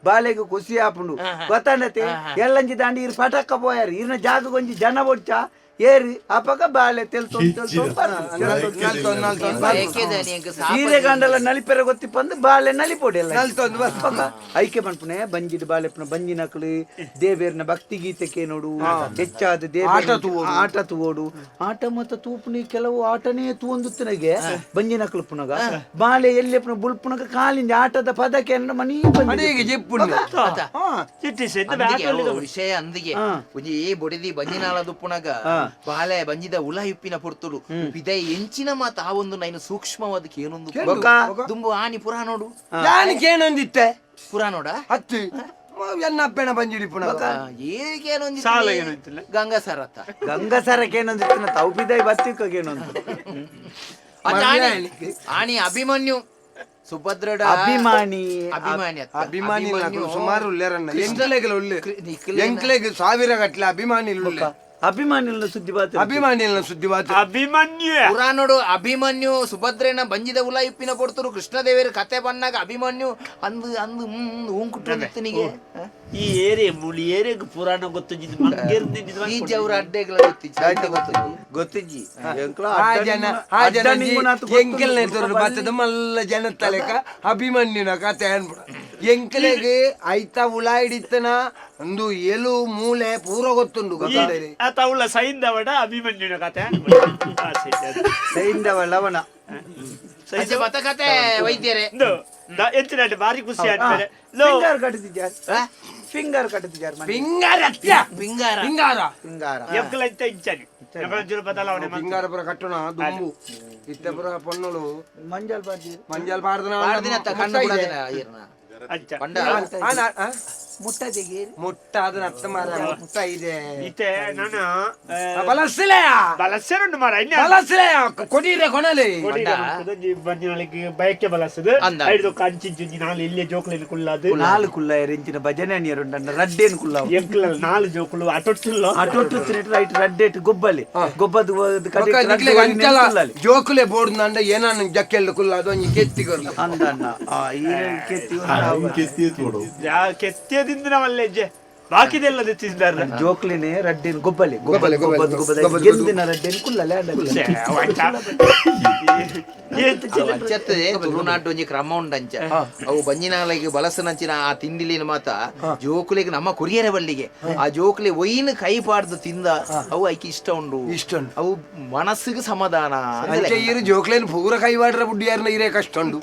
[SPEAKER 6] ಬಾಲೆಗೆ ಖುಷಿ ಆಪುಂಡು ಗೊತ್ತಾಂಡತೆ. ಎಲ್ಲಂಜಿ ದಾಂಡಿ ಇರ್ ಪಟಕ್ಕ ಪೋಯಾರು ಇರ್ನ ಜಾಗಗೊಂಜಿ ಜನ ಬೊಡ್ಚ ಏರಿ ಅಪಗ ಬಾಲೆ ತೆಲ್ತೊಂದು ತೆಲ್ತೊಂದು ಬರ್ಪುಂಡು.
[SPEAKER 3] ಬಯಕೆದಾನಿ ಎಂಕ್ ಸಾಪ.
[SPEAKER 6] ಸೀರೆ ಗಂಡಲ ನಲಿಪೆರ ಗೊತ್ತಿಪ್ಪಂದು ಬಾಲೆ ನಲಿಪೊಡಿ ಎಲ್ಲ
[SPEAKER 7] ನಲ್ತೊಂದು ಬರ್ಪುಂಡು.
[SPEAKER 6] ಪಕ್ಕ ಐಕೆ ಪನ್ಪುನೆ ಬಂಜಿಡ್ ಬಾಲೆಪ್ಪುನ ಬಂಜಿನಕ್ಲು ದೇವೇರ್ನ ಭಕ್ತಿ ಗೀತೆಗೆ ನೋಡು ಹೆಚ್ಚಾದ ದೇವೇರ್ನ
[SPEAKER 7] ಆಟ ತೂವೊಡು.
[SPEAKER 6] ಆಟ ತೂವೋಡು ಆಟ ಮತ್ತ ತೂಪುನಿ ಕೆಲವು ಆಟನೇ ತೂವೊಂದುತ್ತನಗೆ ಬಂಜಿನಕ್ಲು ಪುನಗ ಬಾಲೆ ಎಲ್ಲಿ ಬುಲ್ಪುನಗ ಕಾಲಿಂದ ಆಟದ ಪದಕ್ಕೆ ಅಂದ್ರೆ ಮನಿ
[SPEAKER 7] ಮನೆಗೆ ಜೆಪ್ಪುಂಡು.
[SPEAKER 5] ಚಿಟ್ಟಿಸ್ ಎಂತ
[SPEAKER 3] ಅಂದಿಗೆ
[SPEAKER 5] ಬ್ಯಾಟ್
[SPEAKER 3] ಅವು ವಿಷಯ ಅಂದಿಗೆ ಒಂಜಿ ಬೊಡೆದಿ ಬಂಜಿನಾಲ ದುಪ್ಪುನಗ ಬಾಲೆ ಬಂಜಿದ ಉಲ ಇಪ್ಪಿನ ಪೊರ್ತುಡು ಪಿದೈ ಎಂಚಿನ ಮಾತ ಆ ಒಂದು ನೈನು ಸೂಕ್ಷ್ಮವಾದ ಕೇನೊಂದು
[SPEAKER 6] ಬೊಕ್ಕ?
[SPEAKER 3] ದುಂಬು ಆನಿ ಪುರಾಣೋಡು.
[SPEAKER 7] ಯಾನ್ ಕೇನೊಂದಿತ್ತೆ.
[SPEAKER 3] ಪುರಾಣೋಡ.
[SPEAKER 7] ಹತ್ತು ಎನ್ನ ಅಪ್ಪೆನ ಬಂಜಿಡಿಪ್ಪುನಗ.
[SPEAKER 3] ಏಕೇನೊಂದು
[SPEAKER 5] ಸಾಲ ಏನೊಂದಿಲ್ಲ.
[SPEAKER 3] ಗಂಗಾಸರತ್ತ.
[SPEAKER 6] ಗಂಗಸರಕ್ಕೇನೊಂದಿತ್ತಿನ ತೌಪಿದೈ ಬತ್ತಿಕ್ಕೇನೊಂದು.
[SPEAKER 3] ಆಣಿ ಅಭಿಮನ್ಯು ಸುಭದ್ರಡ
[SPEAKER 6] ಅಭಿಮಾನಿ.
[SPEAKER 3] ಅಭಿಮಾನಿ ಅತ್ತ.
[SPEAKER 7] ಅಭಿಮಾನಿ
[SPEAKER 3] ಅಭಿಮನ್ಯು
[SPEAKER 7] ಸುಮಾರು ಉಲ್ಲೇರನ್ನ ಎಂಕ್ಲೆಗ್ ಉಲ್ಲೆ.
[SPEAKER 3] ನಿಖಿಲೇನ-
[SPEAKER 7] ಎಂಕ್ಲೆಗ್ ಸಾವಿರ ಗಟ್ಲೆ ಅಭಿಮಾನಿ ಉಲ್ಲೆ.
[SPEAKER 6] ಅಭಿಮಾನಿಗಳ ಸುದ್ದಿ ಬಾತ.
[SPEAKER 7] ಅಭಿಮಾನಿಲ್ನ ಸುದ್ದಿ ಬಾತ.
[SPEAKER 5] ಅಭಿಮನ್ಯು
[SPEAKER 3] ಪುರಾಣೋಡು ಅಭಿಮನ್ಯು ಸುಭದ್ರೇನ ಬಂಜಿದ ಉಲ ಇಪ್ಪಿನ ಪೊರ್ತುರು ಕೃಷ್ಣದೇವರು ಕತೆ ಬಣ್ಣಾಗ ಅಭಿಮನ್ಯು ಅಂದು ಅಂದು ಹೂಂಕುಟ್ಟಿನಿಗೆ.
[SPEAKER 5] ಈ ಏರಿಯಾ ಮುಳಿ ಏರಿಯಾಗ ಪುರಾಣ ಗೊತ್ತು ಮಂಗೇರ್.
[SPEAKER 3] ಈಜ ಅವ್ರ ಅಡ್ಡೆಗಳ ಗೊತ್ತಿಜ್ಜಿ ಗೊತ್ತಿಜ್ಜಿ.
[SPEAKER 6] ಗೊತ್ತಿಜ್ಜಿ.
[SPEAKER 7] ಆ ಜನ ಆ ಜನ ಎಂಕೆಲ್ನ ಎದುರು ಬತ್ತದ ಮಲ್ಲ ಜನ ತಲೆಕ ಅಭಿಮನ್ಯುನ ಕತೆ ಅನ್ಬಿಡ ಎಂಕ್ಲೆಗ್ ಐತ ಉಳ ಹಿಡಿತನ ಒಂದು ಎಲು ಮೂಲೆ ಪೂರ ಗೊತ್ತುಂಡು ಗೊತ್ತುಂಡರಿ.
[SPEAKER 5] ಆ ತೌಳ ಸೈಂಧವಡ ಅಭಿಮನ್ಯುನ ಕತೆ ಆ, ಸರಿ, ಅದು.
[SPEAKER 6] ಸೈಂಧವ ಲವಣ.
[SPEAKER 3] ಅಜ್ಜ ಬತ್ತ ಕತೆ ವೈದ್ಯರೇ.
[SPEAKER 5] ಇಂದು. ಎಂಚಿನ ಬಾರಿ ಖುಷಿ ಆದ್ಮೇಲೆ ಲೋ
[SPEAKER 6] ಫಿಂಗರ್ ಕಟ್ಟುತ್ತಿದ್ದಾರೆ, ಫಿಂಗರ್ ಕಟ್ಟುತ್ತಿದ್ದಾರೆ.
[SPEAKER 7] ಪಿಂಗಾರ ಅತ್ಯ.
[SPEAKER 3] ಪಿಂಗಾರ.
[SPEAKER 7] ಪಿಂಗಾರ.
[SPEAKER 6] ಫಿಂಗಾರ.
[SPEAKER 5] ಎಂಕಲ ಇಂತ ಇಂಚನಿ ನಕಲ ಬದಲಾವಣೆ ಮಾಡ್ತಾರೆ.
[SPEAKER 7] ಪಿಂಗಾರ ಪುರ ಕಟ್ಟುನ ದುಂಬು ಇತ್ತೆ ಪುರ ಪೊಣ್ಣುಲು
[SPEAKER 6] ಮಂಜಲ್ ಬಾಜಿ
[SPEAKER 7] ಮಂಜಲ್ ಪಾಡ್ದನ.
[SPEAKER 3] ಪಾಡ್ದಿನ ಅತ್ತ ಕಣ್ಣು ಬುಡದಿನ ಈರ್ನ.
[SPEAKER 5] ಅಂಚ.
[SPEAKER 3] ಪಂಡ
[SPEAKER 6] ಮುಟ್ಟ ತೆಗೀರಿ.
[SPEAKER 7] ಮುಟ್ಟ ಅದನ್ನ ಅತ್ತ ಮಾರ ಮುಟ್ಟ ಇದೆ.
[SPEAKER 5] ಇತ್ತೆ ನಾನು
[SPEAKER 7] ಬಲಸ್ಲೆಯ.
[SPEAKER 5] ಬಲಸೆರುಂಡು ಮಾರ ಇನ್ನ.
[SPEAKER 7] ಬಲಸ್ಲೆಯ ಕೊಡಿರೆ ಕೊಣಲೆ.
[SPEAKER 5] ಬಂಜಿನೊಳಗೆ ಬಯಕೆ ಬಲಸದು.
[SPEAKER 3] ಅಂದ.
[SPEAKER 5] ಐದು ಕಂಚಿಂಚು ನಾಲ್ ಇಲ್ಲೇ ಜೋಕ್ಲಿನ ಕುಳ್ಳಾದು.
[SPEAKER 6] ನಾಲ್ ಕುಲ್ಲ ಎಂಚಿನ ಭಜನೆ ಅಣಿಯರುಂಡ ರಡ್ಡೇನು ಕುಲ್ಲ.
[SPEAKER 5] ಎಂಕಲ ನಾಲ್ ಜೋಕುಲು ಅಟೊಟ್ಟುಲ್ಲ.
[SPEAKER 6] ಅಟೊಟ್ಟು ರೈಟ್ ರಡ್ಡೇಟ್ ಗೊಬ್ಬಲಿ ಗೊಬ್ಬದು.
[SPEAKER 7] ಅಂಚಲ ಜೋಕುಲೆ ಬೋರ್ಡ್ ನಂಡ ಏನಾನು ಜಕ್ಕೆಲ್ಲು ಕುಲ್ಲ ಅದು ಒಂಜಿ ಕೆತ್ತಿಗೊರ್ಲು.
[SPEAKER 6] ಅಂದಣ್ಣ ಆ ಈ ಕೆತ್ತಿ.
[SPEAKER 2] ಕೆತ್ತಿ ನೋಡು.
[SPEAKER 5] ಕೆತ್ತಿಯದಿಂದ ನಾವಲ್ಲೆಜ್ಜೆ ಬಾಕಿದೆಲ್ಲ ತೆತ್ತಿದ್ದಾರೆ.
[SPEAKER 6] ಜೋಕ್ಲಿನೇ ರಡ್ಡೇನು ಗೊಬ್ಬಲಿ.
[SPEAKER 7] ಗೊಬ್ಬಲೆ,
[SPEAKER 6] ಗೊಬ್ಬದು.
[SPEAKER 7] ಗೊಬ್ಬಲೆ,
[SPEAKER 6] ಗೊಬ್ಬದ
[SPEAKER 7] ಗೊಬ್ಬದು.
[SPEAKER 6] ಗೆದ್ದಿನ ರಡ್ಡೇನು ಕುಲ್ಲಲೆ.
[SPEAKER 3] ಅಂಚತ್ತೆ ತುಳುನಾಡು ಒಂಜಿ ಕ್ರಮ ಉಂಡಂಚ. ಅವು ಬಂಜಿನಾಲಿಗೆ ಬಲಸನಂಚಿನ ಆ ತಿಂಡಿಲಿನ ಮಾತ ಜೋಕುಲಿಗೆ ನಮ್ಮ ಕೊರಿಯರೆ ಬಲ್ಲಿಗೆ ಆ ಜೋಕುಲಿ ಒಯ್ಯಿನ ಕೈ ಪಾಡ್ದು ತಿಂದ ಅವು ಐಕೆ ಇಷ್ಟ ಉಂಡು.
[SPEAKER 7] ಇಷ್ಟ ಉಂಡು.
[SPEAKER 3] ಅವು ಮನಸ್ಸಿಗೆ ಸಮಾಧಾನ ಅಂದಲೆ.
[SPEAKER 7] ಅಂಚೆ ಈರು ಜೋಕ್ಲೇನ್ ಪೂರ ಕೈವಾಡ್ರ ಬುಡ್ಡಿಯಾರನ ಇರೇ ಕಷ್ಟ ಉಂಡು.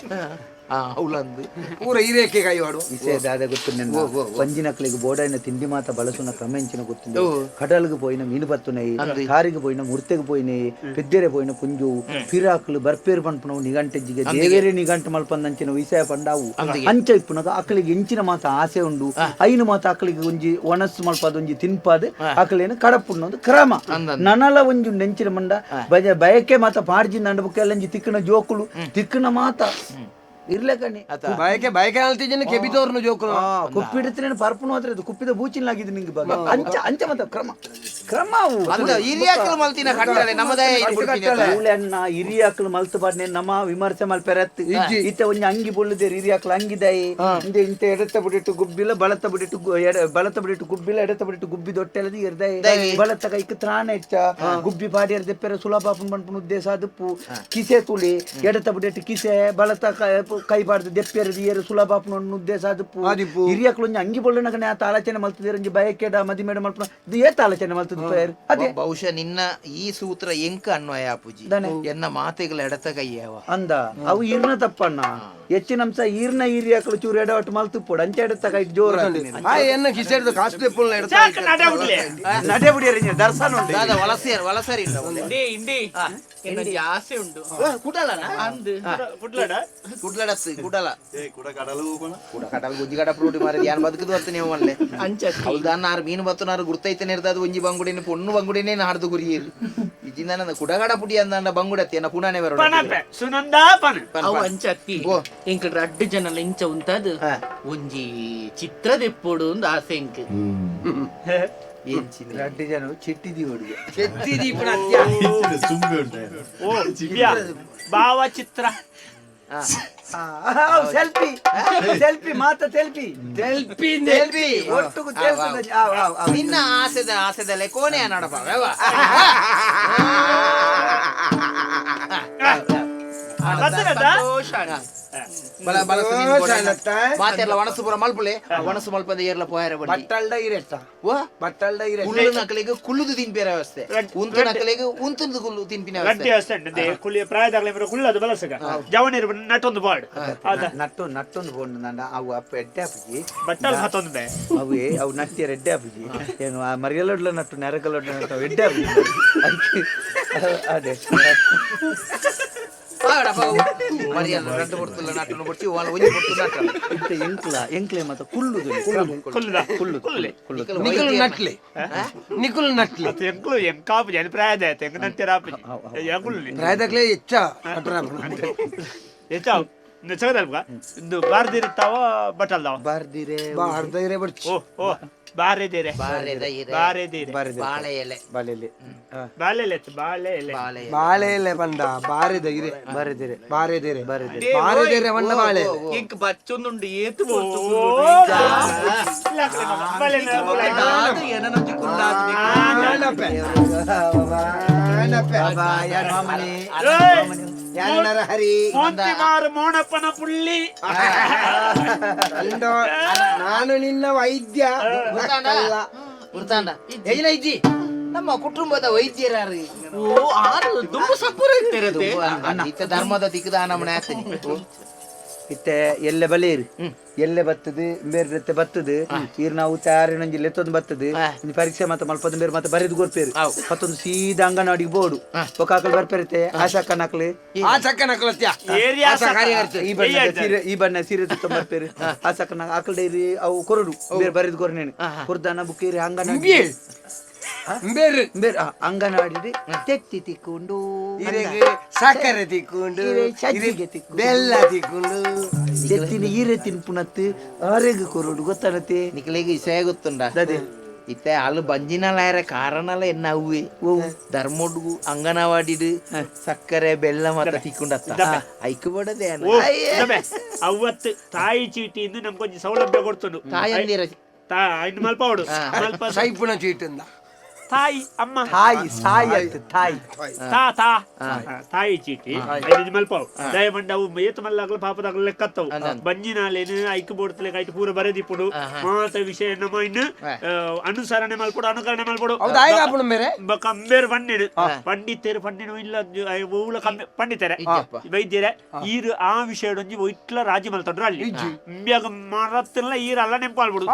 [SPEAKER 3] ಆ ಅವಳಂದು
[SPEAKER 7] ಪೂರ ಇರೇಕೆ ಕೈವಾಡು.
[SPEAKER 6] ದಾದ ಗೊತ್ತು ನಿನ್ನ ಪಂಜಿನಕ್ಲಿಗೆ ಬೋಡೈನ ತಿಂಡಿ ಮಾತ ಬಳಸುನ ಕ್ರಮ ಎಂಚಿನ ಗೊತ್ತುಂಡು. ಕಡಲ್ಗೆ ಪೋಯಿನ ಮೀನು ಬತ್ತುನೈ, ಕಾರಿಗೆ ಪೋಯಿನ ಮುರ್ತೆಗೆ ಪೋಯಿನೈ, ಪೆದ್ದೆರೆ ಪೋಯಿನ ಪುಂಜು ಪಿರಾಕ್ಲು ಬರ್ಪೇರು ಪನ್ಪುನವು ನಿಗಂಟೆಜ್ಜಿಗೆ ದೇವೇರೆ ನಿಗಂಟು ಮಲ್ಪಂದಂಚಿನ ವಿಷಯ ಪಂಡಾವು. ಅಂಚ ಇಪ್ಪುನಗ ಅಕ್ಲಿಗೆ ಎಂಚಿನ ಮಾತ ಆಸೆ ಉಂಡು, ಐನು ಮಾತ ಅಕ್ಲಿಗೆ ಒಂಜಿ ಒಣಸ್ಸು ಮಲ್ಪದ ಒಂಜಿ ತಿನ್ಪಾದ ಅಕ್ಲೇನು ಕಡಪುಣ್ಣೊಂದು ಕ್ರಮ. ನನಲ ಒಂಜಿ ನೆಂಚಿನ ಮಂಡ ಬಜ ಬಯಕೆ ಮಾತ ಪಾಡ್ಜಿನ ಅಂಡ ಬೊಕ್ಕ ತಿಕ್ಕನ ಜೋಕುಲು ತಿಕ್ಕನ ಮಾತ ಇರ್ಲೆಕಣಿ.
[SPEAKER 7] ಬಯಕೆ ಬಯಕೆ ಅಲ್ತಿಜನ ಕೆಬಿ ತೋರ್ನು ಜೋಕುಲು.
[SPEAKER 6] ಕುಪ್ಪಿಡ್ತೀನಿ ಪರ್ಪುನು ಹತ್ರ ಇದು ಕುಪ್ಪಿದ ಬೂಚಿನ ನಿಂಗೆ ಬಾಗ ಅಂಚ ಅಂಚ ಮತ್ತ ಕ್ರಮ ಕ್ರಮ ಅವು.
[SPEAKER 3] ಅಂದ ಹಿರಿಯಾಕಲು ಮಲ್ತಿನ ಕಟ್ಟಲೆ ನಮ್ಮದೇ ಇದು ಬಿಡ್ಪಿನಿ ಅತ್ತ.
[SPEAKER 6] ಮೂಲೆ ಅಣ್ಣ ಹಿರಿಯಾಕ್ಲು ಮಲ್ತು ಪಾಡ್ನೆ ನಮ್ಮ ವಿಮರ್ಶೆ ಮಲ್ಪೆರತ್ ಇತ್ತೆ ಒಂಜಿ ಅಂಗಿ ಬೊಳ್ಳುದೇರು ಹಿರಿಯಾಕ್ಲು ಅಂಗಿದಾಯಿ ಇಂದೆ ಇಂತ ಎಡತ್ತ ಬಿಡಿಟ್ಟು ಗುಬ್ಬಿಲ ಬಳತ್ತ ಬಿಡಿಟ್ಟು ಬಳತ್ತ ಬಿಡಿಟ್ಟು ಗುಬ್ಬಿಲ ಎಡತ್ತ ಬಿಡಿಟ್ಟು ಗುಬ್ಬಿ ದೊಟ್ಟೆಲದ ಇರ್ದಾಯಿ ಬಳತ್ತ ಕೈಕ್ ತ್ರಾಣ ಹೆಚ್ಚ ಗುಬ್ಬಿ ಪಾಡಿಯರ್ ದೆಪ್ಪೆರ ಸುಲಭ ಪನ್ಪುನ ಉದ್ದೇಶ ಅದುಪ್ಪು. ಕಿಸೆ ತುಳಿ ಎಡತ್ತ ಬಿಡಿಟ್ಟು ಕಿಸೆ ಬಳತ್ತ ಕೈ ಪಾಡ್ದು ದೆಪ್ಪೆರ ದಿಯರು ಸುಲಭ ಆಪುನ ಉದ್ದೇಶ ಅದುಪ್ಪು.
[SPEAKER 7] ಆದಿಪ್ಪು.
[SPEAKER 6] ಹಿರಿಯಾಕ್ಲು ಒಂಜಿ ಅಂಗಿ ಬೊಳ್ಳುನಗನೆ ಆತ ಆಲೋಚನೆ ಮಲ್ತದೇರು ಒಂಜಿ ಬಯಕೆಡ ಮದಿಮೇಡ ಮಲ್ಪುನ ಇದು ಏತ ಆಲೋಚನೆ ಮಲ್ತದ ಪೇರ್ ಅದೇ.
[SPEAKER 3] ಬಹುಶಃ ನಿನ್ನ ಈ ಸೂತ್ರ ಎಂಕ ಅನ್ವಯ ಆಪುಜಿ. ಎನ್ನ ಮಾತೆಗಳ ಎಡತ ಕೈಯವ.
[SPEAKER 6] ಅಂದ ಅವು ಈರ್ನ ತಪ್ಪಣ್ಣ ಹೆಚ್ಚಿನ ಅಂಶ ಈರ್ನ ಹಿರಿಯಾಕ್ಲು ಚೂರು ಎಡವಟ್ಟು ಮಲ್ತುಪ್ಪೋಡು ಅಂಚೆ ಎಡತ್ತ ಕೈ ಜೋರು.
[SPEAKER 7] ಆ ಎನ್ನ ಕಿಸೆಡ್ದು ಕಾಸು ದೆಪ್ಪುಲ್ನ ಎಡ್ತ.
[SPEAKER 5] ಸಾಕು ನಡೆ ಬಿಡ್ಲೆ.
[SPEAKER 6] ನಡೆ ಬಿಡಿಯರಿ ದರ್ಶನ ಉಂಟು.
[SPEAKER 3] ದಾದ ವಲಸೆಯರ್ ವಲಸರಿ ಇಲ್ಲ.
[SPEAKER 4] ಇಂಡಿ ಇಂಡಿ ಇನ್ನೊಂದು ಆಸೆ ಉಂಟು.
[SPEAKER 3] ಕುಡಲನ
[SPEAKER 4] ಅಂದು
[SPEAKER 5] ಕುಡ್ಲಡ.
[SPEAKER 3] ಕುಡ್ಲಡತ್ತು ಕುಡಲ.
[SPEAKER 2] ಏ ಕುಡ ಕಡಲು ಹೋಗೋಣ.
[SPEAKER 3] ಕುಡ ಕಡಲ್ ಗುಜ್ಜಿ ಕಡ ಫ್ರೂಟಿ ಮಾರಿ ಯಾನ್ ಬದುಕುದು ಬತ್ತು ನೀವು ಮಲ್ಲೆ.
[SPEAKER 4] ಅಂಚ
[SPEAKER 3] ಹೌದಾನ ಆರು ಮೀನು ಬತ್ತುನಾರು ಗುರ್ತೈತನೆ ಇರ್ತದ ಒಂಜಿ ಬಂಗುಡಿನ ಪೊಣ್ಣು ಬಂಗುಡಿನೇ ನಾಡ್ದು ಗುರಿಯರು ಇಜಿಂದ ಕುಡಗಡ ಪುಡಿ ಅಂದಾಂಡ ಬಂಗುಡತ್ತಿ ಎನ್ನ ಪುಣಾನೆ ಬರೋಣ.
[SPEAKER 5] ಪನಪೆ ಸುನಂದಾ ಪನ.
[SPEAKER 4] ಅವು ಅಂಚತ್ತಿ.
[SPEAKER 3] ಓ.
[SPEAKER 4] ಎಂಕ್ ರಡ್ಡು ಜನ ಇಂಚ ಉಂತದು ಒಂಜಿ ಚಿತ್ರ ದೆಪ್ಪೊಡು ಒಂದು ಆಸೆ ಎಂಕ್.
[SPEAKER 3] ಏನ್
[SPEAKER 6] ರಡ್ಡು ಜನ ಚಿಟ್ಟಿ ಹುಡುಗ.
[SPEAKER 7] ಚೆತ್ತಿ ದೀಪನ ಅತ್ಯ.
[SPEAKER 2] ತುಂಬೆ ಉಂಟು.
[SPEAKER 5] ಓ ಯಾ, ಭಾವಚಿತ್ರ.
[SPEAKER 6] ಸೆಲ್ಫಿ ಸೆಲ್ಫಿ ಮಾತ ಸೆಲ್ಫಿ.
[SPEAKER 7] ತೆಲ್ಪಿ.
[SPEAKER 3] ಸೆಲ್ಫಿ.
[SPEAKER 6] ಒಟ್ಟುಗು ಸೆಲ್ಫಿ. ಆವ್, ಆವ್, ಆವ್.
[SPEAKER 3] ನಿನ್ನ ಆಸೆದ ಆಸೆದಲ್ಲೇ ಕೋಣೆ ನೋಡಪ್ಪ.
[SPEAKER 5] ಬತ್ತನದ?
[SPEAKER 3] ಬಲ ಬಲ
[SPEAKER 7] ಶಾನತ್ತ.
[SPEAKER 3] ಮಾತೆಲ್ಲ ಒಣಸು ಪೂರ ಮಲ್ಪುಲೆ ಒಣಸು ಮಲ್ಪಂದ ಏರ್ಲ ಪೋಯರ ಬಲ್ಲಿ.
[SPEAKER 7] ಬಟ್ಟಲ್ಡ ಇರೆಟ್ಟ.
[SPEAKER 3] ವಾ
[SPEAKER 7] ಬಟ್ಟಲ್ಡ ಇರೆಟ್ಟ.
[SPEAKER 3] ಕುಳ್ಳು ನಕಲಿಗೆ ಕುಳ್ಳುದು ತಿನ್ಪಿನ ವ್ಯವಸ್ಥೆ, ಉಂತು ನಕಲಿಗೆ ಉಂತುಂದು ಕುಳ್ಳು ತಿನ್ಪಿನ
[SPEAKER 5] ಗಟ್ಟಿ
[SPEAKER 3] ವ್ಯವಸ್ಥೆ.
[SPEAKER 5] ವ್ಯವಸ್ಥೆ ಉಂಟು. They ಕುಳಿ ಪ್ರಾಯದಾಗಲೇ ಬರೋ ಕುಳ್ಳದು ಬಲಸಗ ಜವನಿರು ನಟೊಂದು ಬಾಡ್ ಅದ.
[SPEAKER 6] ನಟ್ಟು ನಟ್ಟೊಂದು ಬೋಂಡು ನನ್ನ ಅವು ಅಪ್ಪ ಎಡ್ಡೆ ಆಪುಜಿ.
[SPEAKER 5] ಬಟ್ಟಲ್ ಹತ್ತೊಂದು ಬೇ.
[SPEAKER 6] ಅವು ಅವು ನಟ್ಟಿಯರ್ ಎಡ್ಡೆ ಆಪುಜಿ ಏನು ಆ ಮರಿಯಲೊಡ್ಲ ನಟ್ಟು ನೆರಕಲೊಡ್ಲ ನಟ್ಟು ಅವು ಎಡ್ಡೆ ಆಪುಜಿ ಅದಕ್ಕೆ ಅದೇ.
[SPEAKER 3] ಮರಿಯಲ್ಲ ರಡ್ಡು ಕೊಡ್ತಿಲ್ಲ ನಟ್ಟನ್ನು ಕೊಡ್ಸಿ ಒಂಜಿ ಕೊಡ್ತು ನಟ್ಟಲ್ಲ.
[SPEAKER 6] ಇತ್ತೆ ಎಂಕ್ಲ ಎಂಕ್ಲೆ ಮಾತ ಕುಳ್ಳುದು.
[SPEAKER 5] ಕುಲ್ಲುದ.
[SPEAKER 6] ಕುಳ್ಳುದು.
[SPEAKER 5] ಕುಳ್ಳೆ.
[SPEAKER 6] ಕುಳ್ಳುದು.
[SPEAKER 7] ನಿಕುಲು ನಟ್ಲೆ ನಿಕುಲು ನಟ್ಲೆ.
[SPEAKER 5] ಅದು ಎಂಕ್ಲು ಎಂಕಾಪುಜಿ ಅಲ್ಲಿ ಪ್ರಾಯದ ಆಯ್ತು ಎಂಕ್ ನಟ್ಟಿರ ಆಪುಜಿ ಎಂಕುಲು.
[SPEAKER 7] ಪ್ರಾಯದಕ್ಲೆ ಹೆಚ್ಚ ನಟನ.
[SPEAKER 5] ಹೆಚ್ಚಾವು ಚಗದಲ್ಗ ಇಂದು ಬಾರ್ದಿರ್ತಾವ ಬಟ್ಟಲ್ದಾವ.
[SPEAKER 6] ಬಾರ್ದಿರೆ.
[SPEAKER 7] ಬಾ ಅರ್ಧ ಇರೆ ಬರ್ಚಿ.
[SPEAKER 5] ಓ ಓ ಬಾರೆದಿರೆ.
[SPEAKER 3] ಬಾರೆದ ಇರೆ.
[SPEAKER 5] ಬಾರೆದಿರೆ.
[SPEAKER 6] ಬಾರೆದಿರೆ.
[SPEAKER 3] ಬಾಳೆ ಎಲೆ.
[SPEAKER 6] ಬಾಳೆಲೆ.
[SPEAKER 5] ಬಾಳೆ ಎಲೆ ಇತ್ತು, ಬಾಳೆ ಎಲೆ.
[SPEAKER 3] ಬಾಳೆ ಎಲೆ.
[SPEAKER 7] ಬಾಳೆ ಎಲೆ ಬಂದ ಬಾರೆದ ಇರೆ.
[SPEAKER 6] ಬಾರೆದಿರೆ.
[SPEAKER 7] ಬಾರೆದಿರೆ ಬಾರೆದಿರೆ ಬಣ್ಣ ಬಾಳೆ ಎಲೆ.
[SPEAKER 4] ಎಂಕ್ ಬಚ್ಚೊಂದುಂಡು ಏತು.
[SPEAKER 5] ಓ, ಇಲ್ಲ ಕಣೆ ಮಗ, ಬಾಳೆ ಎಲೆ, ಬಾಳೆ ಎಲೆ.
[SPEAKER 4] ಏನನೊಂಜಿ ಕುಲ್ಲಾದ್.
[SPEAKER 7] ಆನಪೆ. ಆನಪೆ.
[SPEAKER 6] ಮಾಮನೆ.
[SPEAKER 5] ಏಯ್!
[SPEAKER 7] ಯಾರು ನರಹರಿ.
[SPEAKER 5] ಮೋಂತಿಮಾರು ಮೋಣಪ್ಪನ ಪುಳ್ಳಿ.
[SPEAKER 7] ಅಂದೋ, ನಾನು ನಿನ್ನ ವೈದ್ಯ ಅಲ್ಲ.
[SPEAKER 3] ಗುರ್ತಾಂಡ ಯಜನ ಇಜ್ಜಿ ನಮ್ಮ ಕುಟುಂಬದ ವೈದ್ಯರಾರು.
[SPEAKER 4] ಓ ಆರು ದುಂಬು ಸಪೂರ ಇತ್ತಿರತ್ತೆ.
[SPEAKER 3] ಇತ್ತ ಧರ್ಮದ ದಿಕ್ಕದ ನಮ್ಮನೆ ಆಗ್ತೀನಿ.
[SPEAKER 6] ಇತ್ತೆ ಎಲ್ಲೆ ಬಲೇರು ಎಲ್ಲೆ ಬತ್ತದು ಬೇರೆ ಬತ್ತದು ಈರ್ ನಾವು ತಯಾರಿನೊಂಜಿ ಲೆತ್ತೊಂದು ಬತ್ತದು ಒಂಜಿ ಪರೀಕ್ಷೆ ಮಾತ ಮಲ್ಪದ ಬೇರೆ ಮಾತ ಬರೆದು ಕೊರ್ಪೇರು ಮತ್ತೊಂದು ಸೀದಾ ಅಂಗನವಾಡಿಗೆ ಬೋಡು ಒಕ್ಕಾಕಲ್ ಬರ್ಪೇರತೆ ಆಶಾಕ್ಕನಕ್ಲೆ
[SPEAKER 7] ಆ ಚಕ್ಕನಕ್ಲತ್ಯ
[SPEAKER 5] ಏರಿಯಾ
[SPEAKER 6] ಈ ಬಣ್ಣ ಸೀರೆ ಈ ಬಣ್ಣ ಸೀರೆ ತುತ್ತ ಬರ್ಪೇರು ಆಸಕ್ಕನ ಆಕಲ್ ಡೈರಿ ಅವು ಕೊರಡು ಬೇರೆ ಬರೆದು ಕೊರ್ನೇನು ಕೊರ್ದಾನ ಬುಕ್ಕೇರಿ ಅಂಗನವಾಡಿ
[SPEAKER 7] ಬೇರೆ
[SPEAKER 6] ಬೇರೆ ಅಂಗನವಾಡಿ ತೆತ್ತಿ ತಿಕ್ಕೊಂಡು
[SPEAKER 7] ಇರೆಗೆ ಸಕ್ಕರೆ ತಿಕ್ಕೊಂಡು
[SPEAKER 6] ಇರೆ ಸಜ್ಜಿಗೆ ತಿಕ್ಕೊಂಡು.
[SPEAKER 7] ಬೆಲ್ಲ ತಿಕ್ಕೊಂಡು
[SPEAKER 6] ತೆತ್ತಿನ ಈರೆ ತಿನ್ಪುನತ್ತು ಆರೆಗ್ ಕೊರಡು ಗೊತ್ತಾನತೆ
[SPEAKER 3] ನಿಕ್ಲೆಗ್ ಇಸಯ ಗೊತ್ತುಂಡ
[SPEAKER 6] ದದೆ
[SPEAKER 3] ಇತ್ತೆ ಅಲ್ಲು ಬಂಜಿನಲಾಯರ ಕಾರಣಲ ಎನ್ನ ಅವ್ವೆ ಧರ್ಮೊಡ್ಗು ಅಂಗನವಾಡಿಡು ಸಕ್ಕರೆ ಬೆಲ್ಲ ಮಾತ ತಿಕ್ಕೊಂಡತ್ತ ಐಕು ಬಡದೆ
[SPEAKER 5] ಓ ಅವತ್ತು ತಾಯಿ ಚೀಟಿಯಿಂದ ನಮ್ಗೊಂಜಿ ಸೌಲಭ್ಯ ಕೊಡ್ತುಂಡು
[SPEAKER 3] ತಾಯಂದಿರ
[SPEAKER 5] ಇನ್ನು ಮಲ್ಪವಡು ಮಲ್ಪ
[SPEAKER 7] ಸೈಪುನ ಚೀಟಿಂದ
[SPEAKER 5] ತಾಯಿ ಅಮ್ಮ
[SPEAKER 6] ತಾಯಿ ಸಾಯಿ ಆಯ್ತು ತಾಯಿ
[SPEAKER 5] ತಾ ತಾ ತಾಯಿ ಚೀಟಿ ಐದು ಮಲ್ಪವು ದಯಮಂಡ ಅವು ಏತು ಮಲ್ಲಾಗ್ಲ ಪಾಪದಾಗ್ಲ ಲೆಕ್ಕತ್ತವು ಬಂಜಿನಾಲೇನು ಐಕ್ ಬೋಡ್ತಲೆ ಐಟ್ ಪೂರ ಬರೆದಿಪ್ಪುಡು ಮಾತ ವಿಷಯ ನಮ್ಮ ಇನ್ನು ಅನುಸರಣೆ ಮಲ್ಪಡು ಅನುಕರಣೆ ಮಲ್ಪಡು
[SPEAKER 7] ಹೌದು ಆಯ್ತು ಅಪ್ಪಣ ಮೇರೆ
[SPEAKER 5] ಕಂಬೇರು ಪಂಡಿನು ಪಂಡಿತರು ಪಂಡಿನು ಇಲ್ಲ ಊಲ ಕಮ್ಮಿ ಪಂಡಿತರೆ ವೈದ್ಯರೇ ಈರು ಆ ವಿಷಯಡೊಂಜಿ ಇಟ್ಲ ರಾಜಿ ಮಲ್ತಂಡ್ರು ಅಲ್ಲಿ ಇಂಬ್ಯಾಗ ಮರತ್ತಿಲ್ಲ ಈರು ಅಲ್ಲ ನೆಂಪಾಲ್ಬಿಡು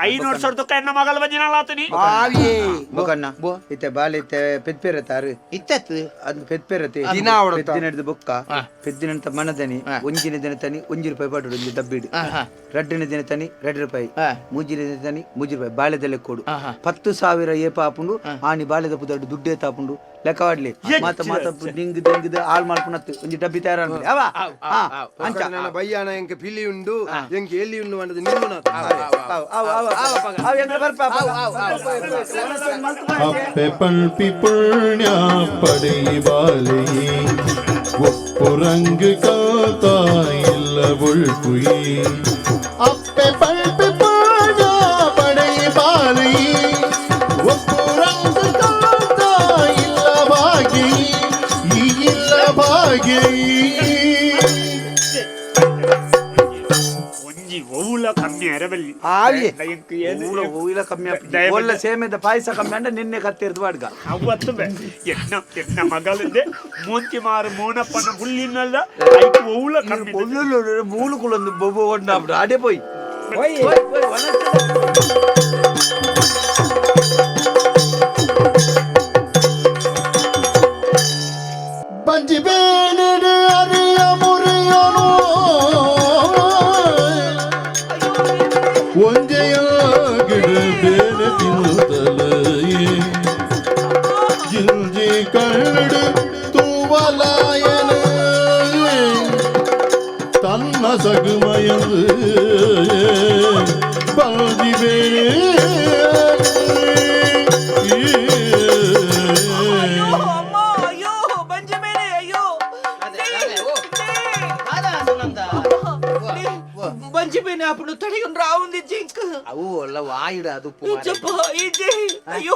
[SPEAKER 5] ಐನೂರು ಸಾವಿರ ತುಕ್ಕ ಎನ್ನ ಮಗಲ ಬಂಜಿನಾಲಾತನಿ
[SPEAKER 7] ಆವಿಯೇ
[SPEAKER 6] ಬೊಕಣ್ಣ ಇತ್ತೆ ಬಾಲೆ ಇತ್ತೆ ಪೆದ್ಪೇರ ತಾರು
[SPEAKER 3] ಇತ್ತತ್ತು
[SPEAKER 6] ಅದು ಪೆದ್ಪೇರತೆ
[SPEAKER 7] ದಿನ ಅವಡತ್ತ.
[SPEAKER 6] ಪೆದ್ದಿನಡ್ದು ಬೊಕ್ಕ ಪೆದ್ದಿನಂತ ಮನದನಿ ಒಂಜಿನ ದಿನ ತನಿ ಒಂಜಿ ರೂಪಾಯಿ ಪಾಡು ಒಂಜಿ ದಬ್ಬಿಡು ರಡ್ಡನೇ ದಿನ ತನಿ ಎರಡು ರೂಪಾಯಿ ಮೂಜಿನ ದಿನ ತನಿ ಮೂಜಿ ರೂಪಾಯಿ ಬಾಳೆದೆಲೆ ಕೊಡು 10,000 ಏಪ ಆಪುಂಡು ಆನಿ ಬಾಳೆದ ಪುದರ್ಡು ದುಡ್ಡೇ ತಾಪುಂಡು ಲೆಕ್ಕವಾಡ್ಲಿ ಮಾತ ಮಾತ ದಿಂಗ್ ದಿಂಗ್ ಆಳ್ ಮಾಲ್ಪುನತ್ತು ಒಂಜಿ ಡಬ್ಬಿ ತಯಾರಾಗ್ಲಿ ಅವ ಅಂಚ
[SPEAKER 7] ನನ್ನ ಬಯ್ಯಾನ ಎಂಕ ಪಿಲಿ ಉಂಡು ಎಂಕ ಎಲ್ಲಿ ಉಂಡು ಅನ್ನೋದು ನಿಮ್ಮನ
[SPEAKER 6] ಅವ್ ಅವ್ ಅವ್ ಅವ್ ಎಂಗ್ಲ ಬರ್ಪ
[SPEAKER 2] ಅಪ್ಪೆ ಪಳ್ಪಿ ಪುಣ್ಯ ಪಡೆಯಿ ಬಾಲಿ ಉಪ್ಪು ರಂಗ್ ಕಾತ ಇಲ್ಲ ಉಳ್ಪುಯಿ ಅಪ್ಪೆ ಪಳ್ಪಿ ಪುಣ್ಯ ಪಡೆಯಿ ಬಾಲಿ ಉಪ್ಪು ರಂಗ್ ಕಾತ ಇಲ್ಲ ಬಾಗಿ ಈ ಇಲ್ಲ ಬಾಗಿ
[SPEAKER 5] ಒಂಜಿ ಒವ್ಲ ಕಮ್ಮಿ ಅರಬಲ್ಲಿ
[SPEAKER 7] ಆವಿಯೇ
[SPEAKER 6] ಊಲ ಹೂವಿಲ ಕಮ್ಮಿ ಆಪುಜಿ. ಒಲ್ಲ ಸೇಮೆದ ಪಾಯಸ ಕಮ್ಮಿ ಅಂಡ ನಿನ್ನೆ ಕತ್ತಿರ್ದು ಬಾಡ್ಗ
[SPEAKER 5] ಅವತ್ತು ಎನ್ನ ಎನ್ನ ಮಗಳಿಂದೆ ಮೂಂತಿ ಮಾರು ಮೋನಪ್ಪನ ಹುಲ್ಲಿನಲ್ಲ ಐಕ್ ಒವ್ಲ ಕಮ್ಮಿ
[SPEAKER 6] ಮೂಲು ಕುಳೊಂದು ಬೊಬ್ಬ ಒಂಡಾಬಿಡು ಅಡೆ ಪೋಯ್ ಪೋಯ್ ಪೋಯ್
[SPEAKER 2] ಬಂಜಿ ಬೇನಿಡು ಅರಿಯ ಮುರಿಯನು ಒಂಜೆಯಾಗಿಡು ಬೇನೆ ತಿಂತಲೇ ಜಿಂಜಿ ಕಳ್ಳು ತೂವಲಾಯನ ತನ್ನ ಸಗುಮಯಂದು ಬಂಜಿ ಬೇನೆ
[SPEAKER 4] ಅಮ್ಮ ಅಯ್ಯೋ ಬಂಜಿ ಮೇಲೆ ಅಯ್ಯೋ ಬಂಜಿ ಬೇನೆ ಅప్పుడు ತಡೆಗೊಂಡ್ರ ಆವುಂದಿ ಜಿಂಕ್
[SPEAKER 3] ಅವು ಅಲ್ಲ ವಾಯಿಡ ಅದು
[SPEAKER 4] ಜಪ್ಪ ಇಜೆ ಅಯ್ಯೋ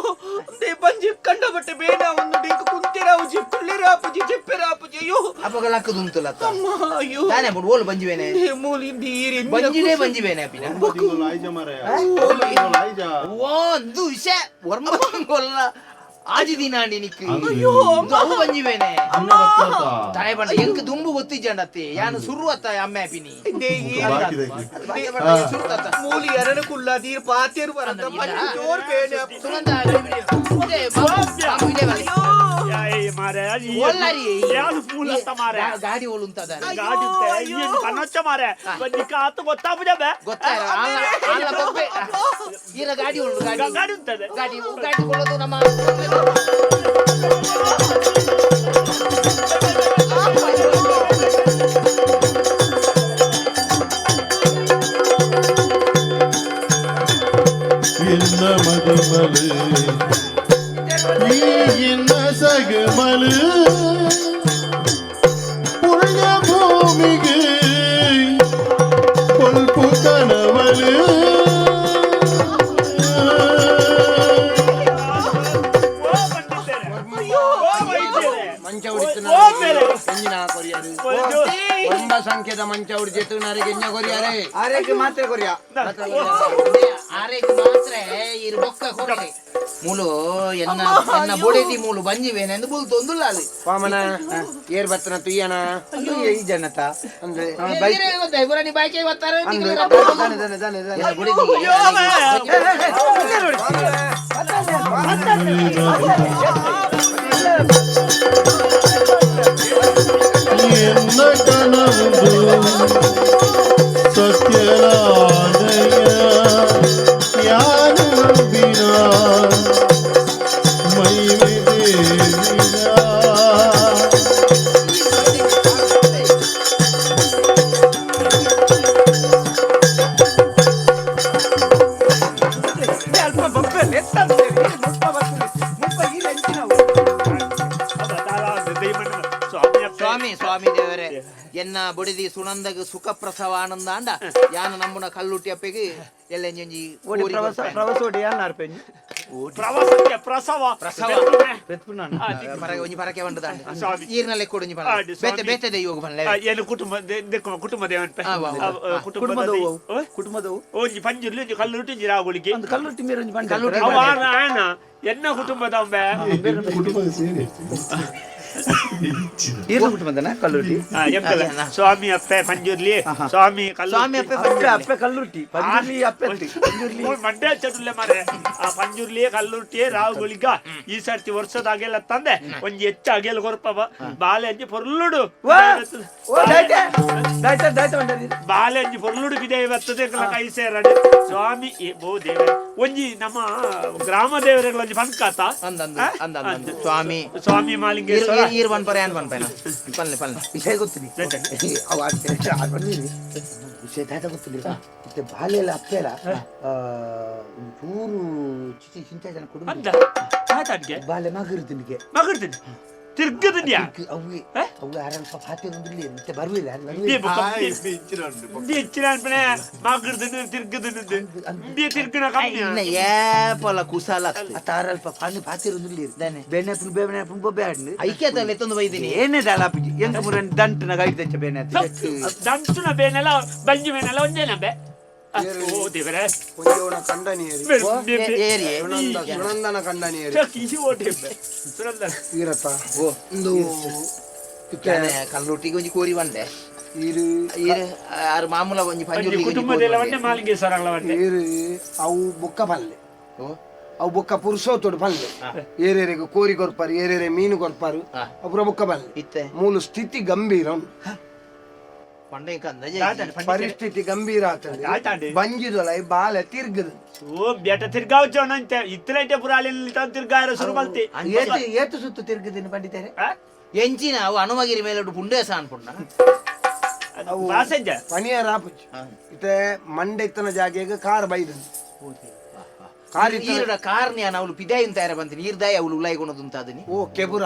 [SPEAKER 4] they ಬಂಜಿ ಕಂಡ ಬಟ್ಟೆ ಬೇಡ ಒಂದು ಡಿಂಕ್ ಕುಂತಿರ ಉಜಿ ಕುಳ್ಳಿರ ಅಪ್ಪುಜಿ ಜೆಪ್ಪೆರ ಅಪ್ಪುಜಿ ಅಯ್ಯೋ
[SPEAKER 3] ಅಪಗಲಾಕದು ಉಂಟುಲತ್ತ
[SPEAKER 4] ಅಮ್ಮ ಅಯ್ಯೋ
[SPEAKER 3] ತಾನೆ ಬಿಡು ಓಲು ಬಂಜಿ ಬೇನೆ
[SPEAKER 4] ಮೂಲಿ ನೀರಿ
[SPEAKER 3] ಬಂಜಿನೇ ಬಂಜಿ ಬೇನೆ ಅಪ್ಪಿನ ಒಂದು ವಿಷಯ ವರ್ಮ ಗೊಲ್ಲ ಆಜಿ ದಿನ ಅಂಡಿ ನಿಕ್ಕು
[SPEAKER 2] ಅಯ್ಯೋ
[SPEAKER 3] ಅವು ಬಂಜಿ ಬೇನೆ ತಾನೆ ಬಂಡ ಎಂಕ್ ದುಂಬು ಗೊತ್ತಿಜ್ಜಂಡತ್ತೆ ಯಾನು ಸುರು ಅತ್ತ ಅಮ್ಮೆ ಅಪ್ಪಿನಿ
[SPEAKER 4] ಮೂಲಿ ಎರಡ ಕುಲ್ಲ ನೀರು ಪಾತೇರು ಬರಂತ ಬಂಜಿ ಜೋರ್ ಬೇನೆ
[SPEAKER 3] ಸುನಂದ ಇದೆ ಬಾಬು ಇದೆ ಬಲೆ.
[SPEAKER 5] ಮಾರೆ
[SPEAKER 3] ಒಲ್ಲರಿ
[SPEAKER 5] ಯಾರು ಮೂಲ ಮಾರೆ
[SPEAKER 3] ಗಾಡಿ ಓಲು ಉಂಟದ
[SPEAKER 5] ಗಾಡಿ ಕನ್ನೊಚ್ಚ ಮಾರೆ ಬಂದಿ ಕಾತು ಗೊತ್ತಾಪುಜ ಬೇ
[SPEAKER 3] ಗೊತ್ತಾರ ಅಲ್ಲ ಅಲ್ಲ ಬೊಬ್ಬೆ ಈರ ಗಾಡಿ ಉಂಟು ಗಾಡಿ
[SPEAKER 5] ಗಾಡಿ ಉಂಟದೆ
[SPEAKER 3] ಗಾಡಿ ಗಾಡಿ ಕೊಳ್ಳೋದು ನಮ್ಮ
[SPEAKER 2] என்ன மதுமலு நீ என்ன சகுமலு புண்ணிய பூமிக்கு கொல்பு கனவலு
[SPEAKER 5] ಓ ಬಂದಿದ್ದೇನೆ ಓ ವೈದ್ಯರೇ
[SPEAKER 7] ಮಂಚ
[SPEAKER 5] ಓ ಮೇರೆ
[SPEAKER 7] ಎಂಜಿನ ಕೊರಿಯಾರು ಒಂಬ ಸಂಖ್ಯೆದ ಮಂಚ ಉಡಿಜೆತ್ತು ನರಿಗೆ ಎಂಜ ಕೊರಿಯಾರೆ
[SPEAKER 6] ಆರೋಗ್ಯ ಮಾತ್ರ ಕೊರಿಯಾ
[SPEAKER 3] ಆರೇಗ್ ಮಾತ್ರ ಇರ್ ಬೊಕ್ಕ ಕೊರ್ಲೆ. ಮೂಲು ಎನ್ನ ಎನ್ನ ಬೊಡೆದಿ ಮೂಲು ಬಂಜಿ ಬೇನೆ ಬುಲ್ತೊಂದುಲ್ಲಾಲಿ
[SPEAKER 7] ವಾಮನ ಏರ್ ಬತ್ತನ ತುಯ್ಯನ
[SPEAKER 6] ಈ ಜನತ
[SPEAKER 7] ಅಂದ್ರೆ
[SPEAKER 3] ಪುರಾಣಿ ಬಾಯ್ಕೆ ಬರ್ತಾರೆ
[SPEAKER 7] ಅಂದ್ರೆ ದಾನೆ ದಾನೆ ದಾನೆ ದಾನೆ
[SPEAKER 3] ಎನ್ನ ಬೊಡೆದಿ
[SPEAKER 2] ಎನ್ನ ಕನವುದು ಸತ್ಯರಾಜಯ್ಯ ಯಾನು ಬಿನ ಮೈವೆ ದೇವಿಯ.
[SPEAKER 6] ಅಲ್ಪ ಬಂಪೆ ಎತ್ತಂತೆ ಮುಲ್ಪ ಬರ್ತದೆ ಮುಲ್ಪ ಈ ಎಂಚಿನವು.
[SPEAKER 3] ಸ್ವಾಮಿ ಸ್ವಾಮಿ ದೇವರೇ, ಎನ್ನ ಬೊಡಿದಿ ಸುನಂದಗ ಸುಖ ಪ್ರಸವ ಆನಂದ ಅಂಡ ಯಾನ ನಮ್ಮನ ಕಲ್ಲುಟ್ಟಿ ಅಪ್ಪೆಗೆ ಎಲ್ಲ ಒಂಜಿ
[SPEAKER 6] ಓಡಿ
[SPEAKER 3] ಕೋರಿ
[SPEAKER 6] ಪ್ರವಾಸ
[SPEAKER 3] ಕೊರ್ಪೆ.
[SPEAKER 6] ಪ್ರವಾಸ ಓಡಿ ಯಾನ್ ಆರ್ಪೆಂಜಿ
[SPEAKER 5] ಪ್ರವಾಸಕ್ಕೆ ಪ್ರಸವ
[SPEAKER 3] ಪ್ರಸವ.
[SPEAKER 6] ಪೆತ್ಪುನ
[SPEAKER 3] ಪರಗೆ ಒಂಜಿ ಪರಕೆ ಬಂಡದಾಂಡ
[SPEAKER 5] ಸ್ವಾಮಿ.
[SPEAKER 3] ಈರ್ನ ಲೆಕ್ಕೊಡು ಒಂಜಿ ಪನ್ಲೆ.
[SPEAKER 5] ಆಡಿ ಸ್ವಾಮಿ.
[SPEAKER 3] ಬೇತೆ ಬೇತೆ ದೈವಗ್ ಪನ್ಲೆ.
[SPEAKER 5] ಏನು ಕುಟುಂಬ ಕುಟುಂಬ ದೇವನ್ಪೆ.
[SPEAKER 3] ಆ, ವಾ, ವಾ.
[SPEAKER 6] ಕುಟುಂಬದವು ಕುಟುಂಬದವು
[SPEAKER 5] ಒಂಜಿ ಪಂಜುರ್ಲಿ ಒಂಜಿ ಕಲ್ಲುಟ್ಟಿ ಒಂಜಿ ರಾಗುಳಿಗೆ
[SPEAKER 6] ಒಂದು ಕಲ್ಲುಟ್ಟಿ ಮೇರೆ ಒಂಜಿ ಬಂಡೆ
[SPEAKER 3] ಕಲ್ಲುಟ್ಟಿ
[SPEAKER 5] ಅವ ಆನ ಆನ ಎನ್ನ ಕುಟುಂಬದ ಅಂಬೆ.
[SPEAKER 2] ಕುಟುಂಬ ಸೇರಿ
[SPEAKER 6] ಈರ್ನ ಕುಟುಂಬದನ ಕಲ್ಲುಟ್ಟಿ
[SPEAKER 5] ಎಂಕಲ ಸ್ವಾಮಿ ಅಪ್ಪೆ ಪಂಜುರ್ಲಿ ಸ್ವಾಮಿ
[SPEAKER 3] ಸ್ವಾಮಿ ಅಪ್ಪೆ
[SPEAKER 6] ಅಪ್ಪೆ ಅಪ್ಪೆ ಕಲ್ಲುಟ್ಟಿ ಪಂಜುರ್ಲಿ ಅಪ್ಪೆ ಅತ್ತಿ. ಪಂಜುರ್ಲಿ
[SPEAKER 5] ಮಂಡ್ಯ ಚಟುಲ್ಲೆ ಮಾರೆ ಆ ಪಂಜುರ್ಲಿ ಕಲ್ಲುಟ್ಟಿ ರಾಗುಳಿಗ ಈ ಸರ್ತಿ ವರ್ಷದ ಅಗೆಲ್ಲ ತಂದೆ ಒಂಜಿ ಹೆಚ್ಚು ಅಗೆಲ್ ಕೊರ್ಪವ ಬಾಲೆ ಅಂಜಿ ಪೊರ್ಲುಡು
[SPEAKER 6] ವಾ! ಓ ದಾಯ್ತೆ ದಾಯ್ತೆ ದಾಯ್ತೆ ಬಂಡರಿ
[SPEAKER 5] ಬಾಲೆ ಅಂಜಿ ಪೊರ್ಲುಡು ಬಿದೆ ಬರ್ತದೆ ಎಂಕಲ ಕೈ ಸೇರಡು ಸ್ವಾಮಿ ಏ ಬೋ ದೇವ ಒಂಜಿ ನಮ್ಮ ಗ್ರಾಮ ದೇವರುಗಳ ಒಂಜಿ ಪಂಕಾತ
[SPEAKER 3] ಅಂದ್ ಅಂದ್ ಅಂದ್ ಅಂದ್ ಅಂದ್. ಸ್ವಾಮಿ
[SPEAKER 5] ಸ್ವಾಮಿ ಮಾಲಿಂಗೇಶ್ವರ
[SPEAKER 3] ಈರ್ ಈರ್ ಪನ್ಪರೆ ಯಾನ್ ಪನ್ಪೆನ ಪನ್ಲೆ ಪನ್ಲೆ
[SPEAKER 6] ವಿಷಯ ಗೊತ್ತಿಲ್ಲ ಅವ ಬಂದಿರಿ ವಿಷಯ ದಾಯ್ತ ಗೊತ್ತಿಲ್ಲ ಮತ್ತೆ ಬಾಲೆಲ್ಲ ಅಪ್ಪೆಲ್ಲ ಒಂಚೂರು ಚಿಚಿ ಚಿಂತೆ ಜನ ಕುಟುಂಬ
[SPEAKER 5] ಅಂದ ಆತನ್ಗೆ
[SPEAKER 6] ಬಾಲೆ ಮಗರ್ದಿನಿಗೆ
[SPEAKER 5] ಮಗರ್ತೀನಿ ತಿರ್ಗದಿನ್ಯಾ
[SPEAKER 6] ಅವು
[SPEAKER 5] ಹ?
[SPEAKER 6] ಅವು ಯಾರಲ್ಪ ಫಾತಿರೊಂದಿಲ್ಲ ಮತ್ತೆ ಬರುವಿಲ್ಲ ಯಾರು ಬರುವಿಲ್ಲ
[SPEAKER 3] ಇನ್ನ ಏಪಲ ಕುಸಾಲ
[SPEAKER 6] ತಾರಲ್ಪ ಫಾನಿ ಫಾತಿರೊಂದಿಲ್ಲ ಬೇನೆ ಪುನ್ ಬೇನೆ ಪುನ್ ಬೊಬ್ಬೆ ಆಡ್ನು
[SPEAKER 3] ಐಕ್ಯತ ಲೆತ್ತೊಂದು ಬೈದಿನಿ
[SPEAKER 6] ಏನೇ ದಾಲಾಪಿಜಿ ಎಂತ ಮುರನ್ ದಂಟನ ಗೈಡ್ ತೆಚ್ಚ ಬೇನೆ
[SPEAKER 5] ದಂಚುನ ಬೇನೆಲ್ಲ ಬಂಜಿ ಬೇನೆಲ್ಲ ಒಂದೇನ ಬೆ ಓ ದೇವರೇ
[SPEAKER 7] ಒಂಜೋಣ ಕಂಡನಿಯರಿ
[SPEAKER 3] ಏರಿಯೇ
[SPEAKER 7] ಸುನಂದ ಸುನಂದನ ಕಂಡನಿಯರಿ ಈರತ್ತ
[SPEAKER 3] ಓ
[SPEAKER 7] ಇಂದು
[SPEAKER 3] ಕಲ್ಲುಟ್ಟಿಗೆ ಒಂಜಿ ಕೋರಿ ಬಂದೆ
[SPEAKER 7] ಈರು
[SPEAKER 3] ಈರ್ ಆರು ಮಾಮೂಲ ಒಂಜಿ ಪಂಜುರ್ಲಿಗೆ ಒಂಜಿ ಕೋರಿ
[SPEAKER 5] ಕುಟುಂಬದೆಲ್ಲ
[SPEAKER 3] ಬಂದೆ.
[SPEAKER 5] ಒಂದೇ ಮಾಲಿಂಗೇಶ್ವರಗಳ ಒಂದೇ
[SPEAKER 7] ಈರು ಅವು ಬೊಕ್ಕ ಪಲ್ಲೆ
[SPEAKER 3] ಓ
[SPEAKER 7] ಅವು ಬೊಕ್ಕ ಪುರುಷೋತ್ತೋಡು ಪಲ್ಲೆ ಏರೇರೆಗ್ ಕೋರಿ ಕೊರ್ಪಾರು ಏರೇರೆ ಮೀನು ಕೊರ್ಪಾರು ಅಪುರ ಬೊಕ್ಕ ಪಲ್ಲೆ
[SPEAKER 3] ಇತ್ತೆ
[SPEAKER 7] ಮೂಲು ಸ್ಥಿತಿ ಗಂಭೀರ ಉಂಟು.
[SPEAKER 3] ಪಂಡೆ ಕಂದ
[SPEAKER 7] ಪರಿಸ್ಥಿತಿ ಗಂಭೀರ ಆತಂದೆ
[SPEAKER 5] ಆತಾಂಡೆ.
[SPEAKER 7] ಬಂಜಿದೊಲ ಈ ಬಾಲೆ ತಿರ್ಗದು
[SPEAKER 5] ಓ ಬೇಟ ತಿರ್ಗಾವ್ ಅಂತೆ ಇತ್ತಲೈಟೆ ಪುರಾಲಿ ತಿರ್ಗಾರ ಶುರು ಮಲ್ತಿ
[SPEAKER 6] ಏತು ಏತು ಸುತ್ತು ತಿರುಗಿದ್ದೀನಿ ಪಂಡಿತಾರೆ
[SPEAKER 3] ಎಂಚಿನ ಅವು ಅನುಮಗಿರಿ ಮೇಲೆ ಪುಂಡೇಸ ಅನ್ಪುಂಡ
[SPEAKER 5] ಬಾಸಂಜ
[SPEAKER 7] ಪನಿಯರ್ ಆಪುಜಿ ಇತ್ತೆ ಮಂಡೆತ್ತನ ಜಾಗೆಗೆ ಕಾರ್ ಬೈದು ಕಾರ್ ಇತ್ತನ-
[SPEAKER 3] ಈರುಡ ಕಾರ್ನ್ಯಾನ ಅವಳು ಪಿದಾಯಿನ ತಯಾರ ಬಂತೀನಿ ಈರ್ದಾಯ ಅವಳು ಉಲಾಯಿಕೊಣದುಂತಾದನಿ
[SPEAKER 7] ಓ ಕೆಬುರ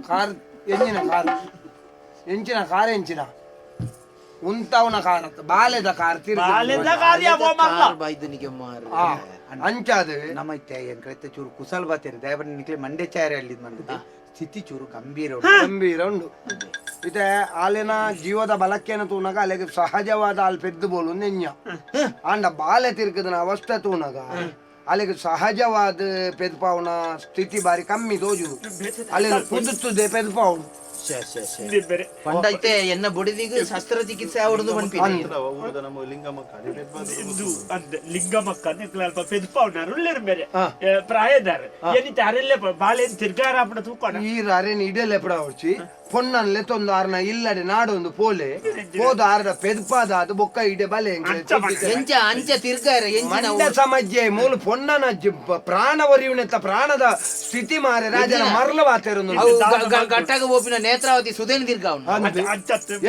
[SPEAKER 7] ಕಾರ್ ಎಂಜಿನ ಕಾರ್ ಎಂಚಿನ ಕಾರ್ ಎಂಚಿನ ಉಂತಾವನ ಕಾರ್ ಅತ್ತ ಬಾಲೆದ ಕಾರ್ ತಿರ್ಗದು.
[SPEAKER 5] ಬಾಲೆದ ಕಾರ್ಯ ಓ ಮಲ್ಲ
[SPEAKER 3] ಕಾರ್ ಬಾಯ್ದನಿಗೆ ಮಾರು
[SPEAKER 7] ಆ, ಅಂಚಾದ
[SPEAKER 6] ನಮ್ಮ ಇತ್ತೆ ಎಂಕೈತೆ ಚೂರು ಕುಸಲ್ ಬಾತೇರಿ ದಯಪಡಿ ನಿಕ್ಲೆ ಮಂಡೆ ಚಾರೆ ಅಲ್ಲಿದ್ ಮಂಡದೆ ಸ್ಥಿತಿ ಚೂರು ಗಂಭೀರ ಉಂಟು.
[SPEAKER 7] ಗಂಭೀರ ಉಂಡು ಇತ್ತೆ ಆಲೆನ ಜೀವದ ಬಲಕ್ಕೇನ ತೂನಗ ಅಲೆಗೆ ಸಹಜವಾದ ಆಲ್ ಪೆದ್ದು ಬೋಲು ನೆಂಜ ಆಂಡ ಬಾಲೆ ತಿರ್ಗದನ ಅವಸ್ಥೆ ತೂನಗ ಅಲೆಗೆ ಸಹಜವಾದ ಪೆದ್ಪಾವನ ಸ್ಥಿತಿ ಬಾರಿ ಕಮ್ಮಿ ತೋಜುದು ಅಲೆನ ಕುದುತ್ತುದೆ ಪೆದ್ಪಾವನು
[SPEAKER 5] ಬೇರೆ
[SPEAKER 3] ಪಂಡೈತೆ ಎನ್ನ ಬೊಡಿದಿಗೆ ಶಸ್ತ್ರಚಿಕಿತ್ಸೆ ಅವರದು ಪನ್ಪಿನಿ
[SPEAKER 2] ನಮ್ಮ ಲಿಂಗಮ್ಮ
[SPEAKER 5] ಇಂದು ಅಂದ್ ಲಿಂಗಮಕ್ಕ ನಿಕ್ಲ ಅಲ್ಪ ಪೆದ್ಪಾವ್ನಾರು ಉಳ್ಳೇರು ಬೇರೆ ಪ್ರಾಯದಾರ ಎನಿತ ಅರೆಲ್ಲೆ ಬಾಲೆನ್ ತಿರ್ಗಾರ ಅಪ್ಪಣ ತೂಕೋಣ
[SPEAKER 7] ಈ ಅರೆನ್ ಇಡಲೆ ಪಡವರ್ಚಿ ಪೊನ್ನನ್ಲೆ ತೊಂದು ಆರ್ನ ಇಲ್ಲಡೆ ನಾಡೊಂದು ಪೋಲೆ ಪೋದ ಆರ್ಡ ಪೆದ್ಪಾದ ಅದು ಬೊಕ್ಕ ಇಡೆ ಬಲೆ
[SPEAKER 5] ಅಂಚ ಮಕ್ಕ.
[SPEAKER 3] ಎಂಚ ಅಂಚ ತಿರ್ಗಾರ ಎಂಚಿನ
[SPEAKER 7] ಮಂಡ ಸಮಜ್ಜೆ ಮೂಲು ಪೊನ್ನನ ಪ್ರಾಣ ಒರಿಯುನೆತ್ತ ಪ್ರಾಣದ ಸ್ಥಿತಿ ಮಾರೆ ರಾಜನ ಮರಲ ವಾತೆರೊಂದು
[SPEAKER 3] ಅವು ಗಟ್ಟಾಗ ಓಪಿನ ನೇತ್ರಾವತಿ ಸುದೇನ್ ತಿರ್ಗ ಅವನು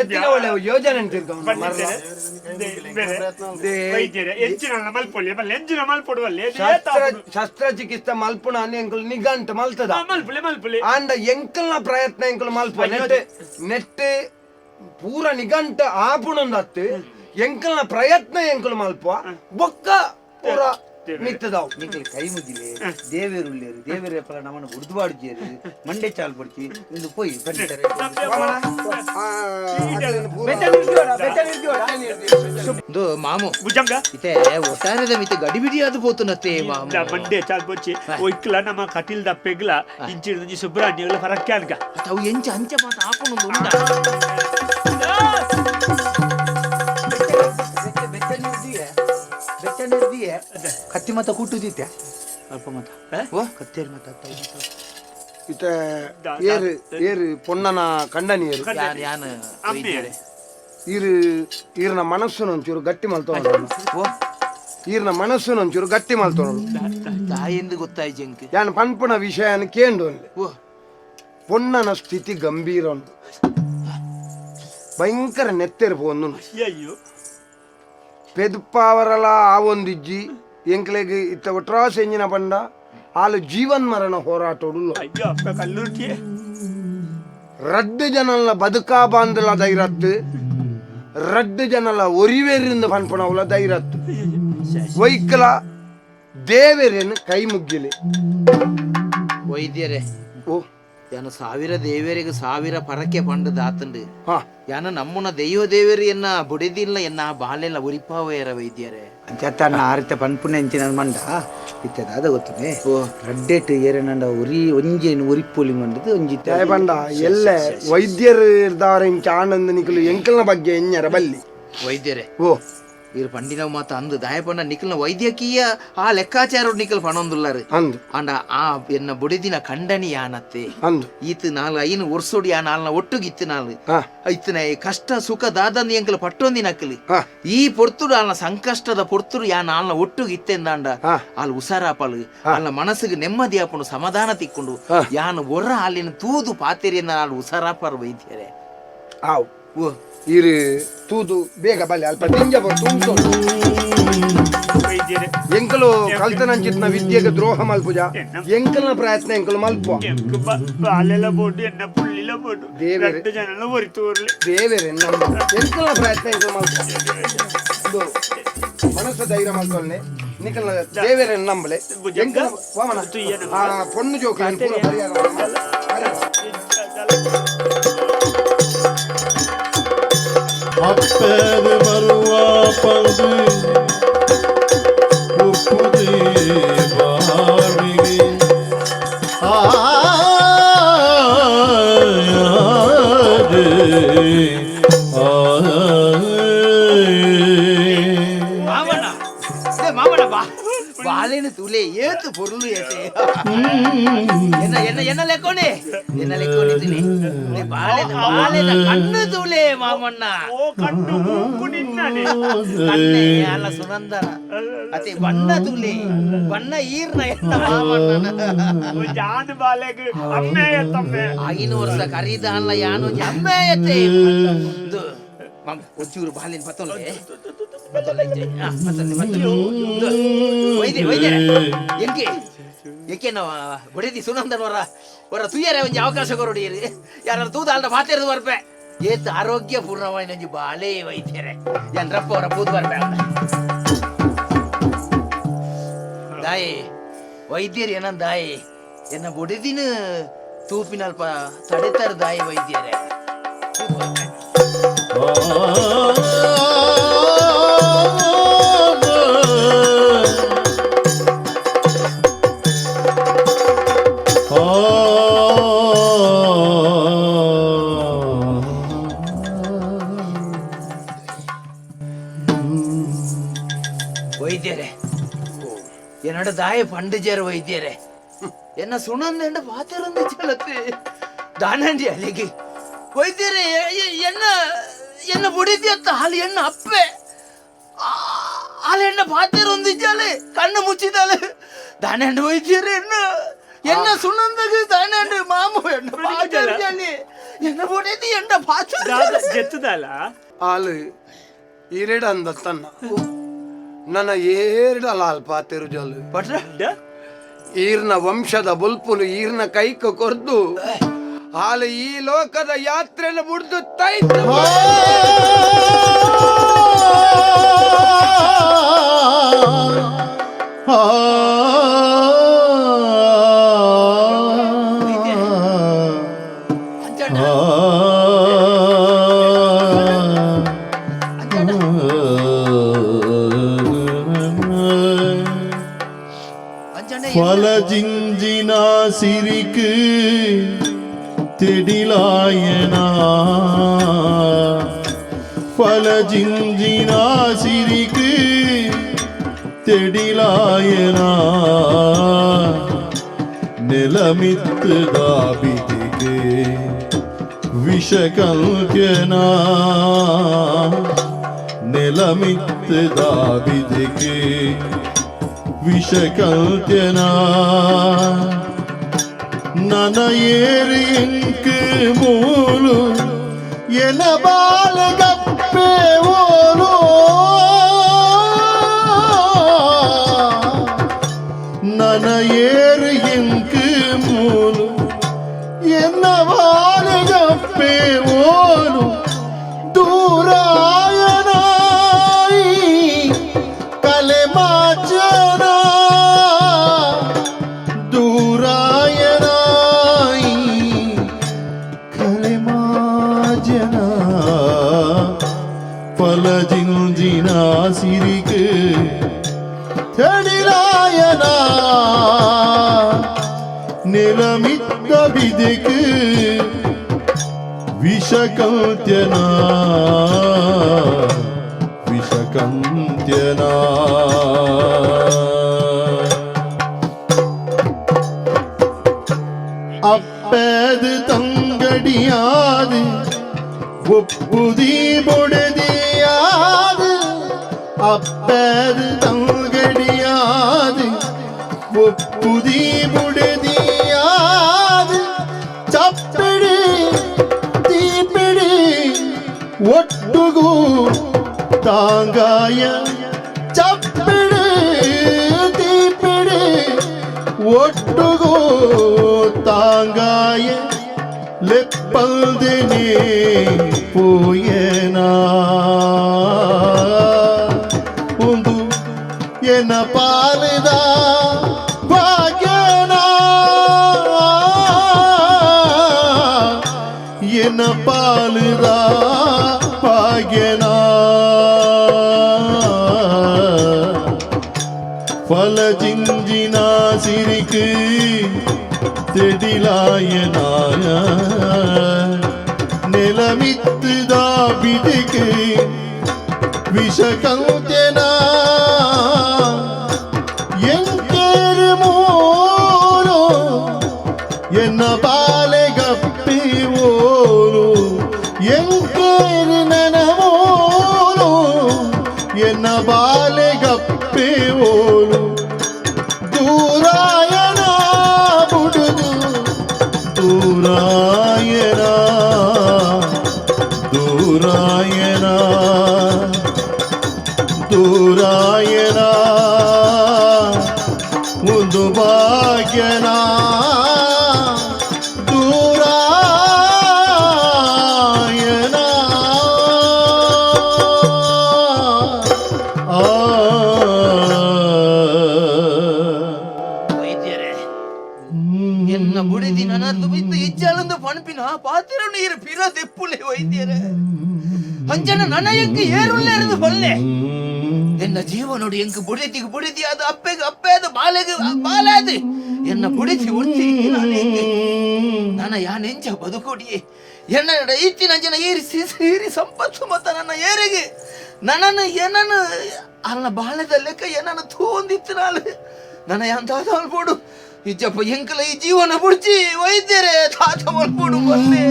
[SPEAKER 7] ಎತ್ತಿನ ಒಳ್ಳೆ ಯೋಜನೆ ತಿರ್ಗ ಮರಲ
[SPEAKER 5] ವೈದ್ಯರೇ ಎಂಚಿನ ಮಲ್ಪೊಳ್ಳಿ ಮಲ್ಲೆ ಎಂಚಿನ ಮಲ್ಪೊಡುವಲ್ಲಿ
[SPEAKER 7] ಶಸ್ತ್ರಚಿಕಿತ್ಸೆ ಮಲ್ಪುಣ ಎಂಕುಲು ನಿಗಂಟ್ ಮಲ್ತದ
[SPEAKER 5] ಮಲ್ಪುಲೆ ಮಲ್ಪುಲೆ
[SPEAKER 7] ಆಂಡ ಎಂಕಲ್ನ ಪ್ರಯತ್ನ ಎಂಕುಲು ಮಲ್ಪ ನೆಟ್ ನೆಟ್ ಪೂರ ನಿಗಂಟ ಆಪುಣೊಂದತ್ತು ಎಂಕಲ್ನ ಪ್ರಯತ್ನ ಎಂಕುಲು ಮಲ್ಪ ಬೊಕ್ಕ ಪೂರ ಮಿತ್ತದಾವ್
[SPEAKER 6] ನಿಕ್ಲೆ ಕೈ ಮುಗಿಲೆ ದೇವೇರುಳ್ಳೇರು ದೇವೇರ ಫಲ ನಮ್ಮನ್ನು ಉಡ್ದುಬಾಡ್ಜೇರು ಮಂಡೆ ಚಾಲ್ ಪಡ್ಚಿ ಇಂದು ಪೋಯಿ ಬಂದಿದ್ದಾರೆ.
[SPEAKER 3] ಇಂದು ಮಾಮು
[SPEAKER 5] ಭುಜಂಗ
[SPEAKER 3] ಇತ್ತೆ ಒಟ್ಟಾರೆದ ಮಿತ್ತೆ ಗಡಿಬಿಡಿ ಅದು ಪೋತುನತ್ತೆ ಮಾಮು
[SPEAKER 5] ಮಂಡೆ ಚಾಲ್ ಬೊಚ್ಚಿ ಒಯ್ಕ್ಲ ನಮ್ಮ ಕಟಿಲ್ ದಪ್ಪೆಗ್ಲ ಇಂಚಿಡ್ದು ಸುಬ್ರಹ್ಮಣ್ಯಗಳ ಫರಕ್ಯಾನ್ಗ
[SPEAKER 3] ಅವು ಎಂಚ ಅಂಚ ಮಾತ ಆಪುನೊಂದು ಉಂಡ
[SPEAKER 6] ಬೆಚ್ಚ ನೀರ್ದಿಯೆ ಬೆಚ್ಚ ನೀರ್ದಿಯೆ ಕತ್ತಿ ಮತ ಕೂಟುದಿತ್ತೆ ಅಲ್ಪ ಮತ
[SPEAKER 3] ಓ
[SPEAKER 6] ಕತ್ತೇರಿ ಮತ
[SPEAKER 7] ಇತ್ತೆ ಏರು ಏರು ಪೊನ್ನನ ಕಂಡನಿ ಏರು
[SPEAKER 3] ಯಾನ್ ಯಾನ್ ವೈದ್ಯರೇ.
[SPEAKER 7] ಈರು ಈರ್ನ ಮನಸ್ಸುನ ಒಂಚೂರು ಗಟ್ಟಿ ಮಲ್ತೋಣ
[SPEAKER 3] ಓ
[SPEAKER 7] ಈರ್ನ ಮನಸ್ಸುನ ಒಂಚೂರು ಗಟ್ಟಿ ಮಲ್ತೋಣ
[SPEAKER 3] ತಾಯೆಂದು ಗೊತ್ತಾಯ್ ಜಂಕ್
[SPEAKER 7] ಯಾನ್ ಪನ್ಪುನ ವಿಷಯನ ಕೇಂಡು
[SPEAKER 3] ಓ
[SPEAKER 7] ಪೊನ್ನನ ಸ್ಥಿತಿ ಗಂಭೀರ ಉಂಟು ಭಯಂಕರ ನೆತ್ತೆರ್ ಪೋಂದು
[SPEAKER 5] ಅಯ್ಯೋ
[SPEAKER 7] ಪೆದುಪಾವರಲ ಆ ಒಂದಿಜ್ಜಿ ಎಂಕ್ಲೆಗ್ ಇತ್ತ ಒಟ್ರಾಸ್ ಎಂಜಿನ ಪಂಡ ಆಲು ಜೀವನ್ ಮರಣ ಹೋರಾಟೋಡು
[SPEAKER 5] ಅಯ್ಯೋ ಅಪ್ಪ ಕಲ್ಲುರ್ಟಿ
[SPEAKER 7] ರಡ್ಡು ಜನಲ ಬದುಕಾ ಬಾಂದಲ ಧೈರತ್ತು ರಡ್ಡು ಜನಲ ಒರಿವೇರಿಂದ ಪನ್ಪಣವುಲ ಧೈರತ್ತು ವೈಕಲ ದೇವರೇನು ಕೈ ಮುಗ್ಗಿಲೆ
[SPEAKER 3] ವೈದ್ಯರೇ
[SPEAKER 7] ಓ
[SPEAKER 3] ಯಾನು ಸಾವಿರ ದೇವರಿಗೆ ಸಾವಿರ ಪರಕೆ ಪಂಡು ದಾತಂಡು
[SPEAKER 7] ಹಾ
[SPEAKER 3] ಯಾನ ನಮ್ಮನ ದೈವ ದೇವರು ಎನ್ನ ಬುಡೆದಿಲ್ಲ ಎನ್ನ ಬಾಲೆಲ್ಲ ಉರಿಪಾವೇರ ವೈದ್ಯರೇ
[SPEAKER 6] ಅಂಚತ್ತ ಆರಿತ ಪನ್ಪುನ ಎಂಚಿನ ಮಂಡ ಇತ್ತೆ ದಾದ ಗೊತ್ತುನೆ ರಡ್ಡೇಟ್ ಏರನಂಡ ಉರಿ ಒಂಜೇನು ಉರಿಪೋಲಿ ಮಂಡದು ಒಂಜಿ
[SPEAKER 7] ಜಯ ಪಂಡ ಎಲ್ಲ ವೈದ್ಯರು ಇರ್ದಾರ ಇಂಚ ಆನಂದ ನಿಕಲು ಎಂಕಲ್ನ ಬಗ್ಗೆ ಎಂಜರ ಬಲ್ಲಿ
[SPEAKER 3] ವೈದ್ಯರೇ
[SPEAKER 7] ಓ
[SPEAKER 3] ಇರ್ ಪಂಡಿನ ಮಾತ ಅಂದು ದಾಯಪಂಡ ನಿಕಲ್ನ ವೈದ್ಯಕೀಯ ಆ ಲೆಕ್ಕಾಚಾರ ನಿಕಲ್ ಪಣೊಂದುಲ್ಲಾರು
[SPEAKER 7] ಅಂದು
[SPEAKER 3] ಆಂಡ ಆ ಎನ್ನ ಬುಡೆದಿನ ಕಂಡನಿ ಯಾನತ್ತೆ
[SPEAKER 7] ಅಂದು
[SPEAKER 3] ಈತ್ ನಾಲ್ ಐನು ವರ್ಷೋಡಿ ಆ ನಾಲ್ನ ಒಟ್ಟುಗಿತ್ತು ನಾಲ್
[SPEAKER 7] ಹಾ.
[SPEAKER 3] ಇತ್ತನ ಕಷ್ಟ ಸುಖ ದಾದಂದು ಎಂಕಲ್ ಪಟ್ಟೊಂದಿನ ಅಕ್ಕಲಿ
[SPEAKER 7] ಹಾ.
[SPEAKER 3] ಈ ಪೊರ್ತುಡು ಆಲ್ನ ಸಂಕಷ್ಟದ ಪೊರ್ತುಡು ಯಾ ನಾಲ್ನ ಒಟ್ಟುಗೆ ಇತ್ತೆಂದಾಂಡ
[SPEAKER 7] ಹಾ.
[SPEAKER 3] ಆಲ್ ಉಸಾರಾಪಲು ಆಲ್ನ ಮನಸ್ಸಿಗೆ ನೆಮ್ಮದಿ ಆಪುಂಡು ಸಮಾಧಾನ ತಿಕ್ಕೊಂಡು ಯಾನ್ ಒರ ಆಲಿನ ತೂದು ಪಾತೆರಿಯನ್ನ ಆಲ್ ಉಸಾರಾಪರ್ ವೈದ್ಯರೇ
[SPEAKER 7] ಆವ್
[SPEAKER 3] ಓ
[SPEAKER 7] ಇರು ತೂದು ಬೇಗ ಬಲ್ಲೆ ಅಲ್ಪ ದಿಂಜ ತುಂಬಿಸೋದು
[SPEAKER 5] ವೈದ್ಯರೇ
[SPEAKER 7] ಎಂಕಲು ಕಲ್ತನಂಚಿತ್ನ ವಿದ್ಯೆಗೆ ದ್ರೋಹ ಮಲ್ಪುಜ ಎಂಕಲ್ನ ಪ್ರಯತ್ನ ಎಂಕಲು ಮಲ್ಪ
[SPEAKER 5] ಎಂಕ್ ಬಾಲೆಲ ಬೋಡು ಎನ್ನ ಪುಳ್ಳಿಲ ಬೋಡು
[SPEAKER 7] ದೇವರೇ.
[SPEAKER 5] ಎರಡು ಜನಲ ಒರಿತು ಒರ್ಲೆ
[SPEAKER 7] ದೇವರೇ ನಮ್ಮ ಎಂಕಲ್ನ ಪ್ರಯತ್ನ ಎಂಕಲು ಮಲ್ಪ ಇದು ಮನಸ್ಸು ಧೈರ್ಯ ಮಲ್ತೊಲ್ನೆ ನಿಕಲ್ನ ದೇವರೇ ನಂಬಲೆ ಎಂಕಲ್ ವಾಮನ ಆ ಪೊಣ್ಣು ಜೋಕುಲೆನ್ ಪೂರ ಪರಿಹಾರ ಮಲ್ಪುವ.
[SPEAKER 2] ಅಪ್ಪೆದ ಬರುವ ಪಂದು ಉಪ್ಪುದೇ ಬಾವಿಗೆ ಆ
[SPEAKER 3] ಮಾಮಣ್ಣ ಏ ಮಾಮಣ್ಣ ಬಾ ಬಾಳೆನ ತುಲೆ ಏತು ಪೊರ್ಲು ಏತೆ ಎನ್ನ ಎನ್ನ ಎನ್ನ ಲೆಕ್ಕೋಣೆ ಎನ್ನ ಲೆಕ್ಕೋಣೆ ತುಲೆ ಏ ಬಾಳೆನ ಬಾಳೆನ ಕಣ್ಣು ತುಲೆ ಮಾಮಣ್ಣ
[SPEAKER 5] ಓ ಕಣ್ಣು ಮೂಕು ನಿನ್ನನೆ
[SPEAKER 3] ಕಣ್ಣೆ ಅಲ್ಲ ಸುನಂದನ ಅತೆ ಬಣ್ಣ ತುಲೆ ಬಣ್ಣ ಈರ್ನ ಎನ್ನ ಮಾಮಣ್ಣನ
[SPEAKER 5] ಜಾನು ಬಾಲೆಗ್ ಅಮ್ಮೆ ತಮ್ಮೆ
[SPEAKER 3] ಆಗಿನ ವರ್ಷ ಕರೀದ ಅಲ್ಲ ಯಾನು ಅಮ್ಮೆ ಎತ್ತೆ ಇದು ಮಾಮ ಒಂಚೂರು ಬಾಲಿನ ಪತ್ತೊಲ್ಲೆ ಪತ್ತೊಲ್ಲೆ ಪತ್ತೊಲ್ಲೆ ಪತ್ತೊಲ್ಲೆ ವೈದ್ಯ ವೈದ್ಯ ಎಂಕೆ ಎಂಕೆ ನಾವು ಬಡಿದಿ ಸುನಂದನ್ ವರ ವರ ತುಯ್ಯರೆ ಒಂಜಿ ಅವಕಾಶ ಕೊರೊಡಿಯರು ಯಾರು ತೂದ ಅಲ್ಡ ಮಾತೇರ್ದು ಬರ್ಪೆ ಏತ್ ಆರೋಗ್ಯ ಪೂರ್ಣವಾಯಿನ ಒಂಜಿ ಬಾಳೆ ವೈದ್ಯರೆ ಏನ್ರಪ್ಪ ಅವರ ಪೂದು ಬರ್ಪೆ ಅವನ ದಾಯಿ ವೈದ್ಯರು ಏನಂದ ದಾಯಿ ಎನ್ನ ಬೊಡೆದಿನ ತೂಪಿನಲ್ಪ ತಡೆತಾರ ದಾಯಿ ವೈದ್ಯರೇ ತೂದು ಬರ್ಪೆ. ವೈದ್ಯರೇ എന്നോട് ദായ പണ്ട് ചേർ വൈദ്യരെ എന്നെ സുണന്ദേണ്ട പാത്തിറന്ന് ചെലത്ത് ദാനണ്ടി അല്ലെങ്കിൽ ವೈದ್ಯರೇ ಎನ್ನ ಎನ್ನ ಬುಡಿದ್ಯತ್ತ ಹಾಲು ಎಣ್ಣ ಅಪ್ಪೆ ಹಾಲು ಎಣ್ಣ ಪಾತಿರೊಂದಿದ್ದಾಳೆ ಕಣ್ಣು ಮುಚ್ಚಿದ್ದಾಳೆ ದಾನಂಡ ವೈದ್ಯರೇ ಎನ್ನ ಎನ್ನ ಸುನಂದಗ ದಾನಂಡ ಮಾಮು ಎಣ್ಣ ಪಾತಿರ್ಜಾಲಿ ಎನ್ನ ಬುಡಿದಿ ಎಣ್ಣ ಪಾತಿರ
[SPEAKER 5] ಜೆತ್ತದಲ್ಲ
[SPEAKER 7] ಆಲು ಇರೆಡ ಅಂದ ತನ್ನ ನನ್ನ ಏರ್ಡಲ ಅಲ್ಪ ತಿರುಜಲು
[SPEAKER 3] ಪಟ್ರ
[SPEAKER 7] ಈರ್ನ ವಂಶದ ಬುಲ್ಪುಲು ಈರ್ನ ಕೈಕ ಕೊರ್ದು ಹಾಲು ಈ ಲೋಕದ ಯಾತ್ರೆಯನ್ನು ಬುಡ್ದು ತೈತು
[SPEAKER 2] ಆ ಫಲಜಿಂಜಿನ ಸಿರಿಕ್ ತೆಡಿಲಾಯನ ಫಲಜಿಂಜಿನ ಸಿರಿಕ್ ತೆಡಿಲಾಯನ ನೆಲಮಿತ್ತು ದಾಬಿದಿಗೆ ವಿಷಕಲ್ಕ್ಯನ ನೆಲಮಿತ್ತು ದಾಬಿದಿಗೆ ವಿಷಕಲ್ತ್ಯನ ನನ ಏರಿ ಎಂಕ್ ಮೂಲು ಎನ ಬಾಲಗಪ್ಪೆ ಓಲು ನನ ಏರು ಎಂಕ್ ಮೂಲು ಎನ್ನ ಬಾಲಗಪ್ಪೆ ಓಲು ದೂರಾಯನಾಯಿ ಕಲೆ ಮಾಚನ ದೂರಾಯನಾಯಿ ಕಲೆ ಮಾಜನ ಫಲಜಿಂಜಿನ ಸಿರಿಕ್ ತೆಡಿಲಾಯನ ನೆಲಮಿತ್ತ ಬಿದೆಕ್ ವಿಷಕಂತ್ಯನ ವಿಷಕಂತ್ಯನ ಅಪ್ಪೇದು ತಂಗಡಿಯಾದು ಒಪ್ಪುದಿ ಬೊಡೆದಿಯಾದು ಅಪ್ಪೇದು ತಂಗಡಿಯಾದು ಒಪ್ಪುದಿ ಬುಡೆದಿಯಾದು ಚಪ್ಪಿಡಿ ತೀಪಿಡಿ ಒಟ್ಟುಗೂ ತಾಂಗಾಯ ಚಪ್ಪಿಡಿ ತೀಪಿಡಿ ಒಟ್ಟುಗೂ ತಾಂಗಾಯ ಲೆಪ್ಪಲ್ದಿನಿ ಪೋಯೇನಾ ಒಂದು ಎನ ಪಾಲಿದ ಭಾಗ್ಯನ ಎನ ಪಾಲಿದ ಭಾಗ್ಯನ ಫಲಜಿಂಜಿನ ಸಿರಿಕ್ ತೆಡಿಲಾಯನಾಯ ನೆಲಮಿತ್ತದ ಬಿದಿಕ್ ವಿಷಕಂತೆನ ಎಂಕೇರು ಮೂರು ಎನ್ನ ಬಾಲೆಗಪ್ಪಿ ಓರು ಎಂಕೇರು ನನಮೋರು ಎನ್ನ ಬಾಲೆಗಪ್ಪಿ ಓರು ದೂರಾಯಣ ಬುಡುದು ದೂರಾಯಣ ದೂರಾಯಣ ದೂರಾಯಣ ಒಂದು ಭಾಗ್ಯನ ದೂರಾಯಣ ಆ
[SPEAKER 3] ವೈದ್ಯರೇ, ಎನ್ನ ಬುಡಿದಿ ನನದ್ದು ಬಿತ್ತು ಇಜ್ಜಾಲಂದು ಪಣಪಿನ ಪಾತಿರ ನೀರು ಪಿರ ದೆಪ್ಪುಲೆ ವೈದ್ಯರೇ. ಅಂಜನ ನನ ಎಂಕ್ ಏರುಲ್ಲೇರದು ಬಲ್ಲೆ. ಎನ್ನ ಜೀವನೋಡು ಎಂಕ್ ಬುಡಿದಿಗೆ ಬುಡಿದಿ ಅದು ಅಪ್ಪೆಗೆ ಅಪ್ಪೆ ಅದು ಬಾಲೆಗೆ ಬಾಲೆ ಅದು ಎನ್ನ ಬುಡಿದಿ ಉರ್ತಿ ನಾನು ಎಂಕ್ ನನ್ನ ಯಾ ನೆಂಚ ಬದುಕೊಡಿಯೇ ಎನ್ನ ಇತ್ತಿನ ಜನ ಏರಿ ಸೀರಿ ಸಂಪತ್ತು ಮತ್ತ ನನ್ನ ಏರಿಗೆ ನನ್ನನ್ನು ಏನನ್ನು ಅಲ್ಲ ಬಾಳೆದ ಲೆಕ್ಕ ಏನನ್ನು ತೂಂದಿತ್ತು ನಾಳು ನನ್ನ ಯಾನ್ ತಾತ ಮಲ್ಪೋಡು ಇಜ್ಜಪ್ಪ ಎಂಕಲ ಈ ಜೀವನ ಬುಡ್ಚಿ ವೈದ್ಯರೇ ತಾತ ಮಲ್ಪೋಡು ಬಲ್ಲೆ.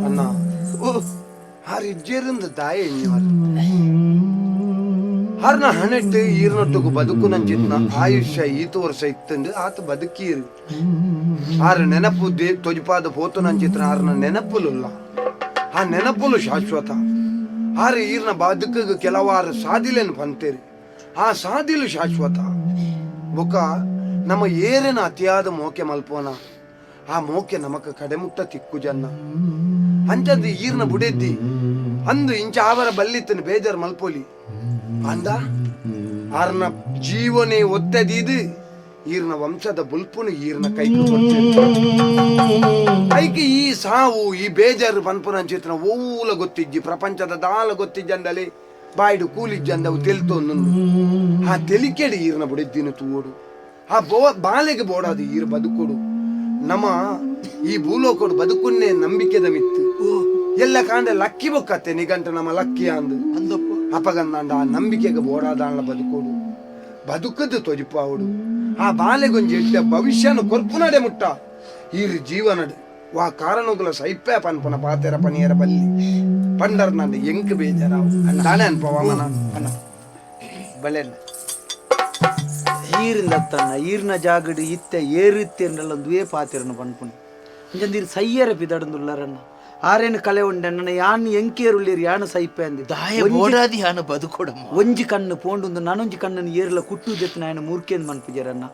[SPEAKER 6] ಅಣ್ಣ
[SPEAKER 3] ಓ,
[SPEAKER 7] ಆರ್ ಇಜ್ಜೇರಿಂದ ದಾಯ ಎಣ್ಣೆವರ್ ಹರ್ನ ಹಣೆಟ್ಟು ಈರ್ನೊಟ್ಟುಗು ಬದುಕು ನಂಚಿತ್ನ ಆಯುಷ್ಯ ಈತು ವರ್ಷ ಇತ್ತಂದು ಆತ ಬದುಕೀರು ಆರ ನೆನಪು they ತೊಜಪಾದ ಪೋತು ನಂಚಿತ್ನ ಆರ್ನ ನೆನಪುಲುಲ್ಲ ಆ ನೆನಪುಲು ಶಾಶ್ವತ. ಆರ ಈರ್ನ ಬದುಕಿಗೆ ಕೆಲವಾರು ಸಾದಿಲೇನು ಪಂತೇರಿ ಆ ಸಾದಿಲು ಶಾಶ್ವತ. ಬೊಕ ನಮ್ಮ ಏರಿನ ಅತಿಯಾದ ಮೋಕೆ ಮಲ್ಪೋನ ಆ ಮೋಕೆ ನಮಕ ಕಡೆಮುಟ್ಟ ತಿಕ್ಕು ಜನ್ನ ಅಂಚಂದು ಈರ್ನ ಬುಡೆದ್ದಿ ಅಂದು ಇಂಚ ಆವರ ಬಲ್ಲಿತ್ತನ ಬೇಜಾರ್ ಮಲ್ಪೋಲಿ ಅಂದ ಆರ್ನ ಜೀವನೇ ಒತ್ತೆದೀದು ಈರ್ನ ವಂಶದ ಬುಲ್ಪುನು ಈರ್ನ ಕೈ ಐಕೆ ಈ ಸಾವು ಈ ಬೇಜಾರು ಪನ್ಪುನ ಅಂಚಿತ್ನ ಓಲ ಗೊತ್ತಿಜ್ಜಿ ಪ್ರಪಂಚದ ದಾಲ ಗೊತ್ತಿಜ್ಜಂದಲಿ. ಬಾಯ್ಡು ಕೂಲಿಜ್ಜಂದ ಅವು ತೆಲ್ತೊಂದು ಆ ತೆಲಿಕೆಡು ಈರ್ನ ಬುಡೆದ್ದಿನ ತೂವೋಡು ಆ ಬೋ ಬಾಲೆಗೆ ಬೋಡಾದು ಈರು ಬದುಕೊಡು ನಮ್ಮ ಈ ಭೂಲೋಕೋಡು ಬದುಕುನ್ನೇ ನಂಬಿಕೆದ ಮಿತ್ತು ಎಲ್ಲ ಕಾಂಡ ಲಕ್ಕಿ ಬೊಕ್ಕತ್ತೆ ನಿಗಂಟ ನಮ್ಮ ಲಕ್ಕಿ ಅಂದು
[SPEAKER 3] ಅಂದಪ್ಪ.
[SPEAKER 7] ಅಪಗಂದಾಂಡ ಆ ನಂಬಿಕೆಗೆ ಬೋಡಾದಾಂಡ ಬದುಕೋಡು ಬದುಕದ್ದು ತೊಜಿಪಾವುಡು ಆ ಬಾಲೆಗೊಂಜಿ ಎಡ್ಡ ಭವಿಷ್ಯನು ಕೊರ್ಪುನಡೆ ಮುಟ್ಟ ಈರು ಜೀವನಡು ವಾ ಕಾರಣಗುಲ ಸೈಪೆ ಪನ್ಪುನ ಪಾತೆರ ಪನಿಯರ ಬಲ್ಲಿ ಪಂಡರ್ ನಂಡ ಎಂಕ್ ಬೇಜಾರಾವು ಅಂದಾನೆ ಅನ್ಪವ ಮನ.
[SPEAKER 6] ಅಣ್ಣ ಬಲೆಣ್ಣ ಈರಿಂದ ತನ್ನ ಈರ್ನ ಜಾಗಡು ಇತ್ತೆ ಏರಿತ್ತೆ ಅಂಡಲ್ಲ ಪಾತಿರನು ಪನ್ಪುಣಿ ಅಂಚಂದಿರು ಸಯ್ಯರ ಪಿದಡಂದುಲ್ಲರಣ್ಣ ಆರೇನು ಕಲೆ ಉಂಡಣ್ಣ ಯಾನ್ ಎಂಕೇರುಳ್ಳೇರು ಯಾನು ಸೈಪೆ ಅಂದೆ.
[SPEAKER 3] ದಾಯ ಬೋಡಾದಿ ಯಾನು ಬದುಕೊಡಮ್ಮ.
[SPEAKER 6] ಒಂಜಿ ಕಣ್ಣು ಪೋಂಡುಂದು ನಾನೊಂಜಿ ಕಣ್ಣನ್ನು ಏರ್ಲ ಕುಟ್ಟು ದೆತ್ತಿನ ఆయన ಮೂರ್ಖೇಂದ್ ಮನ್ಪುಜರನ್ನ